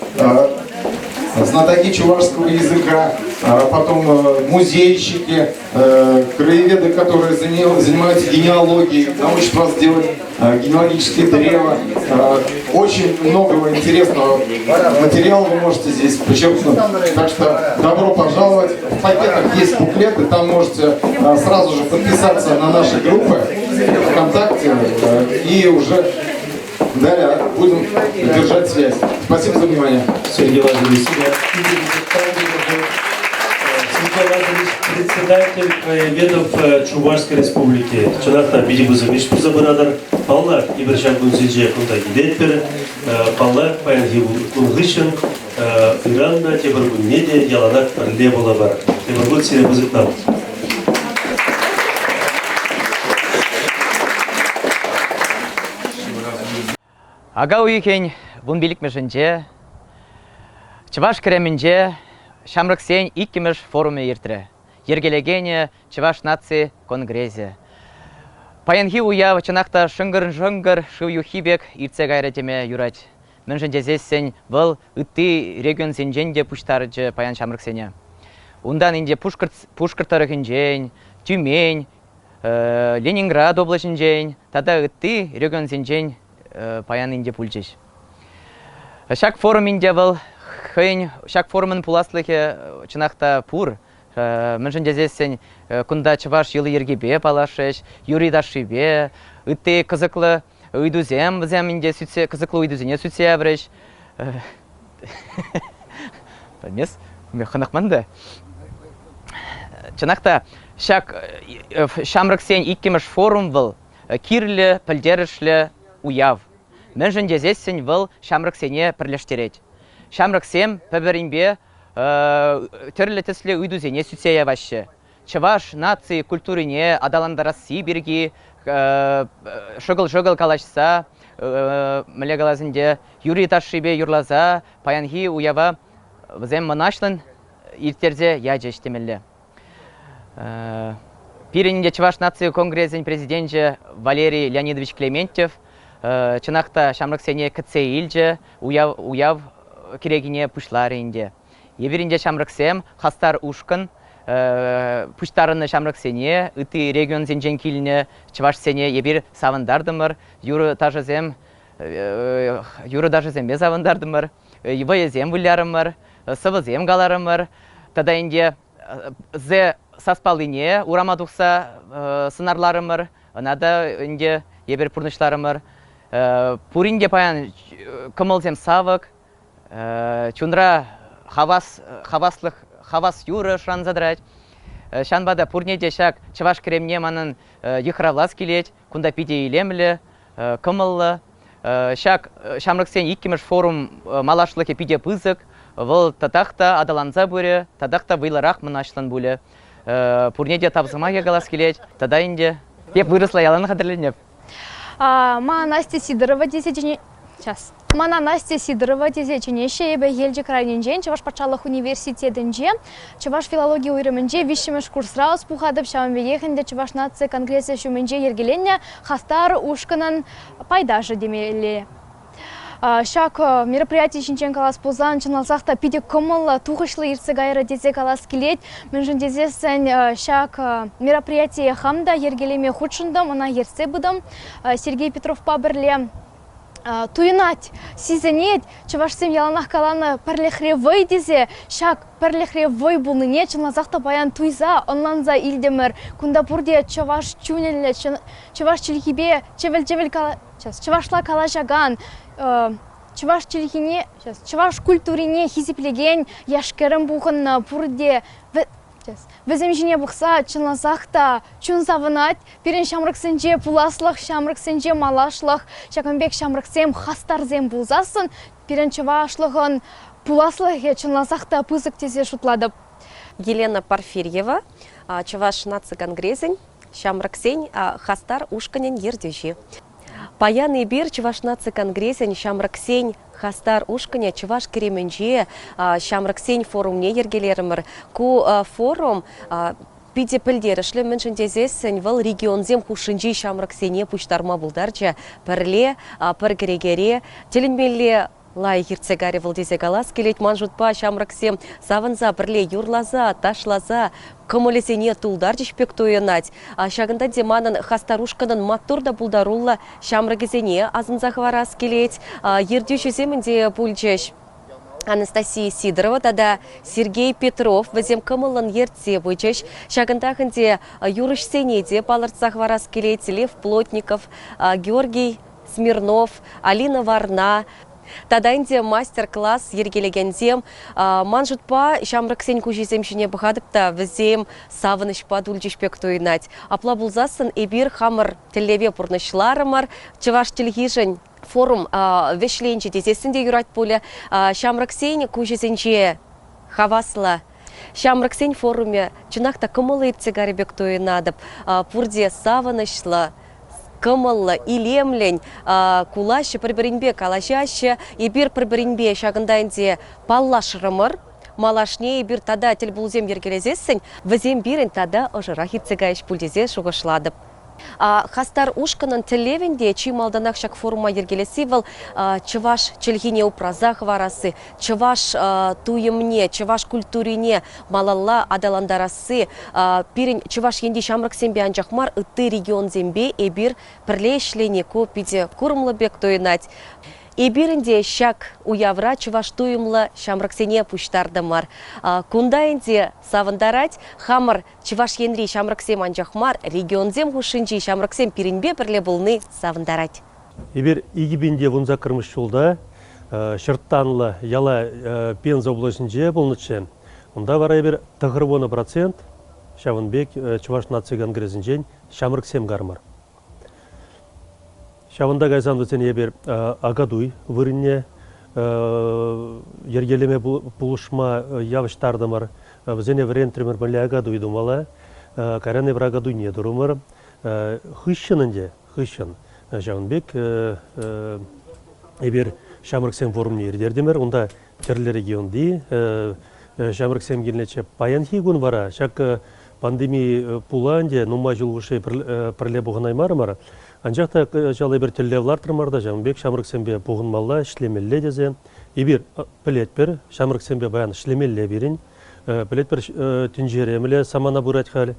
знатоки чувашского языка, потом музейщики, краеведы, которые занимаются генеалогией, научат вас делать генеалогические древа. Очень многого интересного материала вы можете здесь почерпнуть. Так что добро пожаловать. В пакетах есть буклеты, там можете сразу же подписаться на наши группы ВКонтакте и уже далее будем держать связь. Спасибо за внимание. Сергей Владимирович, Сергей Владимирович, председатель краеведов Чувашской Республики. Чӑнах та питӗ пысӑк ӗҫ туса пыратӑр. Паллах, эпир ҫак кунсенче кунта килетпӗр. Паллах, паянхи кун хыҫҫӑн ыран та, тепӗр кунне те яланах пӗрле пулӑпӑр. Тепӗр хут сире пысӑк тав. Ака уйӑхӗн вунпиллӗкмӗшӗнче Чӑваш Кремӗнче ҫамрӑксен иккӗмӗш форумӗ иртрӗ. Йӗркелекенӗ Чӑваш наци конгресӗ. Паянхи уяв чӑнах та шӑнкӑр-шӑнкӑр шыв юххи пек иртсе кайрӗ теме юрать. Мӗншӗн тесессӗн вӑл ытти регионсенчен те пуҫтарчӗ паян ҫамрӑксене. Унтан ӗнтӗ Пушкӑрт, Пушкӑрт тӑрӑхӗнчен, Тюмень, Ленинград облаҫӗнчен тата ытти регионсенчен паян ӗнтӗ пулчӗҫ. Ҫак форум ӗнтӗ вӑл хӑйӗн ҫак форумӑн пуласлӑхӗ чӑнах та пур. Мӗншӗн тесессӗн кунта чӑваш йӑли-йӗркипе паллашрӗҫ, юрри-ташшипе, ытти кӑсӑклӑ ыйтусем вӗсем ӗнтӗ сӳтсе кӑсӑклӑ ыйтусене сӳтсе яврӗҫ. Пӗлмес, хӑнӑхман та. Чӑнах та ҫак ҫамрӑксен иккӗмӗш форум вӑл кирлӗ, пӗлтерӗшлӗ уяв. Мӗншӗн тесессӗн вӑл ҫамрӑксене пӗрлештерет. Ҫамрӑксем пӗр-пӗринпе тӗрлӗ тӗслӗ ыйтусене сӳтсе яваҫҫӗ. Чӑваш наци культурине аталантарасси пирки шӑкӑл-шӑкӑл калаҫса, мӗнле калас ӗнтӗ, юрри-ташшипе юрласа паянхи уява вӗсем мӑнаҫлӑн ирттерсе ячӗҫ темелле. Пирӗн те Чӑваш наци конгресӗн президенчӗ Валерий Леонидович Клементьев. Чӑнах та ҫамрӑксене кӗтсе илчӗ, уяв, уяв кӗрекине пуҫларӗ ӗнтӗ. Эпир ӗнтӗ ҫамрӑксем, хастар ушкӑн, пуҫтарӑннӑ ҫамрӑксене, ытти регионсенчен килнӗ чӑвашсене эпир савӑнтартӑмӑр, юрӑ-ташӑсем юрӑ-ташӑсемпе савӑнтартӑмӑр, вӑйӑсем вылярӑмӑр, сӑвӑсем каларӑмӑр. Тата ӗнтӗ З саспаллине урама тухса сӑнарларӑмӑр. Ӑна та ӗнтӗ эпир пурнӑҫларӑмӑр. Пурин те паян кӑмӑлсем савӑк, чунра хавас, хаваслӑх, хавас юрӑ шӑранса тӑрать. Ҫавӑнпа та пурне те ҫак чӑваш кремне манӑн йыхравлас килет. Кунта питӗ илемлӗ, кӑмӑллӑ. Ҫак ҫамрӑксен иккӗмӗш форум малашлӑхӗ питӗ пысӑк. Вӑл татах та аталанса пырӗ, татах та вӑйлӑрах мӑнаҫлӑн пулӗ. Пурне те тав сӑмахӗ калас килет. Тата ӗнтӗ эп вырӑсла ялан хатӗрленеп. Мана Настя Сидорова тесе Сейчас. Мана Настя Сидорова тесе чӗнеҫҫӗ. Эпӗ Елчӗк районӗнчен Чӑваш патшалӑх университетӗнче чӑваш филологи уйрӑмӗнче виҫҫӗмӗш курсра ӑс пухатӑп. Ҫавӑн пекех ӗнтӗ Чӑваш наци конгресӗ ҫумӗнче йӗркеленнӗ хастар ушкӑнӑн пайташӗ темелле. Ҫак мероприяти ҫинчен калас пулсан, чӑнласах та питӗ кӑмӑллӑ, тухӑҫлӑ иртсе кайрӗ тесе калас килет. Мӗншӗн тесессӗн ҫак мероприятие хам та йӗркелеме хутшӑнтӑм, ӑна ертсе пытӑм. Сергей Петровпа пӗрле туйӑнать, сисӗнет. Чӑвашсем яланах каланӑ пӗрлӗхре вӑй тесе ҫак пӗрлӗхре вӑй пулнине чӑнласах та паян туйса, ӑнланса илтӗмӗр. Кунта пурте чӑваш чунӗллӗ, чӑваш чӗлхипе чӗвӗл-чӗвӗл чӑвашла калаҫакан, чӑваш чӗлхине, чӑваш культурине хисеплекен яш-кӗрӗм пухӑннӑ. Пурте вӗсем ҫине пӑхса чӑнласах та чун савӑнать. Пирӗн ҫамрӑксенче пуласлӑх, ҫамрӑксенче малашлӑх. Ҫакӑн пек ҫамрӑксем, хастарсем пулсассӑн пирӗн чӑвашлӑхӑн пуласлӑхӗ чӑнласах та пысӑк тесе шутлатӑп. Елена Порфирьева, Чӑваш наци конгресӗн ҫамрӑксен хастар ушкӑнӗн ертӳҫи. Паян эпир Чӑваш наци конгресӗн ҫамрӑксен хастар ушкӑнӗ Чӑваш Кремӗнче ҫамрӑксен форумне йӗркелерӗмӗр. Ку форум питӗ пӗлтерӗшлӗ, мӗншӗн тесессӗн вӑл регионсем хушшинчи ҫамрӑксене пуҫтарма пултарчӗ. Пӗрле, пӗр кӗрекере тӗлӗнмелле лайӑх иртсе кайрӗ вӑл тесе калас килет. Ман шутпа, ҫамрӑксем савӑнса, пӗрле юрласа, ташласа кӑмӑлӗсене тултарчӗҫ пек туйӑнать. Ҫакӑнта те манӑн хастар ушкӑнӑн маттур та пултаруллӑ ҫамрӑкӗсене асӑнса хӑварас килет. Ертӳҫӗсем ӗнтӗ пулчӗҫ. Анастасия Сидорова тата Сергей Петров вӗсем кӑмӑллӑн ертсе пычӗҫ. Ҫакӑнтах ӗнтӗ юрӑҫсене те палӑртса хӑварас килет. Лев Плотников, Георгий Смирнов, Алина Варна тата ӗнтӗ мастер-класс йӗркелекенсем. Ман шутпа, ҫамрӑксен куҫӗсем ҫине пӑхатӑп та вӗсем савӑнӑҫпа тулчӗҫ пек туйӑнать. Апла пулсассӑн эпир хамӑр тӗллеве пурнӑҫларӑмӑр, чӑваш чӗлхишӗн форум вӗҫленчӗ тесессӗн те юрать пулӗ. Ҫамрӑксен куҫӗсенче хаваслӑ Ҫамрӑксен форумӗ чӑнах та кӑмӑллӑ иртсе кайрӗ пек туйӑнатӑп. Пурте савӑнӑҫлӑ, кӑмӑллӑ, илемлӗн кулаҫҫӗ, пӗр-пӗринпе калаҫаҫҫӗ. Эпир пӗр-пӗринпе ҫакӑнта ӗнтӗ паллашрӑмӑр. Малашне эпир тата тӗлпулусем йӗркелесессӗн вӗсем пирӗн тата ӑшӑрах иртсе кайӗҫ пуль тесе шухӑшлатӑп. Хастар ушкӑнӑн тӗллевӗн те чи малтанах ҫак форума йӗркелесси вӑл чӑваш чӗлхине упраса хӑварасси, чӑваш туйӑмне, чӑваш культурине малалла аталантарасси. Пирӗн Чӑваш Енти ҫамрӑксемпе анчах мар, ытти регионсемпе эпир пӗрле ӗҫлени ку питӗ курӑмлӑ пек туйӑнать. Эпир ӗнтӗ ҫак уявра чӑваш туйӑмлӑ ҫамрӑксене пуҫтартӑмӑр. Кунта ӗнтӗ савӑнтарать хамӑр Чӑваш Енри ҫамрӑксем анчах мар, регионсем хушшинчи ҫамрӑксем пирӗнпе пӗрле пулни савӑнтарать. Эпир 2018 ҫулта Ҫӑрттанлӑ яла Пенза облаҫӗнче пулнӑччӗ. Унта вара эпир 90% ҫавӑн пек Чӑваш наци конгресӗнчен ҫамрӑксем кармӑр. Ҫавӑнта кайсан вӗсене эпир Акатуй вырӑнне йӗркелеме пулӑшма явӑҫтартӑмӑр. Вӗсене вӗрентрӗмӗр мӗнле Акатуй тумалла. Кайран эпир Акатуйне турӑмӑр. Хыҫҫӑн ӗнтӗ, хыҫҫӑн ҫавӑн пек эпир ҫамрӑксен форумне ирттертӗмӗр. Унта тӗрлӗ регионти ҫамрӑксем килнӗччӗ. Паянхи кун вара ҫак пандеми пула ӗнтӗ нумай ҫул хушши пӗрле пухӑнаймарӑмӑр. Анчах та кӑҫал эпир тӗллев лартрӑмӑр та ҫавӑн пек ҫамрӑксемпе пухӑнмалла, ӗҫлемелле тесе. Эпир пӗлетпӗр, ҫамрӑксемпе паян ӗҫлемелле пирӗн. Пӗлетпӗр, тӗнчере мӗнле самана пырать халь.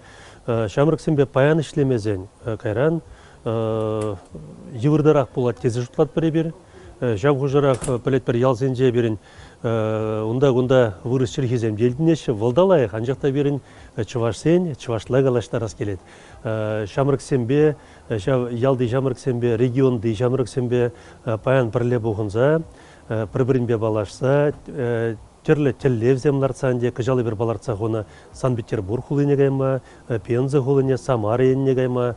Ҫамрӑксемпе паян ӗҫлемесен кайран йывӑртарах пулать тесе шутлатпӑр эпир. Ҫав хушӑрах пӗлетпӗр, ялсенче пирӗн унта-кунта вырӑс чӗлхисем те илтӗнеҫҫӗ. Вӑл та лайӑх, анчах та пирӗн чӑвашсен чӑвашла калаҫтарас килет. Ҫамрӑксемпе, ҫав ялти ҫамрӑксемпе, регионти ҫамрӑксемпе паян пӗрле пухӑнса, пӗр-пӗринпе паллашса, тӗрлӗ тӗллевсем лартса ӗнтӗ кӑҫал эпир палӑртса хунӑ Санкт-Петербург хулине кайма, Пенза хулине, Самара енне кайма,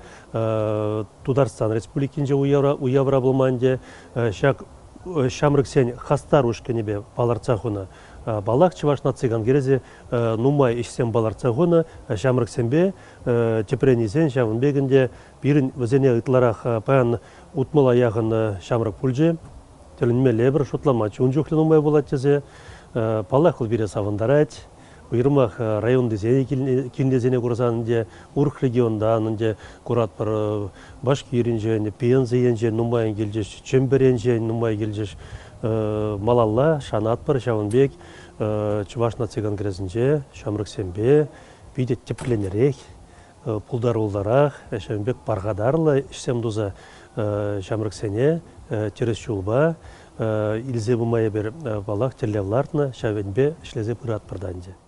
Тутарстан Республикинче уявра пулма ӗнтӗ. Ҫак ҫамрӑксен хастар ушкӑнӗпе палӑртса хунӑ. Паллах, Чӑваш наци конгресӗ нумай ӗҫсем палӑртса хунӑ ҫамрӑксемпе тӗпрен илсен ҫавӑн пек ӗнтӗ пирӗн вӗсене ытларах паян утмӑла яхӑн ҫамрӑк пулчӗ. Тӗлӗнмелле пӗр шутлама ун чухлӗ нумай пулать тесе. Паллах, вӑл пире савӑнтарать. Уйрӑмах районтисене килнисене курсан ӗнтӗ урӑх регионтан ӗнтӗ куратпӑр. Башкиринчен, Пенза енчен нумайӑн килчӗҫ, Чӗмпӗр енчен нумай килчӗҫ. Малалла шанатпӑр ҫавӑн пек Чӑваш наци конгресӗнче ҫамрӑксемпе питӗ тӗплӗнрех, пултаруллӑрах, ҫавӑн пек пархатарлӑ ӗҫсем туса ҫамрӑксене тӗрӗс ҫулпа илсе пыма эпир, паллах, тӗллев лартнӑ, ҫав енпе ӗҫлесе пыратпӑр та ӗнтӗ.